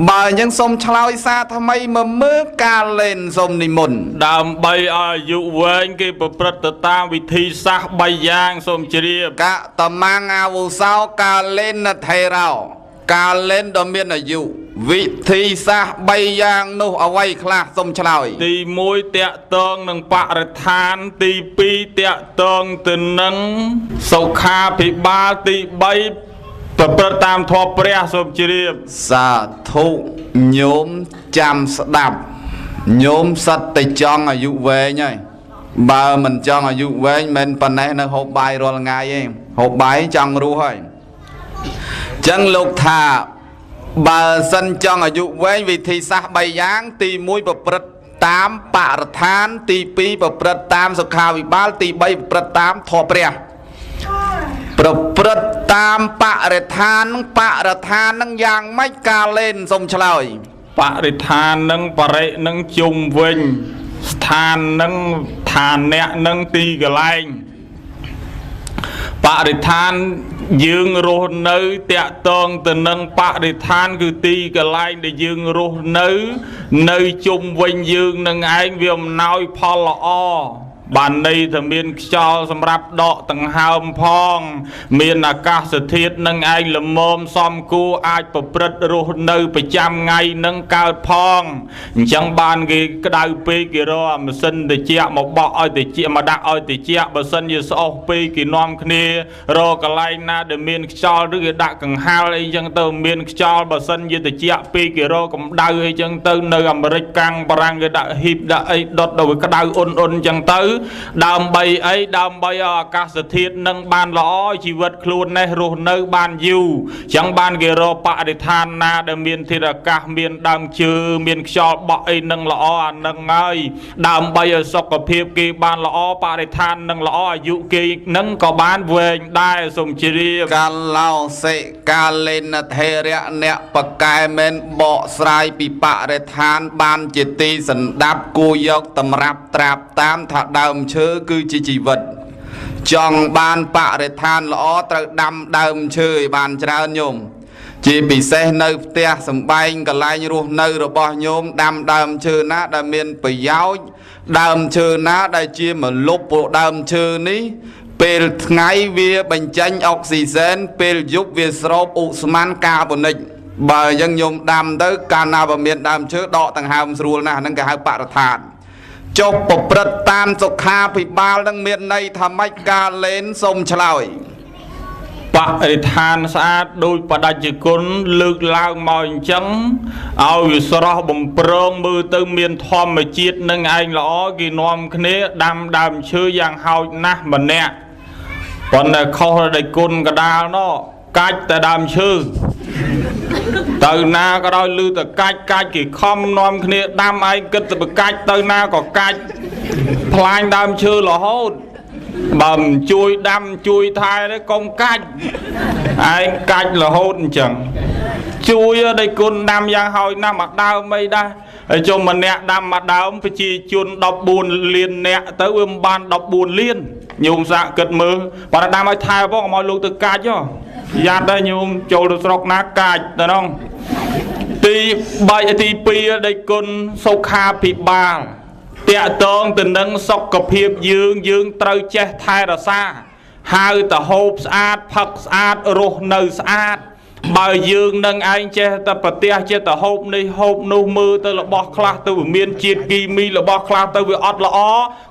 បើអញ្ចឹងសូមឆ្លើយសារថ្មីមកមើលការលេនសូមនិមន្តដើម្បីឲ្យអាយុវែងគេប្រព្រឹត្តទៅតាមវិធីសាស្ត្រ3យ៉ាងសូមជ្រាបកតមាងអាវុសោកាលេនថេរោ កាលែនដ៏មានអាយុវិធីសាស្ត្រ3យ៉ាងនោះអ្វីខ្លះសូមឆ្លើយទី1តាក់ទងនឹងបរិស្ថានទី2តាក់ទងទៅនឹងសុខាភិបាលទី3ប្រព្រឹត្តតាមធម៌ព្រះសូមជ្រាបសាធុញោមចាំស្ដាប់ញោមសិតតែចង់អាយុវែងហើយបើមិនចង់អាយុវែងមិនប៉ុណ្ណេះនៅហូបបាយរាល់ថ្ងៃទេហូបបាយចង់រស់ហើយចឹងលោកថាបើសិនចង់អាយុវែងវិធីសាស្ត្រ3យ៉ាងទី1ប្រព្រឹត្តតាមបរិស្ថានទី2ប្រព្រឹត្តតាមសុខាភិបាលទី3ប្រព្រឹត្តតាមធម៌ព្រះប្រព្រឹត្តតាមបរិស្ថានបរិស្ថាននឹងយ៉ាងម៉េចកាលែនសូមឆ្លើយបរិស្ថាននឹងបរិនឹងជុំវិញស្ថាននឹងឋានៈនឹងទីកន្លែងបរិស្ថានយើងរស់នៅតាក់ទងទៅនឹងបរិស្ថានគឺទីកន្លែងដែលយើងរស់នៅនៅជុំវិញយើងនឹងឯងវាអំណោយផលល្អបានន័យថាមានខ្យល់សម្រាប់ដកដង្ហើមផងមានអាកាសធាតុនឹងឯងល្មមសំគួរអាចប្រព្រឹត្តរស់នៅប្រចាំថ្ងៃនឹងកើតផងអញ្ចឹងបានគេក្តៅពេកគេរកអាម៉ាស៊ីនត្រជាក់មកបក់ឲ្យត្រជាក់មកដាក់ឲ្យត្រជាក់បើសិនជាស្អុះពេកគេនាំគ្នារកកន្លែងណាដែលមានខ្យល់ឬគេដាក់កង្ហាលអីចឹងទៅមានខ្យល់បើសិនជាត្រជាក់ពេកគេរកកម្ដៅអីចឹងទៅនៅអាមេរិកកាំងបារាំងគេដាក់ហ៊ីបដាក់អីដុតដល់វាក្តៅអ៊ុនៗចឹងទៅដើម្បីអីដើម្បីឲ្យអាកាសធាតុនឹងបានល្អជីវិតខ្លួននេះរស់នៅបានយូរចឹងបានគេរកបរិស្ថានណាដែលមានធាតុអាកាសមានដើមឈើមានខ្យល់បក់អីនឹងល្អអានឹងហើយដើម្បីឲ្យសុខភាពគេបានល្អបរិស្ថាននឹងល្អអាយុគេនឹងក៏បានវែងដែរសូមជ្រាបកាឡោសិកាលេនថេរៈអ្នកបកែមែនបកស្រាយពីបរិស្ថានបានជាទីសន្តាប់គួរយកតម្រាប់ត្រាប់តាមថាដើមឈើគឺជាជីវិតចង់បានបរិស្ថានល្អត្រូវដាំដើមឈើឲ្យបានច្រើនញោមជាពិសេសនៅផ្ទះសម្បែងកន្លែងរស់នៅរបស់ញោមដាំដើមឈើណាដែលមានប្រយោជន៍ដើមឈើណាដែលជាមលុបព្រោះដើមឈើនេះពេលថ្ងៃវាបញ្ចេញអុកស៊ីសែនពេលយប់វាស្រូបឧស្ម័នកាបូនិកបើអញ្ចឹងញោមដាំទៅកាលណាបើមានដើមឈើដកដង្ហើមស្រួលណាស់ហ្នឹងគេហៅបរិស្ថានចុះប្រព្រឹត្តតាមសុខាភិបាលនឹងមានន័យថាម៉េចកាលែនសូមឆ្លើយបរិស្ថានស្អាតដោយបដិជគុណលើកឡើងមកអញ្ចឹងឲ្យវាស្រស់បំព្រងមើលទៅមានធម្មជាតិនឹងឯងល្អគេនាំគ្នាដាំដើមឈើយ៉ាងហោចណាស់ម្នាក់ប៉ុន្តែខុសដោយគុណកដាលណោះកាច់តែដើមឈើទៅណាក៏ដោយឮតែកាច់កាច់គេខំនាំគ្នាដាំឯងគិតទៅកាច់ទៅណាក៏កាច់ផ្លាញដើមឈើរហូតបើមិនជួយដាំជួយថែទេកុំកាច់ឯងកាច់រហូតអញ្ចឹងជួយដោយគុណដាំយ៉ាងហោចណាស់មួយដើមអីដែរហើយជុំម្នាក់ដាំមួយដើមប្រជាជន14លានអ្នកទៅវាមិនបាន14លានញោមសាកគិតមើលបើដាំឲ្យថែផងកុំឲ្យលោកទៅកាច់ហ៎យ៉ាត់ដែរញោមចូលទៅស្រុកណាកាច់ទៅនោះទី3ទី2ដោយគុណសុខាភិបាលតាក់ទងទៅនឹងសុខភាពយើងយើងត្រូវចេះថែរក្សាហៅទៅហូបស្អាតផឹកស្អាតរស់នៅស្អាតបើយើងនឹងឯងចេះតែប្រទះចេះតែហូបនេះហូបនោះមើលទៅរបស់ខ្លះទៅវាមានជាតិគីមីរបស់ខ្លះទៅវាអត់ល្អ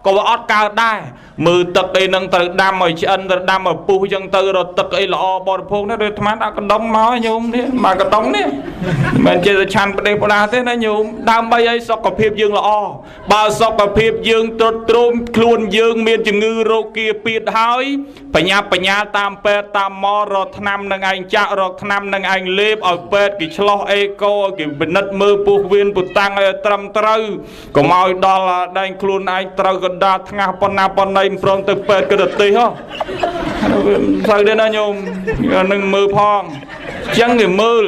ក៏វាអត់កើតដែរមើលទឹកអីនឹងត្រូវដាំឲ្យឆ្អិនត្រូវដាំឲ្យពុះចឹងទៅរត់ទឹកអីល្អបរិភោគនេះដូចអាត្មាដាក់កណ្ដុងមកញោមនេះមកកណ្ដុងនេះមិនចេះតែឆាន់ប្រទេសផ្ដាស់ទេណាញោមដើម្បីឲ្យសុខភាពយើងល្អបើសុខភាពយើងទ្រុឌទ្រោមខ្លួនយើងមានជំងឺរោគាពៀតហើយបញ្ញាបញ្ញាតាមពេទ្យតាមមករកថ្នាំនឹងឯងចាក់រកថ្នាំនឹងឯងលេបឲ្យពេទ្យគេឆ្លោះអេកូឲ្យគេពិនិត្យមើលពោះវៀនពុតាំងឲ្យត្រឹមត្រូវកុំឲ្យដល់ដែងខ្លួនឯងត្រូវកណ្ដាលថ្ងាសប៉ុណ្ណាប៉ុណ្ណីមិនព្រមទៅពេទ្យគិតទៅទេហ៎ត្រូវទេណាញោមនឹងមើលផងអញ្ចឹងគេមើល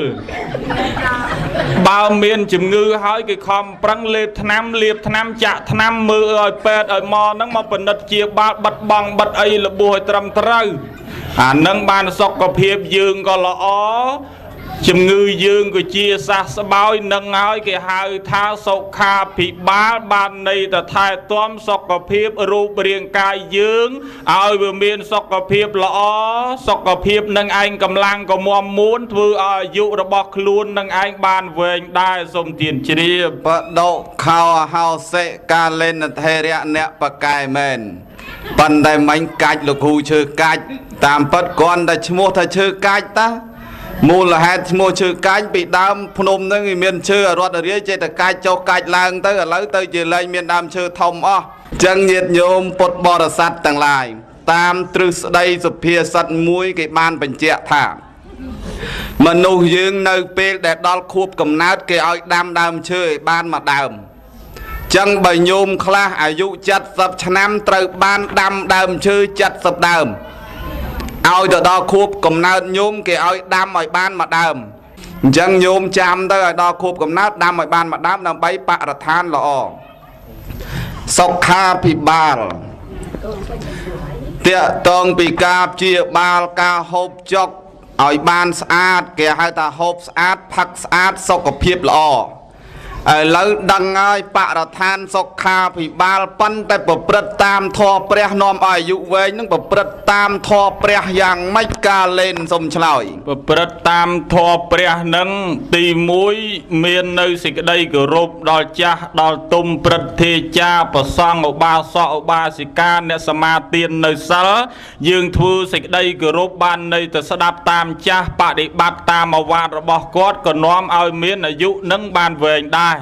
បើមានជំងឺហើយគេខំប្រឹងលេបថ្នាំលាបថ្នាំចាក់ថ្នាំមើលឲ្យពេទ្យឲ្យមកហ្នឹងមកពិនិត្យជាបាលបិទបងបិទអីរបួសឲ្យត្រឹមត្រូវអានឹងបានសុខភាពយើងក៏ល្អ ជំងឺយើងក៏ជាសះស្បើយនឹងហើយគេហៅថាសុខាភិបាលបានន័យទៅថែទាំសុខភាពរូបរាងកាយយើងឲ្យវាមានសុខភាពល្អសុខភាពនឹងឯងកម្លាំងក៏មាំមួនធ្វើឲ្យអាយុរបស់ខ្លួននឹងឯងបានវែងដែរសូមទានជ្រាបបដុខោហោសិកាលេនថេរៈអ្នកបកែមែនប៉ុន្តែមិញកាច់លោកគ្រូឈើកាច់តាមពិតគ្រាន់តែឈ្មោះថាឈើកាច់តាមូលហេតុឈ្មោះឈើកាច់ពីដើមភ្នំហ្នឹងវាមានឈើរត់រាយចេះតែកាច់ចុះកាច់ឡើងទៅឥឡូវទៅជាលែងមានដើមឈើធំអស់ចឹងញាតិញោមពុទ្ធបរិស័ទទាំងឡាយតាមទ្រឹស្ដីសុភាសិតមួយគេបានបញ្ជាក់ថាមនុស្សយើងនៅពេលដែលដល់ខួបកំណើតគេឲ្យដាំដើមឈើឲ្យបានមួយដើមចឹងបើញោមខ្លះអាយុ70ឆ្នាំត្រូវបានដាំដើមឈើ70ដើមឲ្យទៅដល់ខួបកំណើតញោមគេឲ្យដាំឲ្យបានមួយដើមអញ្ចឹងញោមចាំទៅឲ្យដល់ខួបកំណើតដាំឲ្យបានមួយដើមដើម្បីបរិស្ថានល្អសុខាភិបាលទាក់ទងពីការព្យាបាលការហូបចុកឲ្យបានស្អាតគេហៅថាហូបស្អាតផឹកស្អាតសុខភាពល្អឥឡូវដឹងហើយបរិស្ថានសុខាភិបាលប៉ុន្តែប្រព្រឹត្តតាមធម៌ព្រះនាំឲ្យអាយុវែងនឹងប្រព្រឹត្តតាមធម៌ព្រះយ៉ាងម៉េចកាលេនសូមឆ្លើយប្រព្រឹត្តតាមធម៌ព្រះនឹងទី1មាននៅសេចក្តីគោរពដល់ចាស់ដល់ទុំព្រឹទ្ធាចារ្យប្រសង្ឃឧបាសកឧបាសិកាអ្នកសមាទាននៅសិលយើងធ្វើសេចក្តីគោរពបាននៅទៅស្ដាប់តាមចាស់បដិបត្តិតាមឱវាទរបស់គាត់ក៏នាំឲ្យមានអាយុនឹងបានវែងដែរ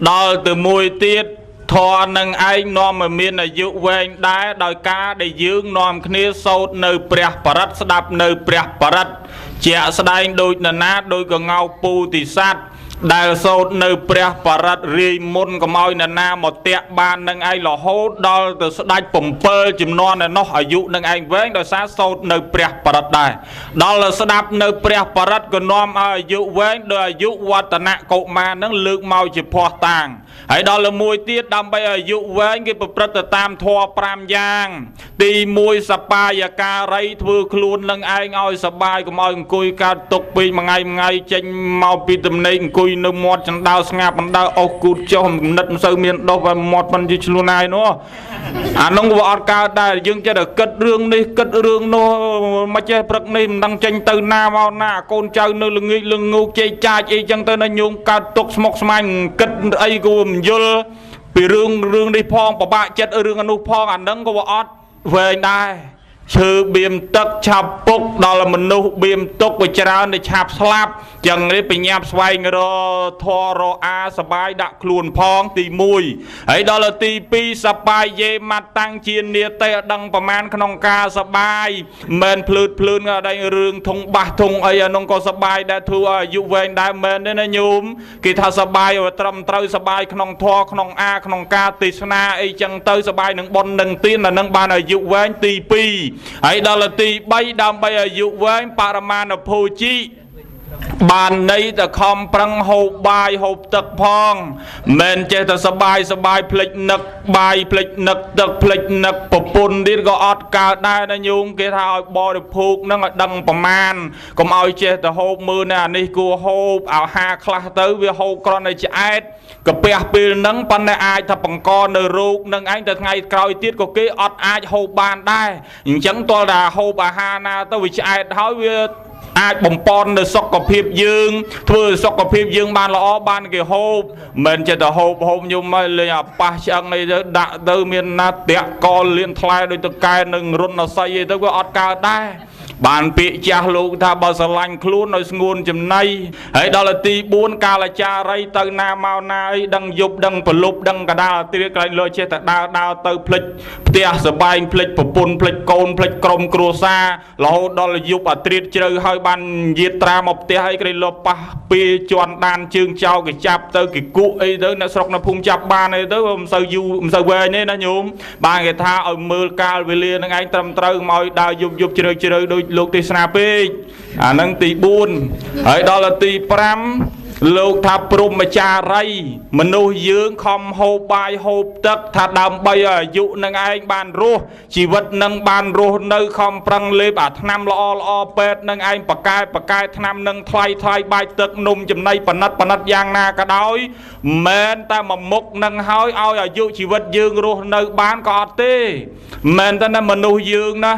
ដល់ទៅមួយទៀតធម៌នឹងឯងនាំឲ្យមានអាយុវែងដែរដោយការដែលយើងនាំគ្នាសូត្រនៅព្រះបរិត្តស្ដាប់នៅព្រះបរិត្តជាក់ស្ដែងដូចនរណាដូចកងៅពូទិសត្វដែលសូត្រនៅព្រះបរិត្តរាយមុនកុំឲ្យនរណាមកតាក់បាននឹងឯងរហូតដល់ទៅស្ដេច7ចំនួនឯនោះអាយុនឹងឯងវែងដោយសារសូត្រនៅព្រះបរិត្តដែរដល់ស្ដាប់នៅព្រះបរិត្តក៏នាំឲ្យអាយុវែងដោយអាយុវឌ្ឍនកុមារនឹងលើកមកជាភស្តុតាងហើយដល់មួយទៀតដើម្បីអាយុវែងគេប្រព្រឹត្តទៅតាមធម៌5យ៉ាងទី1សបាយការីធ្វើខ្លួននឹងឯងឲ្យសបាយកុំឲ្យអង្គុយកើតទុកពេកមួយថ្ងៃមួយថ្ងៃចេញមកពីទំនេកអង្គុយនៅមាត់ចណ្ដៅស្ងាប់បណ្ដៅអស់គូតចុះគំនិតមិនសូវមានដុសឲ្យមាត់មិនជាឆ្លួនហើយនោះអានោះវាអត់កើតដែរយើងចេះតែគិតរឿងនេះគិតរឿងនោះមិនចេះព្រឹកនេះមិនដឹងចេញទៅណាមកណាកូនចៅនៅល្ងាចល្ងូកជែកចាចអីចឹងទៅណាញោមកើតទុកស្មុកស្មាញគិតអីក៏មិនយល់ពីរឿងនេះផងពិបាកចិត្តរឿងអនុផងអានឹងក៏វាអត់វែងដែរឈើបៀមទឹកឆាប់ពុកដល់មនុស្សបៀមទុកវាច្រើនតែឆាប់ស្លាប់ចឹងនេះបញ្ញាប់ស្វែងរកធររអាសបាយដាក់ខ្លួនផងទី1ហើយដល់ទី2សបាយយេម៉ាត់តាំងជានាទេដឹងប្រមាណក្នុងការសបាយមិនភ្លឺភ្លឿនអីរឿងធុងបាសធុងអីអានោះក៏សបាយដែរធ្វើឲ្យអាយុវែងដែរមែនទេណាញោមគេថាសបាយឲ្យត្រឹមត្រូវសបាយក្នុងធរក្នុងអាក្នុងការទេសនាអីចឹងទៅសបាយនឹងបុណ្យនឹងទានអានឹងបានអាយុវែងទី2ហើយដល់ទី3ដើម្បីអាយុវែងបរមាណភោជីបានន័យតែខំប្រឹងហូបបាយហូបទឹកផងមិនចេះតែសបាយសបាយភ្លេចនឹកបាយភ្លេចនឹកទឹកភ្លេចនឹកប្រពន្ធទៀតក៏អត់កើតដែរណាញោមគេថាឲ្យបរិភោគនឹងឲ្យដឹងប្រមាណកុំឲ្យចេះតែហូបមើលណានេះគួរហូបអាហារខ្លះទៅវាហូបគ្រាន់តែឆ្អែតកាពះពេលហ្នឹងប៉ុន្តែអាចថាបង្កនៅរោគនឹងឯងទៅថ្ងៃក្រោយទៀតក៏គេអត់អាចហូបបានដែរអញ្ចឹងទាល់តែហូបអាហារណាទៅវាឆ្អែតហើយវាអាចបំពន់នៅសុខភាពយើងធ្វើសុខភាពយើងបានល្អបានគេហូបមិនចេះតែហូបហូបយំមកលេងអាប៉ះឆ្អឹងអីទៅដាក់ទៅមានណាតាក់កលៀនថ្លែដូចតកែនឹងរុនអស័យអីទៅវាអត់កើតដែរបានពាក្យចាស់លោកថាបើស្រឡាញ់ខ្លួនឲ្យស្ងួនចំណៃហើយដល់ទី4កាលចារីទៅណាមកណាអីដឹងយប់ដឹងប្រលប់ដឹងកដាលត្រៀកក្រែងលើចេះតែដើរដើរទៅភ្លេចផ្ទះសបែងភ្លេចប្រពន្ធភ្លេចកូនភ្លេចក្រុមគ្រួសាររហូតដល់យប់អាត្រៀតជ្រៅហើយបានយាត្រាមកផ្ទះអីក្រែងលើប៉ះពីជន់ដានជើងចោលគេចាប់ទៅគេគក់អីទៅអ្នកស្រុកនៅភូមិចាប់បានអីទៅមិនសូវយូរមិនសូវវែងទេណាញោមបានគេថាឲ្យមើលកាលវេលានឹងឯងត្រឹមត្រូវមកឲ្យដើរយប់យប់ជ្រៅជ្រៅដូចលោកទេសនាពេកអានឹងទី4ហើយដល់ទី5 លោកថាព្រហ្មចារី មនុស្សយើងខំហូបបាយហូបទឹក ថាដើម្បីឲ្យអាយុនឹងឯងបានរស់ ជីវិតនឹងបានរស់នៅ ខំប្រឹងលេបអាថ្នាំល្អល្អ ពេទ្យនឹងឯងបកែបកែ ថ្នាំនឹងថ្លៃថ្លៃ បាយទឹកនំចំណីប៉និតប៉និតយ៉ាងណាក៏ដោយ មែនតែមួយមុខនឹងហើយឲ្យអាយុជីវិតយើងរស់នៅបានក៏អត់ទេ។ មែនតែណាមនុស្សយើងណា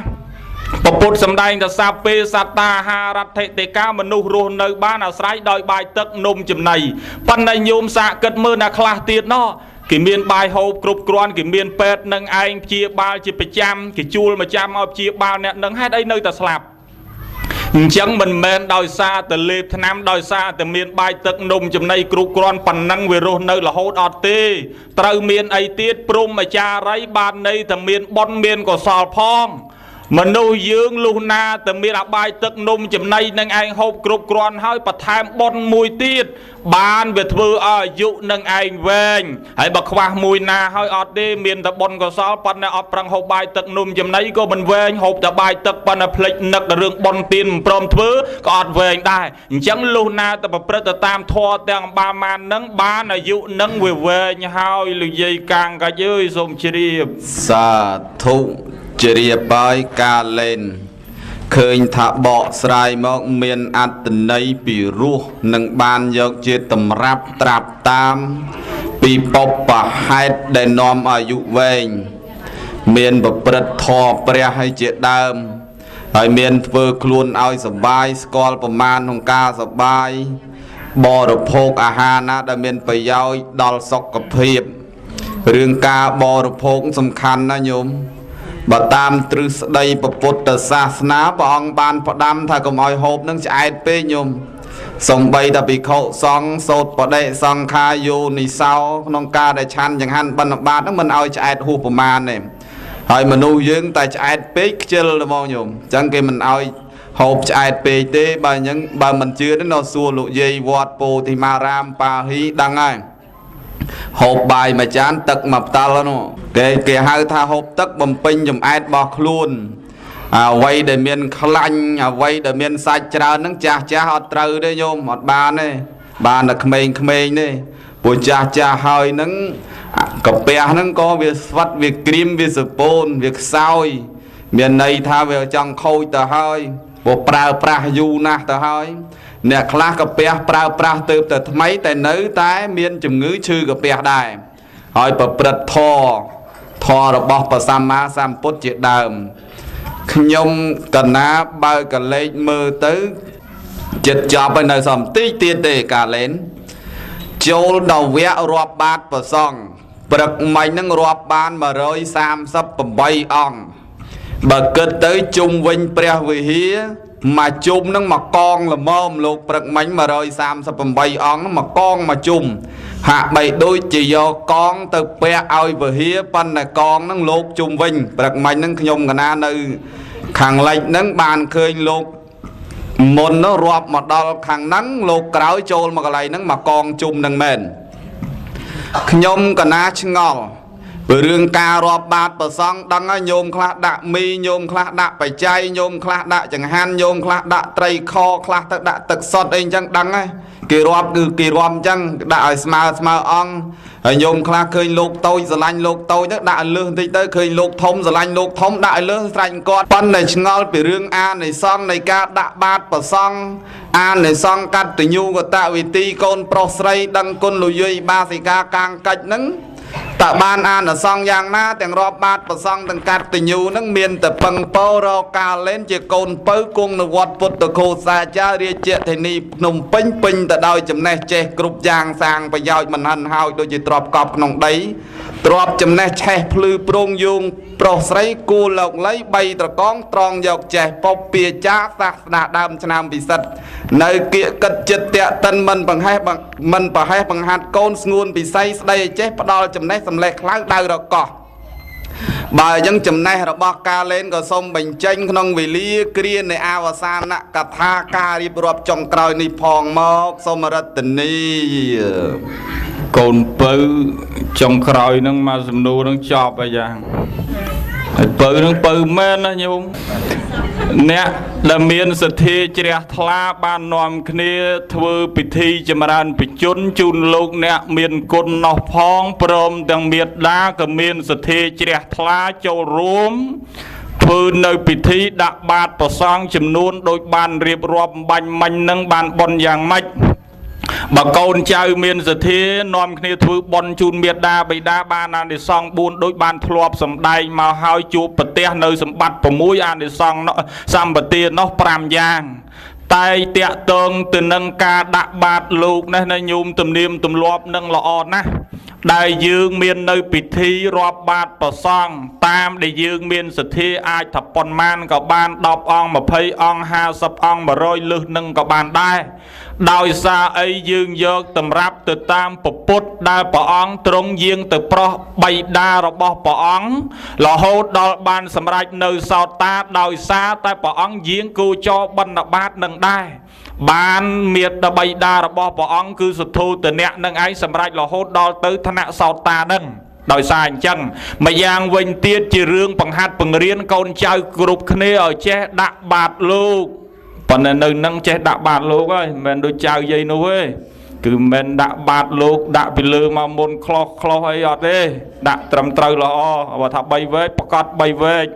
ពពុទ្ធសំដែងថា សាពេសត្តាហារដ្ឋិតិកា មនុស្សរស់នៅបានអាស្រ័យដោយបាយទឹកនំចំណី ប៉ុន្តែញោមសាកគិតមើលណា ខ្លះទៀតណោះ គេមានបាយហូបគ្រប់គ្រាន់ គេមានពេទ្យនឹងឯងព្យាបាលជាប្រចាំ គេជួលមកចាំឲ្យព្យាបាលអ្នកនឹង ហេតុអីនៅតែស្លាប់? អញ្ចឹងមិនមែនដោយសារតែលេបថ្នាំ ដោយសារតែមានបាយទឹកនំចំណីគ្រប់គ្រាន់ប៉ុណ្ណឹងវារស់នៅរហូតអត់ទេ ត្រូវមានអីទៀត? ព្រហ្មចារី បានន័យថាមានបុណ្យមានកុសលផង។ មនុស្សយើងលុះណាតែមានអបាយទឹកនំចំណីនឹងឯងហូបគ្រប់គ្រាន់ហើយ បន្ថែមបុណ្យមួយទៀត បានវាធ្វើឲ្យអាយុនឹងឯងវែង។ ហើយបើខ្វះមួយណាហើយអត់ទេ មានតែបុណ្យកុសល ប៉ុន្តែអត់ប្រឹងហូបបាយទឹកនំចំណីក៏មិនវែង ហូបតែបាយទឹកប៉ុន្តែភ្លេចនឹករឿងបុណ្យទានមិនព្រមធ្វើក៏អត់វែងដែរ។ អញ្ចឹងលុះណាតែប្រព្រឹត្តទៅតាមធម៌ទាំងបាម៉ាននឹង បានអាយុនឹងវាវែងហើយ។ លោកយាយកាងកាច់អើយ សូមជ្រាប សាធុ ជ្រាបហើយ។ ការលេនឃើញថាបកស្រាយមកមានអត្តន័យពីរោះ នឹងបានយកជាតម្រាប់ត្រាប់តាមពីបបហេតុដែលនាំអាយុវែង មានប្រព្រឹត្តធម៌ព្រះឲ្យជាដើម ហើយមានធ្វើខ្លួនឲ្យសបាយ ស្គាល់ប្រមាណក្នុងការសបាយ បរិភោគអាហារណាដែលមានប្រយោជន៍ដល់សុខភាព។ រឿងការបរិភោគសំខាន់ណាញោម។ បើតាមទ្រឹស្ដីពុទ្ធសាសនា ព្រះអង្គបានផ្ដាំថាកុំឲ្យហូបនឹងឆ្អែតពេកញោម សំបីតាភិក្ខុសង្ឃសូត្របដិសង្ខាយោនិសោ ក្នុងការដែលឆាន់ចង្ហាន់បិណ្ឌបាតហ្នឹង មិនឲ្យឆ្អែតហួសប្រមាណទេ ហើយមនុស្សយើងតែឆ្អែតពេកខ្ជិលហ្មងញោម អញ្ចឹងគេមិនឲ្យហូបឆ្អែតពេកទេ។ បើអញ្ចឹង បើមិនជឿទេ នៅសួរលោកយាយវត្តពោធិមារាមប៉ាហ៊ីដឹងហើយ ហូបបាយមួយចាន ទឹកមួយផ្តាល់នោះ គេហៅថាហូបទឹកបំពេញចំអែតរបស់ខ្លួន។ អ្វីដែលមានខ្លាញ់ អ្វីដែលមានសាច់ច្រើនហ្នឹង ចាស់ចាស់អត់ត្រូវទេញោម អត់បានទេ បានតែក្មេងៗទេ ព្រោះចាស់ចាស់ហើយហ្នឹង កាពះហ្នឹងក៏វាស្វិត វាក្រៀម វាសពូន វាខ្សោយ មានន័យថាវាចង់ខូចទៅហើយ ព្រោះប្រើប្រាស់យូរណាស់ទៅហើយ។ អ្នកខ្លះកាពះប្រើប្រាស់ទៅតែថ្មី តែនៅតែមានជំងឺឈឺកាពះដែរ ហើយប្រព្រឹត្តធម៌ធម៌របស់ព្រះសម្មាសម្ពុទ្ធជាដើម។ ខ្ញុំកណាបើកលេខមើលទៅចិត្តចប់ហើយ នៅសំតិចទៀតទេ កាលែនចូលដល់វគ្គរាប់បាតប្រសង់ព្រឹកមិញហ្នឹង រាប់បាន138អង្គ។ បើគិតទៅជុំវិញព្រះវិហារមកជុំនឹងមកកងល្មម លោកព្រឹកមិញ138អង្គមកកងមកជុំ ហាក់បីដូចជាយកកងទៅពាក់ឲ្យវិហារ ប៉ុន្តែកងនឹងលោកជុំវិញ។ ព្រឹកមិញហ្នឹងខ្ញុំកណានៅខាងលិចហ្នឹង បានឃើញលោកមុននោះរាប់មកដល់ខាងហ្នឹង លោកក្រោយចូលមកកន្លែងហ្នឹងមកកងជុំនឹងមែន។ ខ្ញុំកណាឆ្ងល់ព្រោះរឿងការរាប់បាតប្រសង់ ដឹងហើយញោម ខ្លះដាក់មី ញោមខ្លះដាក់បច្ច័យ ញោមខ្លះដាក់ចង្ហាន់ ញោមខ្លះដាក់ត្រីខ ខ្លះទៅដាក់ទឹកសុទ្ធអីអញ្ចឹង ដឹងហើយគេរាប់គឺគេរាប់អញ្ចឹង ដាក់ឲ្យស្មើស្មើអង្គ ហើយញោមខ្លះឃើញលោកតូចស្រឡាញ់លោកតូចទៅដាក់ឲ្យលើសបន្តិចទៅ ឃើញលោកធំស្រឡាញ់លោកធំដាក់ឲ្យលើស ស្រេចគាត់។ ប៉ុន្តែឆ្ងល់ពីរឿងអានិសង្ឃនៃការដាក់បាតប្រសង់ អានិសង្ឃកតញ្ញូកតវិទីកូនប្រុសស្រីដឹងគុណលុយបាសិកាកាងកិច្ចហ្នឹង តើបានអានសង្ឃយ៉ាងណា ទាំងរាប់បាតប្រសង់ទាំងកាត់តញូនឹង មានតែពឹងពោរកកាលែនជាកូនពៅគង់នៅវត្តពុទ្ធគោសាចារាជធានីភ្នំពេញ ពេញទៅដោយចំណេះចេះគ្រប់យ៉ាង សាងប្រយោជន៍មិនហិនហោច ដូចជាទ្របកប់ក្នុងដី ទ្របចំណេះឆេះភ្លឺប្រងយង ប្រុសស្រីគូលោកលៃបីត្រកងត្រងយកចេះពពាចាសាសនាដើមឆ្នាំពិសិដ្ឋ នៅគៀកកិតចិត្តតេតិន មិនបង្ហេះមិនប្រហែសបង្ហាត់កូនស្ងួនពិសីស្ដីឲ្យចេះផ្ដល់ចំណេះសម្លេះខ្លៅដៅរកោះ។ បើអញ្ចឹងចំណេះរបស់កាលែនក៏សូមបញ្ចេញក្នុងវេលាគ្រានៃអវសានកថាការរៀបរាប់ចុងក្រោយនេះផងមក សូមរតនី។ កូនពៅចុងក្រោយនឹងមកសំណួរនឹងចប់ហើយយ៉ាង ហើយពៅនឹងពៅមែនណាញោមអ្នកដែលមានសទ្ធាជ្រះថ្លាបាននាំគ្នាធ្វើពិធីចម្រើនបជនជូនលោកអ្នកមានគុណនោះផងព្រមទាំងមេត្តាក៏មានសទ្ធាជ្រះថ្លាចូលរួមធ្វើនៅពិធីដាក់បាតប្រសង់ចំនួនដោយបានរៀបរាប់បាញ់មិញនឹងបានបុណ្យយ៉ាងម៉េចបើកូនចៅមានសទ្ធានាំគ្នាធ្វើបុណ្យជូនមេដាបិតាបានអានិសង្ស4ដូចបានធ្លាប់សម្ដែងមកហើយជួបប្រទះនៅសម្បត្តិ6អានិសង្សសម្បទានោះ5យ៉ាងតែតាក់ទងទៅនឹងការដាក់បាតលោកនេះណាញោមទំនៀមទម្លាប់នឹងល្អណាស់ដែលយើងមាននៅពិធីរាប់បាតប្រសង់តាមដែលយើងមានសទ្ធាអាចថាប៉ុន្មានក៏បាន10អង្គ20អង្គ50អង្គ100លើសនឹងក៏បានដែរដោយសារអីយើងយកតម្រាប់ទៅតាមពពុទ្ធដែលព្រះអង្គទ្រង់យាងទៅប្រោះបិតារបស់ព្រះអង្គរហូតដល់បានសម្រេចនៅសោតាដោយសារតែព្រះអង្គយាងគោចរបិណ្ឌបាតនឹងដែរបានមេត្តាបិតារបស់ព្រះអង្គគឺសទ្ធោទនៈនឹងឯងសម្រេចរហូតដល់ទៅថ្នាក់សោតានឹងដោយសារអញ្ចឹងម្យ៉ាងវិញទៀតជារឿងបង្ហាត់បង្រៀនកូនចៅគ្រប់គ្នាឲ្យចេះដាក់បាតលោកប៉ុន្តែនៅនឹងចេះដាក់បាតលោកហើយមិនមែនដូចចៅយាយនោះទេគឺមិនមែនដាក់បាតលោកដាក់ពីលើមកមុនខ្លោះខ្លោះអីអត់ទេដាក់ត្រឹមត្រូវល្អបើថា3វែកប្រកាស3វែក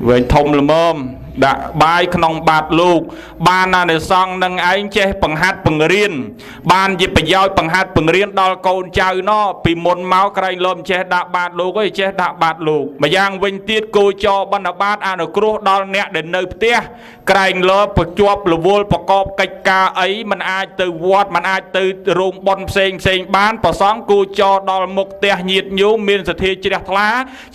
វែកធំល្មមដាក់បាយក្នុងបាតលោកបានអានិសង្សនឹងឯងចេះបង្ហាត់បង្រៀនបានជាប្រយោជន៍បង្ហាត់បង្រៀនដល់កូនចៅណោះពីមុនមកក្រែងលោមចេះដាក់បាតលោកឯងចេះដាក់បាតលោកម្យ៉ាងវិញទៀតគោចរបិណ្ឌបាតអនុគ្រោះដល់អ្នកដែលនៅផ្ទះក្រែងលោប្រជាប់រវល់ប្រកបកិច្ចការអីមិនអាចទៅវត្តមិនអាចទៅរោងបុណ្យផ្សេងផ្សេងបានប្រសងគោចរដល់មុខផ្ទះញាតិញោមមានសទ្ធាជ្រះថ្លា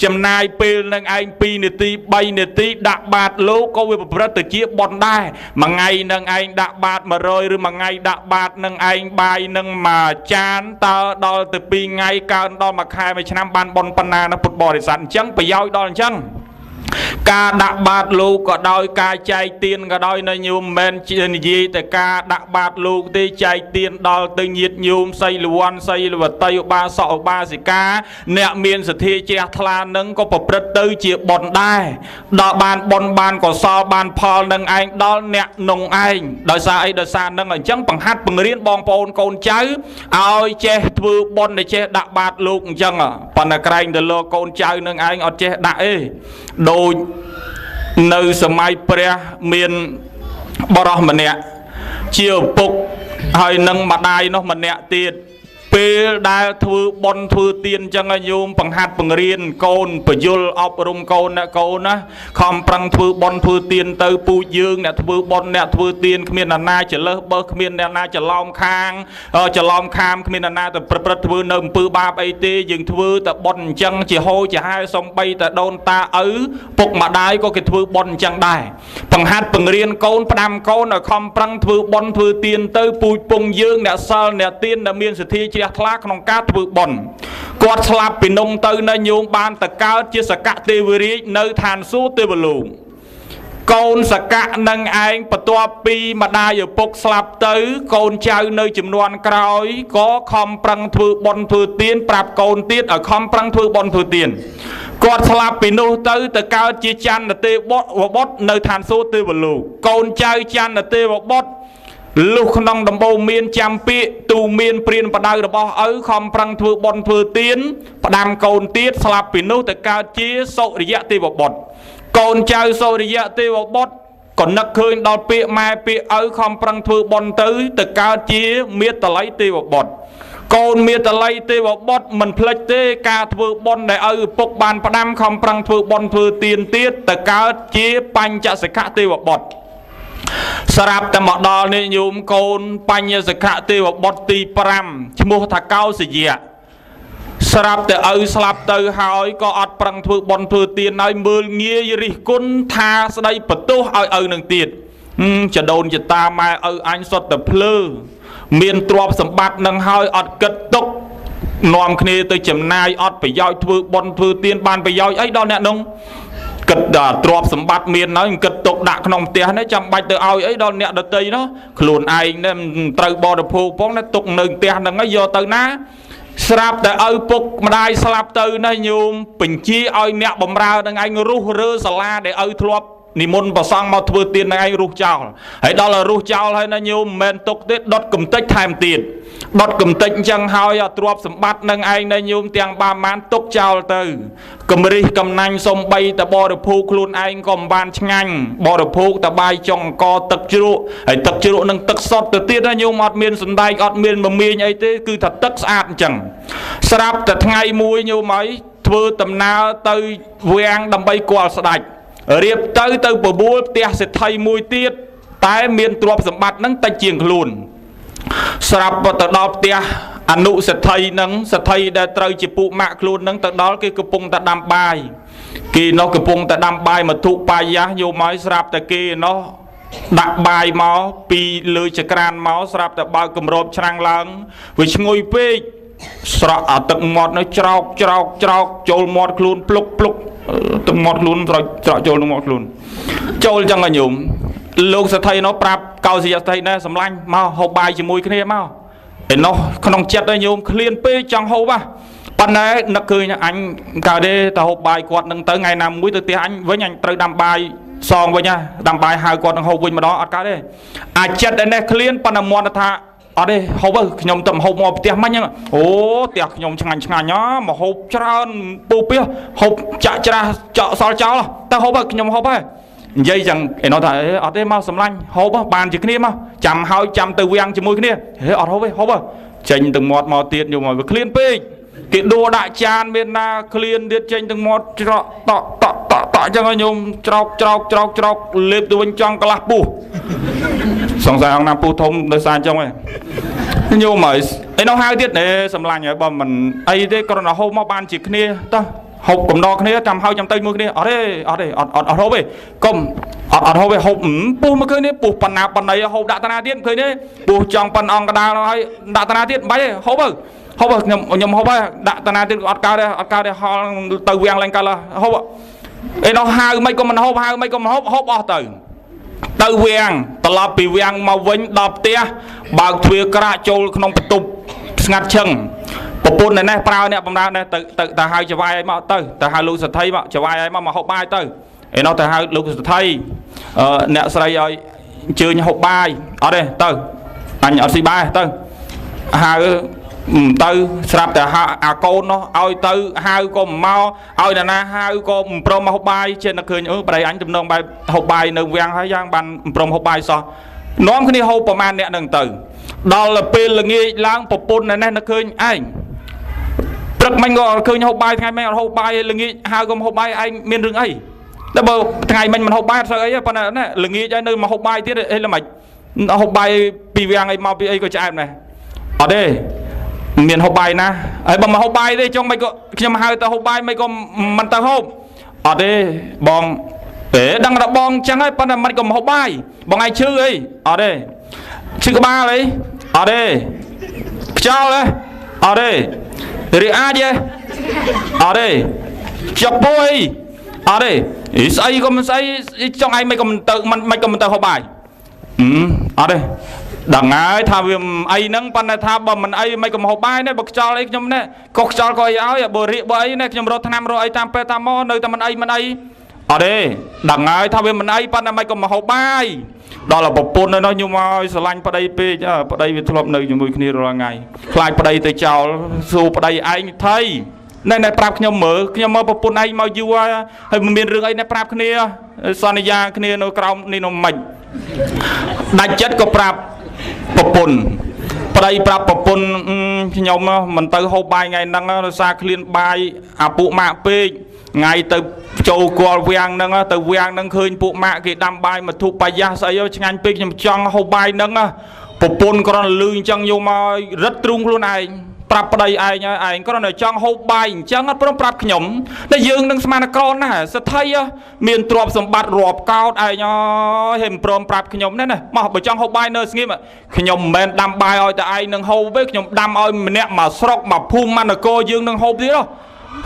ចំណាយពេលនឹងឯង2នាទី3នាទីដាក់បាតលោកក៏វាប្រព្រឹត្តទៅជាបុណ្យដែរមួយថ្ងៃនឹងឯងដាក់បាត100ឬមួយថ្ងៃដាក់បាតនឹងឯងបាយនឹងមួយចានតើដល់ទៅ2ថ្ងៃកើនដល់មួយខែមួយឆ្នាំបានបុណ្យប៉ុណ្ណាណាពុទ្ធបរិស័ទអញ្ចឹងប្រយោជន៍ដល់អញ្ចឹងការដាក់បាតលោកក៏ដោយការចែកទានក៏ដោយនៅញោមមិនមែននិយាយតែការដាក់បាតលោកទេចែកទានដល់ទៅញាតិញោមសីលវ័នសីលវតីឧបាសកឧបាសិកាអ្នកមានសទ្ធាជ្រះថ្លានឹងក៏ប្រព្រឹត្តទៅជាបុណ្យដែរដល់បានបុណ្យបានកុសលបានផលនឹងឯងដល់អ្នកនងឯងដោយសារអីដោយសារនឹងអញ្ចឹងបង្ហាត់បង្រៀនបងប្អូនកូនចៅឲ្យចេះធ្វើបុណ្យចេះដាក់បាតលោកអញ្ចឹងប៉ុន្តែក្រែងទៅលោកកូនចៅនឹងឯងអត់ចេះដាក់ទេដូចនៅសម័យព្រះមានបរិសម្នាក់ជាឪពុកហើយនឹងម្ដាយនោះម្នាក់ទៀតពេលដែលធ្វើបុណ្យធ្វើទានចឹងឲ្យញោមបង្ហាត់បង្រៀនកូនពយល់អប់រំកូនណាកូនណាខំប្រឹងធ្វើបុណ្យធ្វើទានទៅពូជយើងអ្នកធ្វើបុណ្យអ្នកធ្វើទានគ្មានអ្នកណាចលើសបើគ្មានអ្នកណាច្រឡោមខាងច្រឡោមខាមគ្មានអ្នកណាទៅប្រព្រឹត្តធ្វើនៅអំពើបាបអីទេយើងធ្វើតែបុណ្យអញ្ចឹងជាហូរជាហែសំបីតែដូនតាឪពុកម្ដាយក៏គេធ្វើបុណ្យអញ្ចឹងដែរបង្ហាត់បង្រៀនកូនផ្ដាំកូនឲ្យខំប្រឹងធ្វើបុណ្យធ្វើទានទៅពូជពងយើងអ្នកសិលអ្នកទានដែលមានសទ្ធាជ្រះថ្លាក្នុងការធ្វើបុណ្យគាត់ស្លាប់ពីនងទៅនៅញោមបានតកើតជាសកទេវរាជនៅឋានសួគ៌ទេវលោកកូនសកៈនឹងឯងបន្ទាប់ពីម្ដាយឪពុកស្លាប់ទៅកូនចៅនៅចំនួនក្រោយក៏ខំប្រឹងធ្វើបុណ្យធ្វើទានប្រាប់កូនទៀតឲ្យខំប្រឹងធ្វើបុណ្យធ្វើទានគាត់ស្លាប់ពីនោះទៅទៅកើតជាចន្ទទេវបុត្រនៅឋានសួគ៌ទេវលោកកូនចៅចន្ទទេវបុត្រលុះក្នុងដំបូងមានចាំពាក្យទូមានព្រានបដៅរបស់ឪខំប្រឹងធ្វើបុណ្យធ្វើទានផ្ដាំកូនទៀតស្លាប់ពីនោះទៅកើតជាសុរិយទេវបុត្រកូនចៅសុរិយទេវបុត្រក៏នឹកឃើញដល់ពាក្យម៉ែពាក្យឪខំប្រឹងធ្វើបុណ្យទៅទៅកើតជាមេតល័យទេវបុត្រកូនមេតល័យទេវបុត្រមិនភ្លេចទេការធ្វើបុណ្យដែលឪពុកបានផ្ដាំខំប្រឹងធ្វើបុណ្យធ្វើទានទៀតទៅកើតជាបញ្ចសិក្ខទេវបុត្រស្រាប់តែមកដល់នេះញោមកូនបញ្ញសក្ខទេវបុត្រទី5ឈ្មោះថាកោសយៈស្រាប់តែឪស្លាប់ទៅហើយក៏អត់ប្រឹងធ្វើបុណ្យធ្វើទានឲ្យមើលងាយរិះគន់ថាស្ដីបន្ទោសឲ្យឪនឹងទៀតចដូនចតាម៉ែឪអញសុទ្ធតែភ្លើមានទ្រព្យសម្បត្តិនឹងហើយអត់គិតទុកនាំគ្នាទៅចំណាយអត់ប្រយោជន៍ធ្វើបុណ្យធ្វើទានបានប្រយោជន៍អីដល់អ្នកនោះគិតដល់ទ្រព្យសម្បត្តិមានហើយគិតទុកដាក់ក្នុងផ្ទះនេះចាំបាច់ទៅឲ្យអីដល់អ្នកដទៃនោះខ្លួនឯងនេះត្រូវបរិភោគផងណាទុកនៅផ្ទះហ្នឹងហើយយកទៅណា ស្រាប់តែឪពុកម្ដាយស្លាប់ទៅណាញោមបញ្ជាឲ្យអ្នកបំរើនឹងឯងរុះរើសាលាដែលឪធ្លាប់និមន្តប្រសង់មកធ្វើទាននឹងឯងរុះចោលហើយដល់រុះចោលហើយណាញោមមិនមែនទុកទេដុតកំតិចថែមទៀតដុតកំតិចអញ្ចឹងហើយទ្រព្យសម្បត្តិនឹងឯងណាញោមទាំងបានបានទុកចោលទៅកំរិះកំណាញ់សំបីតបរិភោគខ្លួនឯងក៏មិនបានឆ្ងាញ់បរិភោគតបាយចុងអង្គទឹកជ្រក់ហើយទឹកជ្រក់នឹងទឹកសុទ្ធទៅទៀតណាញោមអត់មានសណ្ដែកអត់មានមមាញអីទេគឺថាទឹកស្អាតអញ្ចឹងស្រាប់តែថ្ងៃមួយញោមហើយធ្វើដំណើរទៅវាំងដើម្បីគាល់ស្ដេចរៀបទៅទៅបបួលផ្ទះសេដ្ឋីមួយទៀតតែមានទ្រព្យសម្បត្តិនឹងតិចជាងខ្លួនស្រាប់ទៅដល់ផ្ទះអនុសេដ្ឋីនឹងសេដ្ឋីដែលត្រូវជាពួកម៉ាក់ខ្លួននឹងទៅដល់គេកំពុងតែដាំបាយគេនោះកំពុងតែដាំបាយមធុបាយយ៉ាស់យកមកស្រាប់តែគេនោះដាក់បាយមកពីលើចក្រានមកស្រាប់តែបើកគម្របឆ្នាំងឡើងវាឈ្ងុយពេកស្រក់អាទឹកមាត់នោះច្រោកច្រោកច្រោកចូលមាត់ខ្លួនភ្លុកភ្លុកទឹកមាត់ខ្លួនច្រកចូលក្នុងមាត់ខ្លួនចូលចឹងញោមលោកសេដ្ឋីនោះប្រាប់កោសិយសេដ្ឋីដែរសម្លាញ់មកហូបបាយជាមួយគ្នាមកឯនោះក្នុងចិត្តឯញោមឃ្លានពេកចង់ហូបហ៎ប៉ុន្តែនឹកឃើញអញកើតទេទៅហូបបាយគាត់នឹងទៅថ្ងៃណាមួយទៅផ្ទះអញវិញអញត្រូវដាំបាយសងវិញហ៎ដាំបាយហៅគាត់នឹងហូបវិញម្ដងអត់កើតទេអាចចិត្តឯនេះឃ្លានប៉ុន្តែមាត់ថាអត់ទេហូបទៅខ្ញុំទៅហូបមកផ្ទះមិញហ្នឹងអូផ្ទះខ្ញុំឆ្ងាញ់ឆ្ងាញ់មកហូបច្រើនពោះពីហូបចាក់ច្រាស់ចក់សល់ចោលទៅហូបទៅខ្ញុំហូបហើយនិយាយចឹងឯនោះថាអត់ទេមកសម្លាញ់ហូបបានជាគ្នាមកចាំហើយចាំទៅវាំងជាមួយគ្នាហេអត់ហូបទេហូបចេញទៅមាត់មកទៀតយកមកវាឃ្លានពេកគេដួដាក់ចានមានណាឃ្លានទៀតចេញទៅមាត់ច្រកតក់តក់តក់តក់ចឹងឲ្យញោមច្រោកច្រោកច្រោកច្រោកលេបទៅវិញចង់កន្លះពោះសង្ស័យអង្គណាពោះធំដោយសារចឹងហ៎ញោមហើយឯនោះហៅទៀតណែសម្លាញ់ហើយបើមិនអីទេគ្រាន់តែហូបមកបានជាគ្នាតោះហូបកំដរគ្នាចាំហើយចាំទៅមួយគ្នាអត់ទេអត់ទេអត់អត់អត់ហូបទេកុំអត់អត់ហូបទេហូបពោះមកឃើញទេពោះប៉ុណ្ណាប៉ុណ្ណីហូបដាក់តាណាទៀតឃើញទេពោះចង់ប៉ុណ្អង្គកដាលហើយដាក់តាណាទៀតមិនបាច់ទេហូបទៅហូបខ្ញុំហូបហើយដាក់តាណាទៀតអត់កើតទេអត់កើតទេហល់ទៅវាំងឡើងកើតហូបឯនោះហៅមិនក៏មិនហូបហៅមិនក៏មិនហូបហូបអស់ទៅទៅវាំងត្រឡប់ពីវាំងមកវិញដល់ផ្ទះបើកទ្វារក្រាកចូលក្នុងបន្ទប់ស្ងាត់ឈឹងប្រពន្ធឯនេះប្រើអ្នកបំរើនេះទៅទៅទៅហៅចវាយឲ្យមកទៅទៅហៅលោកសេដ្ឋីមកចវាយឲ្យមកមកហូបបាយទៅឯនោះទៅហៅលោកសេដ្ឋីអ្នកស្រីឲ្យអញ្ជើញហូបបាយអត់ទេទៅអញអត់ស៊ីបាយទៅហៅទៅស្រាប់តែអាកូននោះឲ្យទៅហៅក៏មិនមកឲ្យនរណាហៅក៏មិនព្រមមកហូបបាយចេះតែឃើញអឺប្តីអញទំនងបែបហូបបាយនៅវាំងហើយយ៉ាងបានមិនព្រមហូបបាយសោះនាំគ្នាហូបប្រមាណអ្នកនឹងទៅដល់ពេលល្ងាចឡើងប្រពន្ធឯនេះនឹកឃើញឯងព្រឹកមិញក៏ឃើញហូបបាយថ្ងៃមិញអត់ហូបបាយល្ងាចហៅក៏មិនហូបបាយឯងមានរឿងអីតែបើថ្ងៃមិញមិនហូបបាយអត់សូវអីទេប៉ុន្តែណាល្ងាចហើយនៅមកហូបបាយទៀតអីល្មិចហូបបាយពីវាំងអីមកពីអីក៏ឆ្អែតដែរអត់ទេមានហូបបាយណាហើយបើមកហូបបាយទេចុងមិនក៏ខ្ញុំហៅទៅហូបបាយមិនក៏មិនទៅហូបអត់ទេបងទេដឹងដល់បងចឹងហើយប៉ុន្តែមិនក៏មកហូបបាយបងឯងឈឺអីអត់ទេឈឺក្បាលអីអត់ទេខ្យល់ទេអត់ទេរីអាចទេអត់ទេចុកពោះអីអត់ទេស្អីក៏មិនស្អីចង់ឯងមិនក៏មិនទៅមិនក៏មិនទៅហូបបាយអត់ទេដឹងហើយថាវាអីហ្នឹងប៉ុន្តែថាបើមិនអីមិនក៏មកហូបបាយនេះបើខ្យល់អីខ្ញុំនេះក៏ខ្យល់ក៏អីឲ្យបើរៀកបើអីនេះខ្ញុំរត់ថ្នាំរត់អីតាមពេទ្យតាមមកនៅតែមិនអីមិនអីអត់ទេដឹងហើយថាវាមិនអីប៉ុន្តែមិនក៏មកហូបបាយដល់ប្រពន្ធនៅនោះខ្ញុំឲ្យស្រឡាញ់ប្តីពេកប្តីវាធ្លាប់នៅជាមួយគ្នារាល់ថ្ងៃខ្លាចប្តីទៅចោលសួរប្តីឯងថៃណែណែប្រាប់ខ្ញុំមើលខ្ញុំមកប្រពន្ធឯងមកយូរហើយមិនមានរឿងអីណែប្រាប់គ្នាសន្យាគ្នានៅក្រោមនេះនោះមិនដាច់ចិត្តក៏ប្រាប់ប្រពន្ធប្តីប្រាប់ប្រពន្ធខ្ញុំមិនទៅហូបបាយថ្ងៃហ្នឹងដោយសារឃ្លានបាយអាពួកម៉ាក់ពេកថ្ងៃទៅចូលគាល់វាំងហ្នឹងទៅវាំងហ្នឹងឃើញពួកម៉ាក់គេដាំបាយមធុបាយយ៉ាស្អីឆ្ងាញ់ពេកខ្ញុំចង់ហូបបាយហ្នឹងប្រពន្ធគ្រាន់លឺអញ្ចឹងយកមករឹតទ្រូងខ្លួនឯងប្រាប់ប្តីឯងហើយឯងគ្រាន់តែចង់ហូបបាយអញ្ចឹងអត់ព្រមប្រាប់ខ្ញុំតែយើងនឹងស្មានក្រណាស់សទ្ធិមានទ្រព្យសម្បត្តិរាប់កោតឯងហើយមិនព្រមប្រាប់ខ្ញុំណាមកបើចង់ហូបបាយនៅស្ងៀមខ្ញុំមិនមែនដាំបាយឲ្យតែឯងនឹងហូបទេខ្ញុំដាំឲ្យម្នាក់មកស្រុកមកភូមិមនគរយើងនឹងហូបទៀត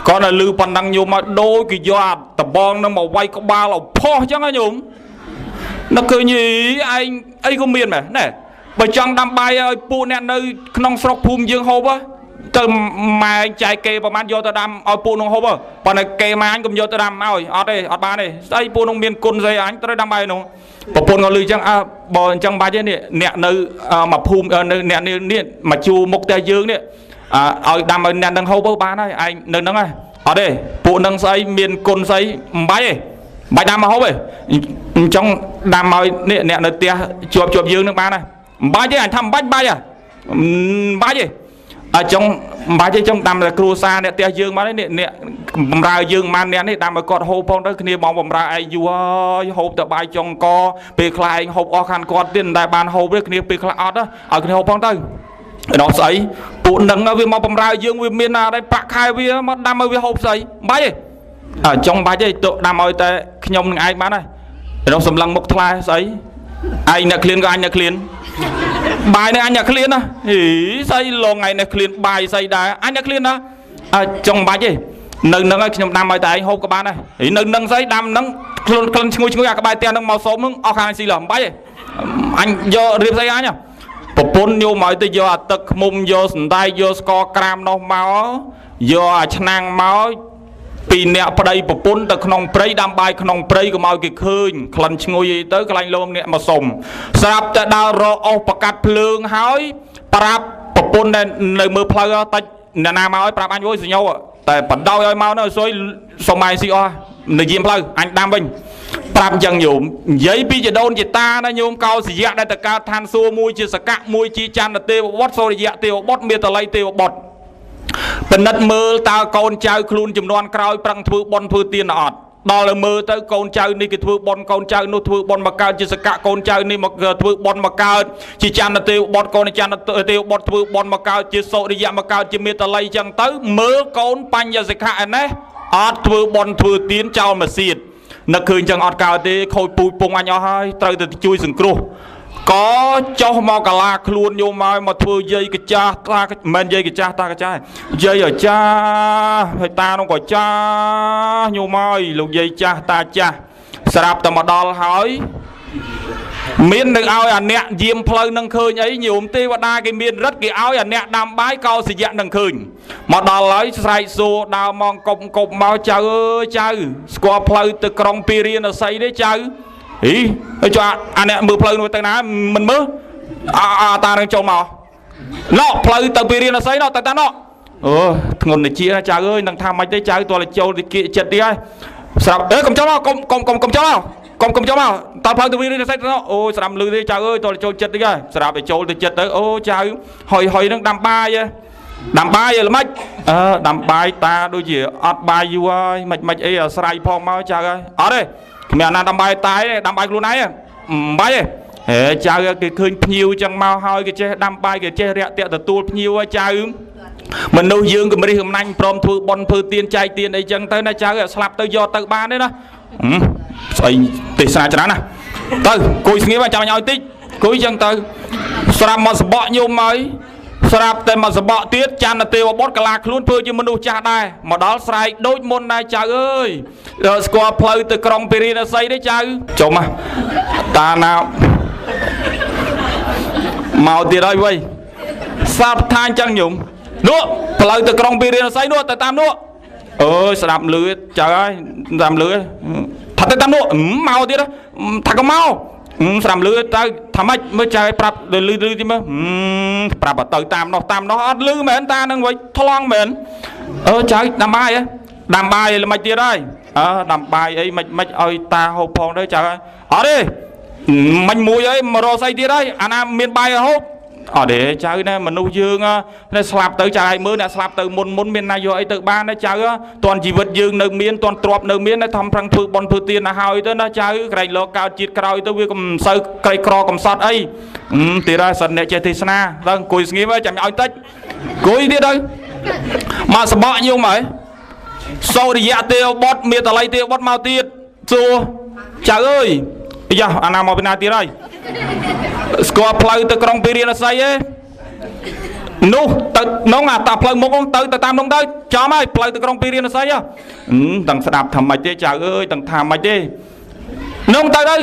គាត់តែលឺប៉ុណ្ណឹងញោមមកដូចគេយកអាដបងនឹងមកវាយក្បាលឲ្យផុសអញ្ចឹងញោមនឹកឃើញឯងអីក៏មានមែនណែបើចង់ដាំបាយឲ្យពួកអ្នកនៅក្នុងស្រុកភូមិយើងហូប ទៅម៉ែចែកគេប្រហែលយកទៅដាំឲ្យពូនោះហូបប៉ុន្តែគេម៉ាញកុំយកទៅដាំឲ្យអត់ទេអត់បានទេស្អីពូនោះមានគុណស្អីអញត្រូវដាំឲ្យនោះប្រពន្ធក៏លឺអញ្ចឹងអើបើអញ្ចឹងបាច់ទេនេះអ្នកនៅមកភូមិនៅអ្នកនេះមកជួមុខតែយើងនេះឲ្យដាំឲ្យអ្នកនឹងហូបបានហើយឯងនៅហ្នឹងហ៎អត់ទេពួកនឹងស្អីមានគុណស្អីមិនបាច់ទេបាច់ដាំមកហូបទេអញ្ចឹងដាំឲ្យនេះអ្នកនៅផ្ទះជាប់យើងនឹងបានហើយមិនបាច់ទេអញថាមិនបាច់បាច់ហ៎មិនបាច់ទេអញ្ចឹងមិនបាច់ទេចង់ដាំតែគ្រួសារអ្នកផ្ទះយើងមកនេះអ្នកបំរើយើងបានអ្នកនេះដាំឲ្យគាត់ហូបផងទៅគ្នាបងបំរើឯងយូរហើយហូបតែបាយចុងកពេលខ្លះឯងហូបអស់ខានគាត់ទៀតមិនដែលបានហូបទេគ្នាពេលខ្លះអត់ឲ្យគ្នាហូបផងទៅដល់ស្អីពួកនឹងវាមកបំរើយើងវាមានណាដែរប្រាក់ខែវាមកដាំឲ្យវាហូបស្អីមិនបាច់ទេអញ្ចឹងបាច់ទេទៅដាំឲ្យតែខ្ញុំនឹងឯងបានហើយដល់សម្លឹងមុខថ្លែស្អីឯងអ្នកឃ្លានក៏អញអ្នកឃ្លានបាយនឹងអញអ្នកឃ្លានណាហីស្អីលងថ្ងៃនេះឃ្លានបាយស្អីដែរអញអ្នកឃ្លានណាអញ្ចឹងបាច់ទេនៅនឹងឲ្យខ្ញុំដាំឲ្យតែឯងហូបក៏បានដែរហីនៅនឹងស្អីដាំនឹងខ្លួនក្លិនឈ្ងុយឈ្ងុយអាក្បែរផ្ទះនឹងមកសុំនឹងអស់ខាងស៊ីឡោះមិនបាច់ទេអញយករៀបស្អីអញប្រពន្ធញោមឲ្យទៅយកអាទឹកឃ្មុំយកសណ្តែកយកស្ករក្រាមនោះមកយកអាឆ្នាំងមកពីអ្នកប្តីប្រពន្ធទៅក្នុងព្រៃដាំបាយក្នុងព្រៃកុំឲ្យគេឃើញក្លិនឈ្ងុយអីទៅខ្លាញ់លោមអ្នកមកសុំស្រាប់តែដើររកអស់ប្រកាត់ភ្លើងហើយប្រាប់ប្រពន្ធដែលនៅមើលផ្លូវតិចអ្នកណាមកឲ្យប្រាប់អញអូយសញ្ញោតែបដោយឲ្យមកនៅសុយសុំឯងស៊ីអស់នៅយាមផ្លូវអញដាំវិញប្រាប់អញ្ចឹងញោមនិយាយពីចដូនជាតាណាញោមកោសយៈដែលតកើតឋានសួគ៌មួយជាសកៈមួយជាចន្ទទេវបុត្រសូរិយៈទេវបុត្រមេតល័យទេវបុត្រពិនិត្យមើលតើកូនចៅខ្លួនចំនួនក្រោយប្រឹងធ្វើបុណ្យធ្វើទានអត់ដល់ទៅមើលទៅកូនចៅនេះគេធ្វើបុណ្យកូនចៅនោះធ្វើបុណ្យមកកើតជាសកៈកូនចៅនេះមកធ្វើបុណ្យមកកើតជាចន្ទទេវបុត្រកូនចន្ទទេវបុត្រធ្វើបុណ្យមកកើតជាសុរិយៈមកកើតជាមេតល័យចឹងទៅមើលកូនបញ្ញសិក្ខៈឯនេះអត់ធ្វើបុណ្យធ្វើទានចោលមកសៀតនឹកឃើញចឹងអត់កើតទេខូចពូជពងអញអស់ហើយត្រូវតែជួយសង្គ្រោះក៏ចុះមកកាឡាខ្លួនញោមឲ្យមកធ្វើយាយកចាស់តាមិនយាយកចាស់តាកចាស់យាយអាចាស់ហើយតានោះក៏ចាស់ញោមឲ្យលោកយាយចាស់តាចាស់ស្រាប់តែមកដល់ហើយមាននឹងឲ្យអាអ្នកយាមផ្លូវនឹងឃើញអីញោមទេវតាគេមានរិទ្ធគេឲ្យអាអ្នកដាំបាយកោសយៈនឹងឃើញមកដល់ហើយស្រែកសួរដើរមកកុបមកចៅអើយចៅស្គាល់ផ្លូវទៅក្រុងពារាណសីទេចៅហីហើយចុះអាអ្នកមើលផ្លូវនោះទៅណាមិនមើលអាតានឹងចូលមកណោផ្លូវទៅពារាណសីណោទៅតាណោអូធ្ងន់តិចចៅអើយនឹងថាម៉េចទេចៅតើចូលតិចចិត្តទៀតហើយស្រាប់អើកុំចូលមកកុំកុំកុំចូលមកកុំចូលមកតើផ្លូវទៅវារិនសៃទៅអូស្រាប់លឺទេចៅអើយតើចូលចិត្តតិចហើយស្រាប់ឲ្យចូលទៅចិត្តទៅអូចៅហុយនឹងដាំបាយដាំបាយល្មិចអើដាំបាយតាដូចជាអត់បាយយូរហើយមិនអីអាស្រ័យផងមកចៅហើយអត់ទេគ្មានណាដាំបាយតែដាំបាយខ្លួនឯងមិនបាយទេហេចៅគេឃើញភ្ញៀវចឹងមកហើយគេចេះដាំបាយគេចេះរាក់ទាក់ទទួលភ្ញៀវហើយចៅមនុស្សយើងកម្រិះកំណាញ់ព្រមធ្វើបុណ្យធ្វើទានចែកទានអីចឹងទៅណាចៅស្លាប់ទៅយកទៅបានទេណាស្អីទេសនាច្រើនណាទៅគួយស្ងៀមចាំឲ្យតិចគួយចឹងទៅស្រាប់មកសបកញោមហើយស្រាប់តែមកសបកទៀតចន្ទទេវបុត្រកាឡាខ្លួនធ្វើជាមនុស្សចាស់ដែរមកដល់ស្រែកដូចមុនដែរចៅអើយស្គាល់ផ្លូវទៅក្រុងពារាណសីទេចៅចុះមកតាណាមកទៀតហើយវិញស្រាប់ថាអញ្ចឹងញោមនោះផ្លូវទៅក្រុងពារាណសីនោះទៅតាមនោះអើយស្ដាប់លឺចៅហើយតាមលឺថាទៅតាមនោះមកទៀតថាក៏មកស្រាប់លឺទៅថាម៉េចមើលចៅឲ្យប្រាប់លឺលឺទីមើលប្រាប់ទៅតាមនោះតាមនោះអត់លឺមែនតានឹងវិញថ្លង់មែនអើចៅដាំបាយដាំបាយល្មិចទៀតហើយអើដាំបាយអីមិនមិនឲ្យតាហូបផងទៅចៅអត់ទេមិញមួយអីមករកស្អីទៀតហើយអាណាមានបាយឲ្យហូបអត់ទេចៅណាមនុស្សយើងនេះស្លាប់ទៅចៅឲ្យមើលអ្នកស្លាប់ទៅមុនមុនមានណាយកអីទៅបានណាចៅតន់ជីវិតយើងនៅមានតន់ទ្រព្យនៅមានណាធំប្រឹងធ្វើបុណ្យធ្វើទានណាហើយទៅណាចៅក្រែងលោកកើតជាតិក្រោយទៅវាកំសូវក្រីក្រកំសត់អីទៀតហើយសិនអ្នកចេះទេសនាទៅអង្គុយស្ងៀមចាំឲ្យតិចអង្គុយទៀតទៅមកសបកញោមហើយសូរិយៈទេវបុត្រមេតល័យទេវបុត្រមកទៀតសួរចៅអើយយ៉ាអាណាមកពីណាទៀតហើយស្គាល់ផ្លូវទៅក្រុងពារាណសីទេនោះទៅនោះអាតាផ្លូវមុខនោះទៅទៅតាមនោះទៅចំហើយផ្លូវទៅក្រុងពារាណសីទាំងស្ដាប់ថាម៉េចទេចៅអើយទាំងថាម៉េចទេនោះទៅទៅ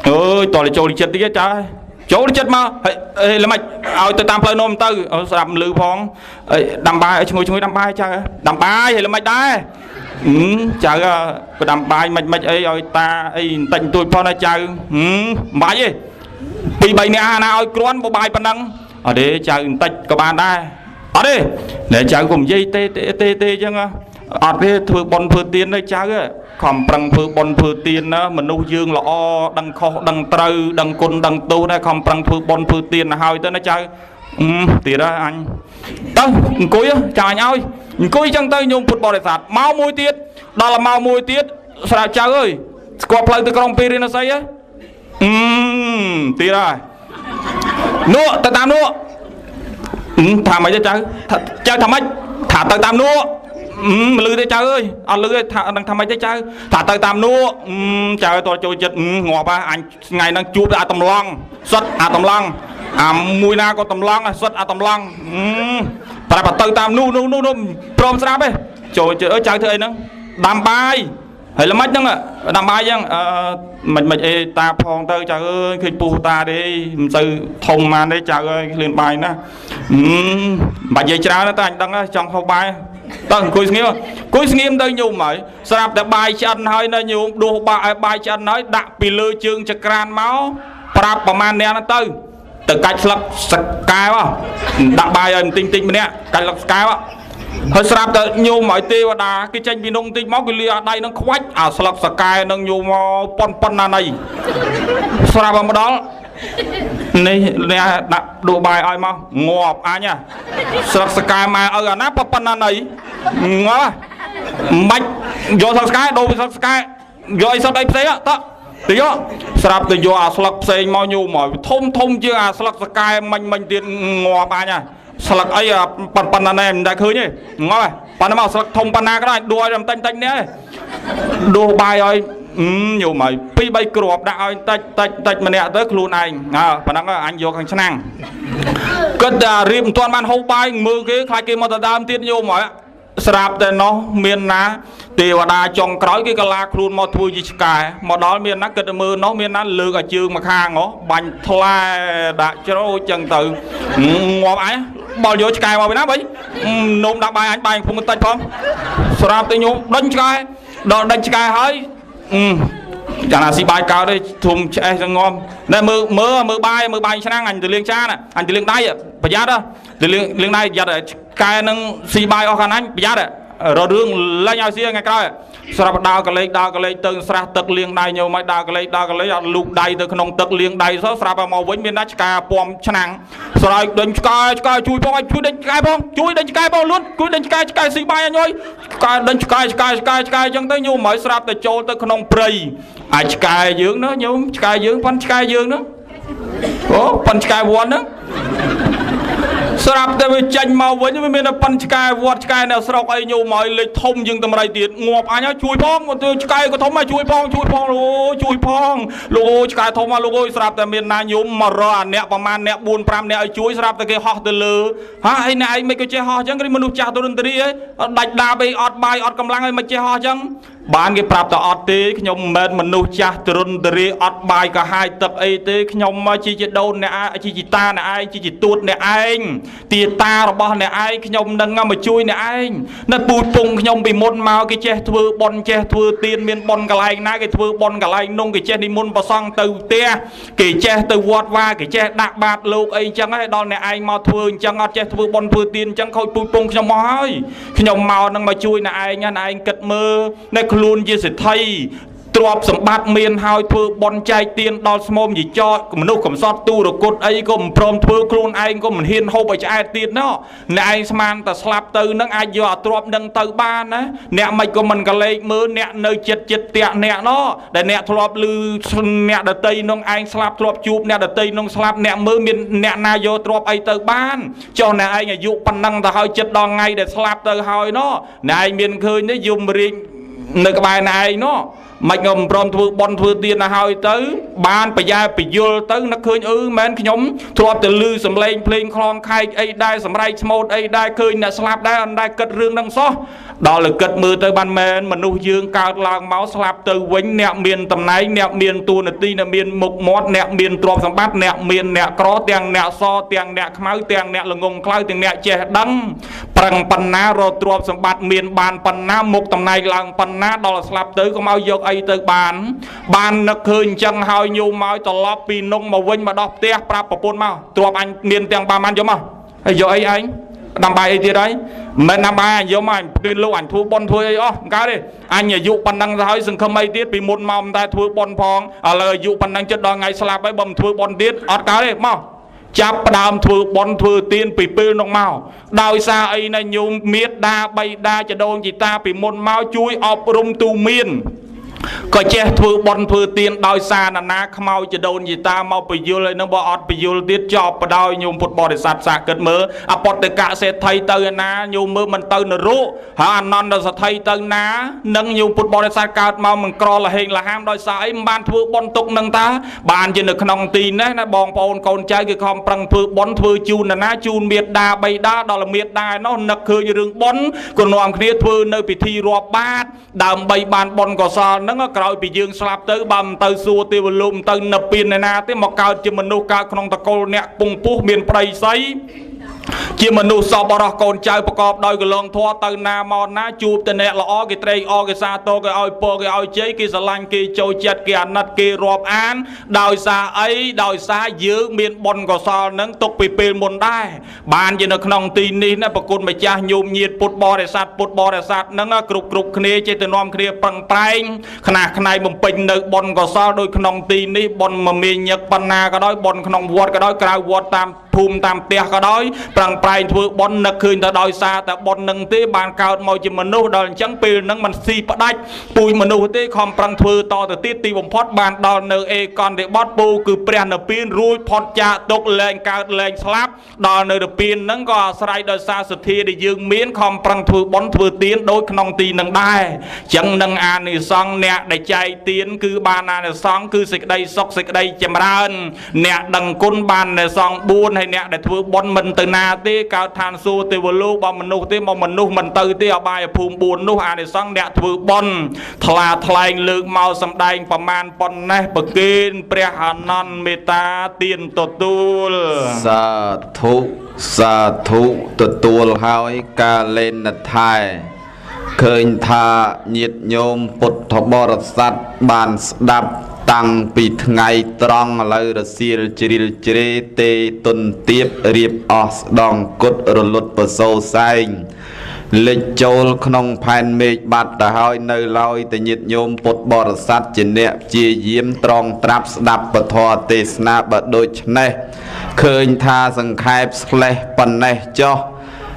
អើយតើចូលចិត្តតិចចៅ ចូលចិត្តមកហើយល្មិចឲ្យទៅតាមផ្លូវនោមទៅស្រាប់លឺផងដាំបាយឲ្យឈ្ងុយឈ្ងុយដាំបាយចៅដាំបាយហើយល្មិចដែរចៅក៏ដាំបាយមិនមិនអីឲ្យតាអីបន្តិចបន្តួចផងណាចៅមិនបាច់ទេពីរបីនាក់ណាឲ្យគ្រាន់បបាយប៉ុណ្ណឹងអត់ទេចៅបន្តិចក៏បានដែរអត់ទេណែចៅកុំនិយាយទេទេទេអញ្ចឹងអត់ទេធ្វើប៉ុនធ្វើទៀនទេចៅខំប្រឹងធ្វើបុណ្យធ្វើទានណាមនុស្សយើងល្អដឹងខុសដឹងត្រូវដឹងគុណដឹងទោសណាខំប្រឹងធ្វើបុណ្យធ្វើទានទៅហើយទៅណាចៅទៀតហើយអញទៅអង្គុយចាអញឲ្យអង្គុយចឹងទៅញោមពុទ្ធបរិស័ទមកមួយទៀតដល់មកមួយទៀតស្រាប់ចៅអើយស្គាល់ផ្លូវទៅក្រុងពីរិណសីហ៎ទៀតហើយនោះទៅតាមនោះថាម៉េចទេចៅចៅថាម៉េចថាទៅតាមនោះមិនលឺទេចៅអើយអត់លឺទេថានឹងថាម៉េចទេចៅថាទៅតាមនោះចៅតើចូលចិត្តងាប់ហ่ะអញថ្ងៃហ្នឹងជួបតែអាតំឡងសុទ្ធអាតំឡងអាមួយណាក៏តំឡងសុទ្ធអាតំឡងប្រាប់ទៅតាមនោះនោះនោះព្រមស្រាប់ទេចូលចិត្តអើយចៅធ្វើអីហ្នឹងដាំបាយហើយល្មិចហ្នឹងដាំបាយហ្នឹងអឺមិនមិនអីតាផងទៅចៅអើយឃើញពុះតាទេមិនសូវធំម៉ានទេចៅអើយឃ្លានបាយណាមិនបាច់និយាយច្រើនទេតែអញដឹងចង់ហូបបាយតើអង្គុយស្ងៀមអង្គុយស្ងៀមទៅញោមហើយស្រាប់តែបាយឆ្អិនហើយនៅញោមដួសបាយឲ្យបាយឆ្អិនហើយដាក់ពីលើជើងចក្រានមកប្រាប់ប្រមាណអ្នកហ្នឹងទៅទៅកាច់ស្លឹកសកែវដាក់បាយឲ្យបន្តិចតិចម្នាក់កាច់ស្លឹកសកែវហើយស្រាប់តែញោមឲ្យទេវតាគេចេញពីនងតិចមកគេលាដៃនឹងខ្វាច់អាស្លឹកសកែនឹងញោមមកប៉ុនប៉ុនណាណីស្រាប់តែមកដល់នេះអ្នកដាក់ដួសបាយឲ្យមកងាប់អញស្លឹកសកែម៉ែឪអាណាប៉ុណ្ណាណីងាប់មិនបាច់យកស្លឹកសកែដូរពីស្លឹកសកែយកអីសុទ្ធអីផ្សេងតទៅយកស្រាប់ទៅយកអាស្លឹកផ្សេងមកញោមមកធំធំជាងអាស្លឹកសកែមិញមិញទៀតងាប់អញស្លឹកអីប៉ុណ្ណាណែមិនដែលឃើញទេងាប់ប៉ុណ្ណាមកស្លឹកធំប៉ុណ្ណាក៏ដោយដួសឲ្យបន្តិចតិចនេះដួសបាយឲ្យញោមហើយពីរបីគ្រាប់ដាក់ឲ្យតិចតិចតិចម្នាក់ទៅខ្លួនឯងអើប៉ុណ្ណឹងអញយកខាងឆ្នាំងគិតតែរៀបមិនទាន់បានហូបបាយមើលគេខ្លាចគេមកដដើមទៀតញោមហើយស្រាប់តែនោះមានណាទេវតាចុងក្រោយគេក៏ឡាខ្លួនមកធ្វើជាឆ្កែមកដល់មានណាគិតមើលនោះមានណាលើកឲ្យជើងមកខាងហ៎បាញ់ថ្លែដាក់ជ្រោចឹងទៅងាប់អញបល់យកឆ្កែមកវិញណាបីនោមដាក់បាយអញបាយកំពុងតិចផងស្រាប់តែញោមដេញឆ្កែដល់ដេញឆ្កែហើយចាណាស៊ីបាយកើតទេធំឆ្អេះងំណែមើលមើលមើលបាយមើលបាយឆ្នាំងអញទៅលាងចានអញទៅលាងដៃប្រយ័ត្នទៅលាងលាងដៃប្រយ័ត្នឆ្កែនឹងស៊ីបាយអស់ខាងអញប្រយ័ត្នរករឿងលែងឲ្យស៊ីថ្ងៃក្រោយស្រាប់ដើរកលេចដើរកលេចទៅស្រះទឹកលាងដៃញោមឲ្យដើរកលេចដើរកលេចអត់លូកដៃទៅក្នុងទឹកលាងដៃសោះស្រាប់ឲ្យមកវិញមានណាឆ្កែពំឆ្នាំងស្រោចដេញឆ្កែឆ្កែជួយផងឲ្យជួយដេញឆ្កែផងជួយដេញឆ្កែផងលួនជួយដេញឆ្កែឆ្កែស៊ីបាយអញអើយឆ្កែដេញឆ្កែឆ្កែឆ្កែឆ្កែអញ្ចឹងទៅញោមឲ្យស្រាប់តែចូលទៅក្នុងព្រៃអាចឆ្កែយើងណាញោមឆ្កែយើងប៉ុនឆ្កែយើងណាអូប៉ុនឆ្កែវត្តណាស្រាប់តែវាចេញមកវិញវាមានតែប៉ុនឆ្កែវត្តឆ្កែនៅស្រុកអីញោមឲ្យលេចធំជាងតម្រៃទៀតងាប់អញហើយជួយផងទៅឆ្កែក៏ធំហើយជួយផងជួយផងអូជួយផងលោកអូឆ្កែធំហើយលោកអើយស្រាប់តែមានណាញោមមករកអាអ្នកប្រហែលអ្នក4 5អ្នកឲ្យជួយស្រាប់តែគេហោះទៅលើហាអីអ្នកឯងមិនក៏ចេះហោះអញ្ចឹងគេមនុស្សចាស់ទៅរន្ទ្រីអីដាច់ដាបអីអត់បាយអត់កម្លាំងអីមិនចេះហោះអញ្ចឹងបានគេប្រាប់តែអត់ទេខ្ញុំមិនមែនមនុស្សចាស់ទរុនទរាអត់បាយក៏ហាយទឹកអីទេខ្ញុំជាជាដូនអ្នកឯងជាជាតាអ្នកឯងជាជាទួតអ្នកឯងទាតារបស់អ្នកឯងខ្ញុំនឹងមកជួយអ្នកឯងនៅពូជពងខ្ញុំពីមុនមកគេចេះធ្វើបុណ្យចេះធ្វើទានមានបុណ្យកន្លែងណាគេធ្វើបុណ្យកន្លែងនោះគេចេះនិមន្តប្រសង់ទៅផ្ទះគេចេះទៅវត្តវាគេចេះដាក់បាតលោកអីចឹងហើយដល់អ្នកឯងមកធ្វើអញ្ចឹងអត់ចេះធ្វើបុណ្យធ្វើទានអញ្ចឹងខូចពូជពងខ្ញុំមកហើយខ្ញុំមកនឹងមកជួយអ្នកឯងណាឯងគិតមើលនៅខ្លួនជាសេដ្ឋីទ្រព្យសម្បត្តិមានហើយធ្វើបន់ចែកទានដល់ស្មោមយចកមនុស្សកំសត់ទូរគុតអីក៏មិនព្រមធ្វើខ្លួនឯងក៏មិនហ៊ានហូបឲ្យឆ្អែតទៀតណោះអ្នកឯងស្មានតែស្លាប់ទៅនឹងអាចយកអាទ្រព្យនឹងទៅបានណាអ្នកមិនក៏មិនកលេចមើលអ្នកនៅចិត្តចិត្តផ្ទះអ្នកណោះដែលអ្នកធ្លាប់ឮអ្នកដតីនឹងឯងស្លាប់ធ្លាប់ជួបអ្នកដតីនឹងស្លាប់អ្នកមើលមានអ្នកណាយកទ្រព្យអីទៅបានចុះអ្នកឯងអាយុប៉ុណ្ណឹងទៅហើយចិត្តដល់ថ្ងៃដែលស្លាប់ទៅហើយណោះអ្នកឯងមានឃើញទេយំរាជនៅក្បែរអ្នកឯងណោះមិនក៏មិនព្រមធ្វើបុណ្យធ្វើទានទៅហើយទៅបានប្រយែពយល់ទៅនឹកឃើញអឺមែនខ្ញុំធ្លាប់តែឮសំឡេងភ្លេងខ្លងខែកអីដែរសម្រែកស្មូតអីដែរឃើញអ្នកស្លាប់ដែរអត់ដែរគិតរឿងហ្នឹងសោះ ដល់លើគិតមើលទៅបានមែនមនុស្សយើងកើតឡើងមកស្លាប់ទៅវិញអ្នកមានតំណែងអ្នកមានតួនាទីអ្នកមានមុខមាត់អ្នកមានទ្រព្យសម្បត្តិអ្នកមានអ្នកក្រទាំងអ្នកសទាំងអ្នកខ្មៅទាំងអ្នកល្ងងខ្លៅទាំងអ្នកចេះដឹងប្រឹងប៉ុណ្ណារកទ្រព្យសម្បត្តិមានបានប៉ុណ្ណាមុខតំណែងឡើងប៉ុណ្ណាដល់ស្លាប់ទៅកុំឲ្យយកអីទៅបានបាននឹកឃើញអញ្ចឹងហើយញោមមកត្រឡប់ពីនងមកវិញមកដល់ផ្ទះប្រាប់ប្រពន្ធមកទ្រព្យអញមានទាំងបានបានយកមកហើយយកអីឯងដាំបាយអីទៀតហើយមិនដាំបាយអញយកមកអញពេលលោកអញធ្វើប៉ុនធ្វើអីអស់មិនកើតទេអញអាយុប៉ុណ្ណឹងទៅហើយសង្ឃឹមអីទៀតពីមុនមកមិនតែធ្វើប៉ុនផងឥឡូវអាយុប៉ុណ្ណឹងចិត្តដល់ថ្ងៃស្លាប់ហើយបើមិនធ្វើប៉ុនទៀតអត់កើតទេមកចាប់ផ្ដើមធ្វើប៉ុនធ្វើទៀនពីពេលនោះមកដោយសារអីណាញោមមេដាបៃតាចដូនជីតាពីមុនមកជួយអប់រំទូមានក៏ចេះធ្វើបុណ្យធ្វើទានដោយសារណានាខ្មោចចដូនជីតាមកពយល់ហើយនឹងបើអត់ពយល់ទៀតចប់បដោយញោមពុទ្ធបរិស័ទសាគិតមើលអបតកៈសេដ្ឋីទៅឯណាញោមមើលមិនទៅនរកហើយអនន្តសេដ្ឋីទៅណានឹងញោមពុទ្ធបរិស័ទកើតមកមិនក្រលហេងលហាមដោយសារអីមិនបានធ្វើបុណ្យទុកនឹងតាបានជានៅក្នុងទីនេះណាបងប្អូនកូនចៅគេខំប្រឹងធ្វើបុណ្យធ្វើជូនណានាជូនមេដាបៃតាដល់មេដាឯនោះនឹកឃើញរឿងបុណ្យក៏នាំគ្នាធ្វើនៅពិធីរាប់បាតដើម្បីបានបុណ្យកុសលនឹងក្រោយពីយើងស្លាប់ទៅបើមិនទៅសួរទេវលោកមិនទៅនិព្វានឯណាទេមកកើតជាមនុស្សកើតក្នុងតកូលអ្នកពងពោះមានប្តីសីជាមនុស្សសពបរោះកូនចៅប្រកបដោយកលងធម៌ទៅណាមកណាជួបតែអ្នកល្អគេត្រេកអរគេសាទរគេឲ្យពរគេឲ្យជ័យគេស្រឡាញ់គេចូលចិត្តគេអាណិតគេរាប់អានដោយសារអីដោយសារយើងមានបុណ្យកុសលនឹងទុកពីពេលមុនដែរបានជានៅក្នុងទីនេះណាប្រគុណម្ចាស់ញោមញាតពុទ្ធបរិស័ទពុទ្ធបរិស័ទនឹងគ្រប់គ្រប់គ្នាចេះតែនាំគ្នាប្រឹងប្រែងខ្នះខ្នែងបំពេញនៅបុណ្យកុសលដោយក្នុងទីនេះបុណ្យមមាញឹកបណ្ណាក៏ដោយបុណ្យក្នុងវត្តក៏ដោយក្រៅវត្តតាមភូមិតាមផ្ទះក៏ដោយប្រឹងប្រែងធ្វើបុណ្យនឹកឃើញតែដោយសារតែបុណ្យនឹងទេបានកើតមកជាមនុស្សដល់អញ្ចឹងពេលនឹងមិនស៊ីផ្ដាច់ពូជមនុស្សទេខំប្រឹងធ្វើតទៅទៀតទីបំផុតបានដល់នៅអេកន្តិបត្តិពូគឺព្រះនិព្វានរួចផុតចាកទុក្ខលែងកើតលែងស្លាប់ដល់នៅនិព្វាននឹងក៏អាស្រ័យដោយសារសទ្ធាដែលយើងមានខំប្រឹងធ្វើបុណ្យធ្វើទានដូចក្នុងទីនឹងដែរអញ្ចឹងនឹងអានិសង្សអ្នកដែលចែកទានគឺបានអានិសង្សគឺសេចក្តីសុខសេចក្តីចម្រើនអ្នកដឹងគុណបានអានិសង្ស4ហើយអ្នកដែលធ្វើបុណ្យមិនទៅណាទេកើតឋានសួគ៌ទេវលោកបើមនុស្សទេមកមនុស្សមិនទៅទេអបាយភូមិ4នោះអានិសង្សអ្នកធ្វើបុណ្យថ្លាថ្លែងលើកមកសំដែងប្រមាណប៉ុណ្ណេះប្រគេនព្រះអានន្ទមេត្តាទានទទួលសាធុសាធុទទួលហើយកាលេនថែឃើញថាញាតិញោមពុទ្ធបរិស័ទបានស្ដាប់តាំងពីថ្ងៃត្រង់ឥឡូវរសៀលជ្រៀលជ្រេទេទុនទៀបរៀបអស់ស្ដងគុតរលត់ប្រសូសែងលិចចូលក្នុងផែនមេឃបាត់ទៅហើយនៅឡើយតែញាតិញោមពុទ្ធបរិស័ទជាអ្នកព្យាយាមត្រង់ត្រាប់ស្ដាប់ពធទេសនាបើដូច្នេះឃើញថាសង្ខេបស្លេះប៉ុណ្ណេះចុះ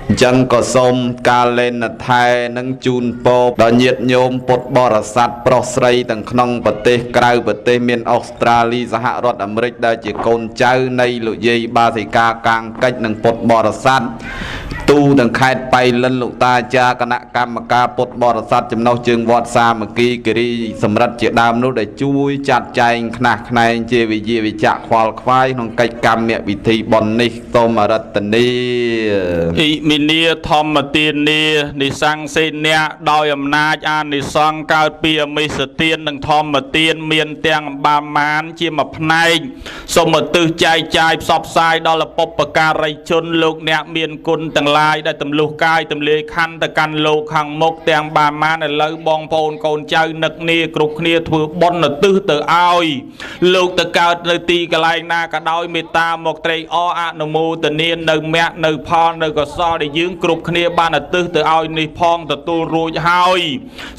អញ្ចឹងក៏សូមកាលេនថែនឹងជូនពរដល់ញាតិញោមពុទ្ធបរិស័ទប្រុសស្រីទាំងក្នុងប្រទេសក្រៅប្រទេសមានអូស្ត្រាលីសហរដ្ឋអាមេរិកដែលជាកូនចៅនៃលោកយាយបាសិកាកាងកិច្ចនិងពុទ្ធបរិស័ទទូទាំងខេត្តបៃលិនលោកតាអាចារ្យគណៈកម្មការពុទ្ធបរិស័ទចំណុះជើងវត្តសាមគ្គីគិរីសម្រិទ្ធជាដើមនោះដែលជួយចាត់ចែងខ្នះខ្នែងជាវិជាវិជ្ជៈខ្វល់ខ្វាយក្នុងកិច្ចកម្មវិធីបុណ្យនេះសូមអរតនីអ៊ីមិនាធម្មទានានិសង្សេនៈដោយអំណាចអានិសង្សកើតពីអមិសទាននិងធម្មទានមានទាំងបាមានជាមួយផ្នែកសូមឧទ្ទិសចែកចាយផ្សព្វផ្សាយដល់បុព្វការីជនលោកអ្នកមានគុណទាំងឡាយដែលទម្លុះកាយទម្លាយខណ្ឌទៅកាន់លោកខាងមុខទាំងបាមានឥឡូវបងប្អូនកូនចៅនឹកគ្នាគ្រប់គ្នាធ្វើបុណ្យឧទ្ទិសទៅឲ្យលោកទៅកើតនៅទីកន្លែងណាក៏ដោយមេត្តាមកត្រេកអរអនុមោទនានៅមគ្គនៅផលនៅកុសលដែលយើងគ្រប់គ្នាបានឧទ្ទិសទៅឲ្យនេះផងទទួលរួចហើយ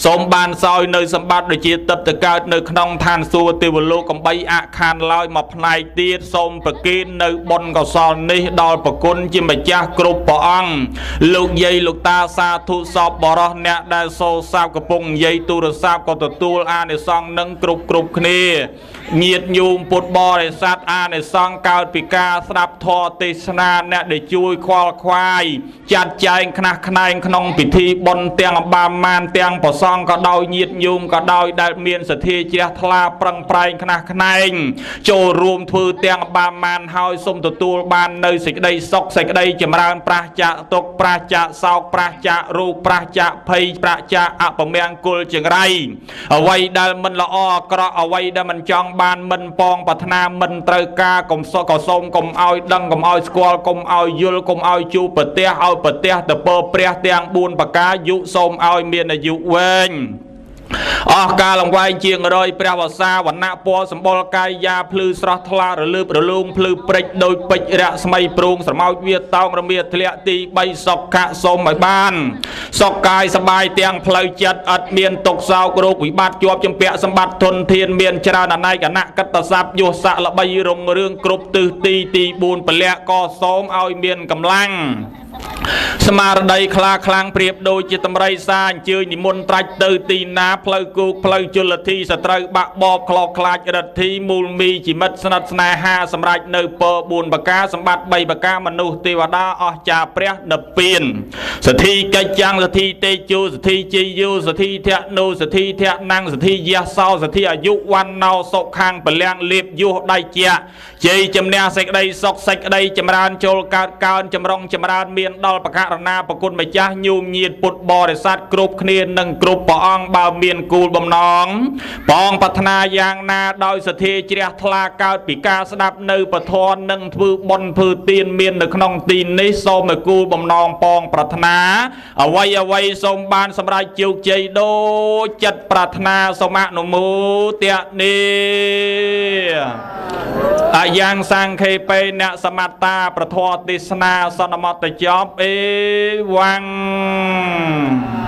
សូមបានសោយនៅសម្បត្តិដូចជាទឹកទៅកើតនៅក្នុងឋានសួគ៌ទេវលោកកំបីអខានឡើយមកផ្នែកទៀតសូមប្រគេននៅបុណ្យកុសលនេះដល់ប្រគុណជាម្ចាស់គ្រប់ព្រះអង្គលោកយាយលោកតាសាធុសពបរោះអ្នកដែលសូរស័ព្ទកំពុងនិយាយទូរស័ព្ទក៏ទទួលអានិសង្សនឹងគ្រប់គ្រប់គ្នាញាតិញោមពុទ្ធបរិស័ទអានិសង្សកើតពីការស្ដាប់ធម៌ទេសនាអ្នកដែលជួយខ្វល់ខ្វាយចាត់ចែងខ្នះខ្នែងក្នុងពិធីបុណ្យទាំងបាមានទាំងប្រសងក៏ដោយញាតិញោមក៏ដោយដែលមានសទ្ធាជ្រះថ្លាប្រឹងប្រែងខ្នះខ្នែងចូលរួមធ្វើ ធ្វើទាំងបាមានហើយសូមទទួលបាននៅសេចក្តីសុខសេចក្តីចម្រើនប្រាសចាកទុក្ខប្រាសចាកសោកប្រាសចាករោគប្រាសចាកភ័យប្រាសចាកអពមង្គលចង្រៃអ្វីដែលមិនល្អអាក្រក់អ្វីដែលមិនចង់បានមិនប៉ងប្រាថ្នាមិនត្រូវការកុំសក៏សូមកុំឲ្យដឹងកុំឲ្យស្គាល់កុំឲ្យយល់កុំឲ្យជួបប្រទះឲ្យប្រទះទៅពើព្រះទាំង4ប្រការយុសូមឲ្យមានអាយុវែងអស់កាលលង្វែងជាង100ព្រះវស្សាវណ្ណៈពណ៌សម្បុរកាយយាភ្លឺស្រស់ថ្លារលើបរលោងភ្លឺព្រិចដោយពេជ្ររស្មីព្រូងស្រមោចវាតោងរមៀធ្លាក់ទី3សុខៈសូមឲ្យបានសុខកាយសប្បាយទាំងផ្លូវចិត្តឥតមានទុក្ខសោករោគវិបត្តិជាប់ជំពាក់សម្បត្តិធនធានមានច្រើនអនេកអកតស័ព្ទយុស័កល្បីរុងរឿងគ្រប់ទិសទីទី4ពលៈក៏សូមឲ្យមានកម្លាំងស្មារតីខ្លាខ្លាំងប្រៀបដូចជាតម្រៃសាអញ្ជើញនិមន្តត្រាច់ទៅទីណាផ្លូវគោកផ្លូវជលធីសត្រូវបាក់បបខ្លោខ្លាចរិទ្ធីមូលមីជីមិតស្និទ្ធស្នេហាសម្រាប់នៅពរ4ប្រការសម្បត្តិ3ប្រការមនុស្សទេវតាអស្ចារ្យព្រះនិព្វានសទ្ធីកិច្ចចាំងសទ្ធីតេជោសទ្ធីជ័យយោសទ្ធីធនុសទ្ធីធនំសទ្ធីយសោសទ្ធីអាយុវណ្ណោសុខាំងពលំលៀបយុះដៃជាជ័យជំនះសេចក្តីសុខសេចក្តីចម្រើនចូលកើតកើនចម្រុងចម្រើនមានដល់បករណាប្រគុណម្ចាស់ញោមញាតពុទ្ធបរិស័ទគ្រប់គ្នានិងគ្រប់ព្រះអង្គបើមានគូលបំណងបងប្រាថ្នាយ៉ាងណាដោយសទ្ធាជ្រះថ្លាកើតពីការស្ដាប់នៅពធនិងធ្វើបុណ្យធ្វើទានមាននៅក្នុងទីនេះសូមឲ្យគូលបំណងបងប្រាថ្នាអ្វីអ្វីសូមបានសម្រេចជោគជ័យដូចចិត្តប្រាថ្នាសូមអនុមោទនាអាយ៉ាងសង្ឃេបេអ្នកសមត្តាប្រធរទេសនាសន្មតចប់អេវ៉ាំង។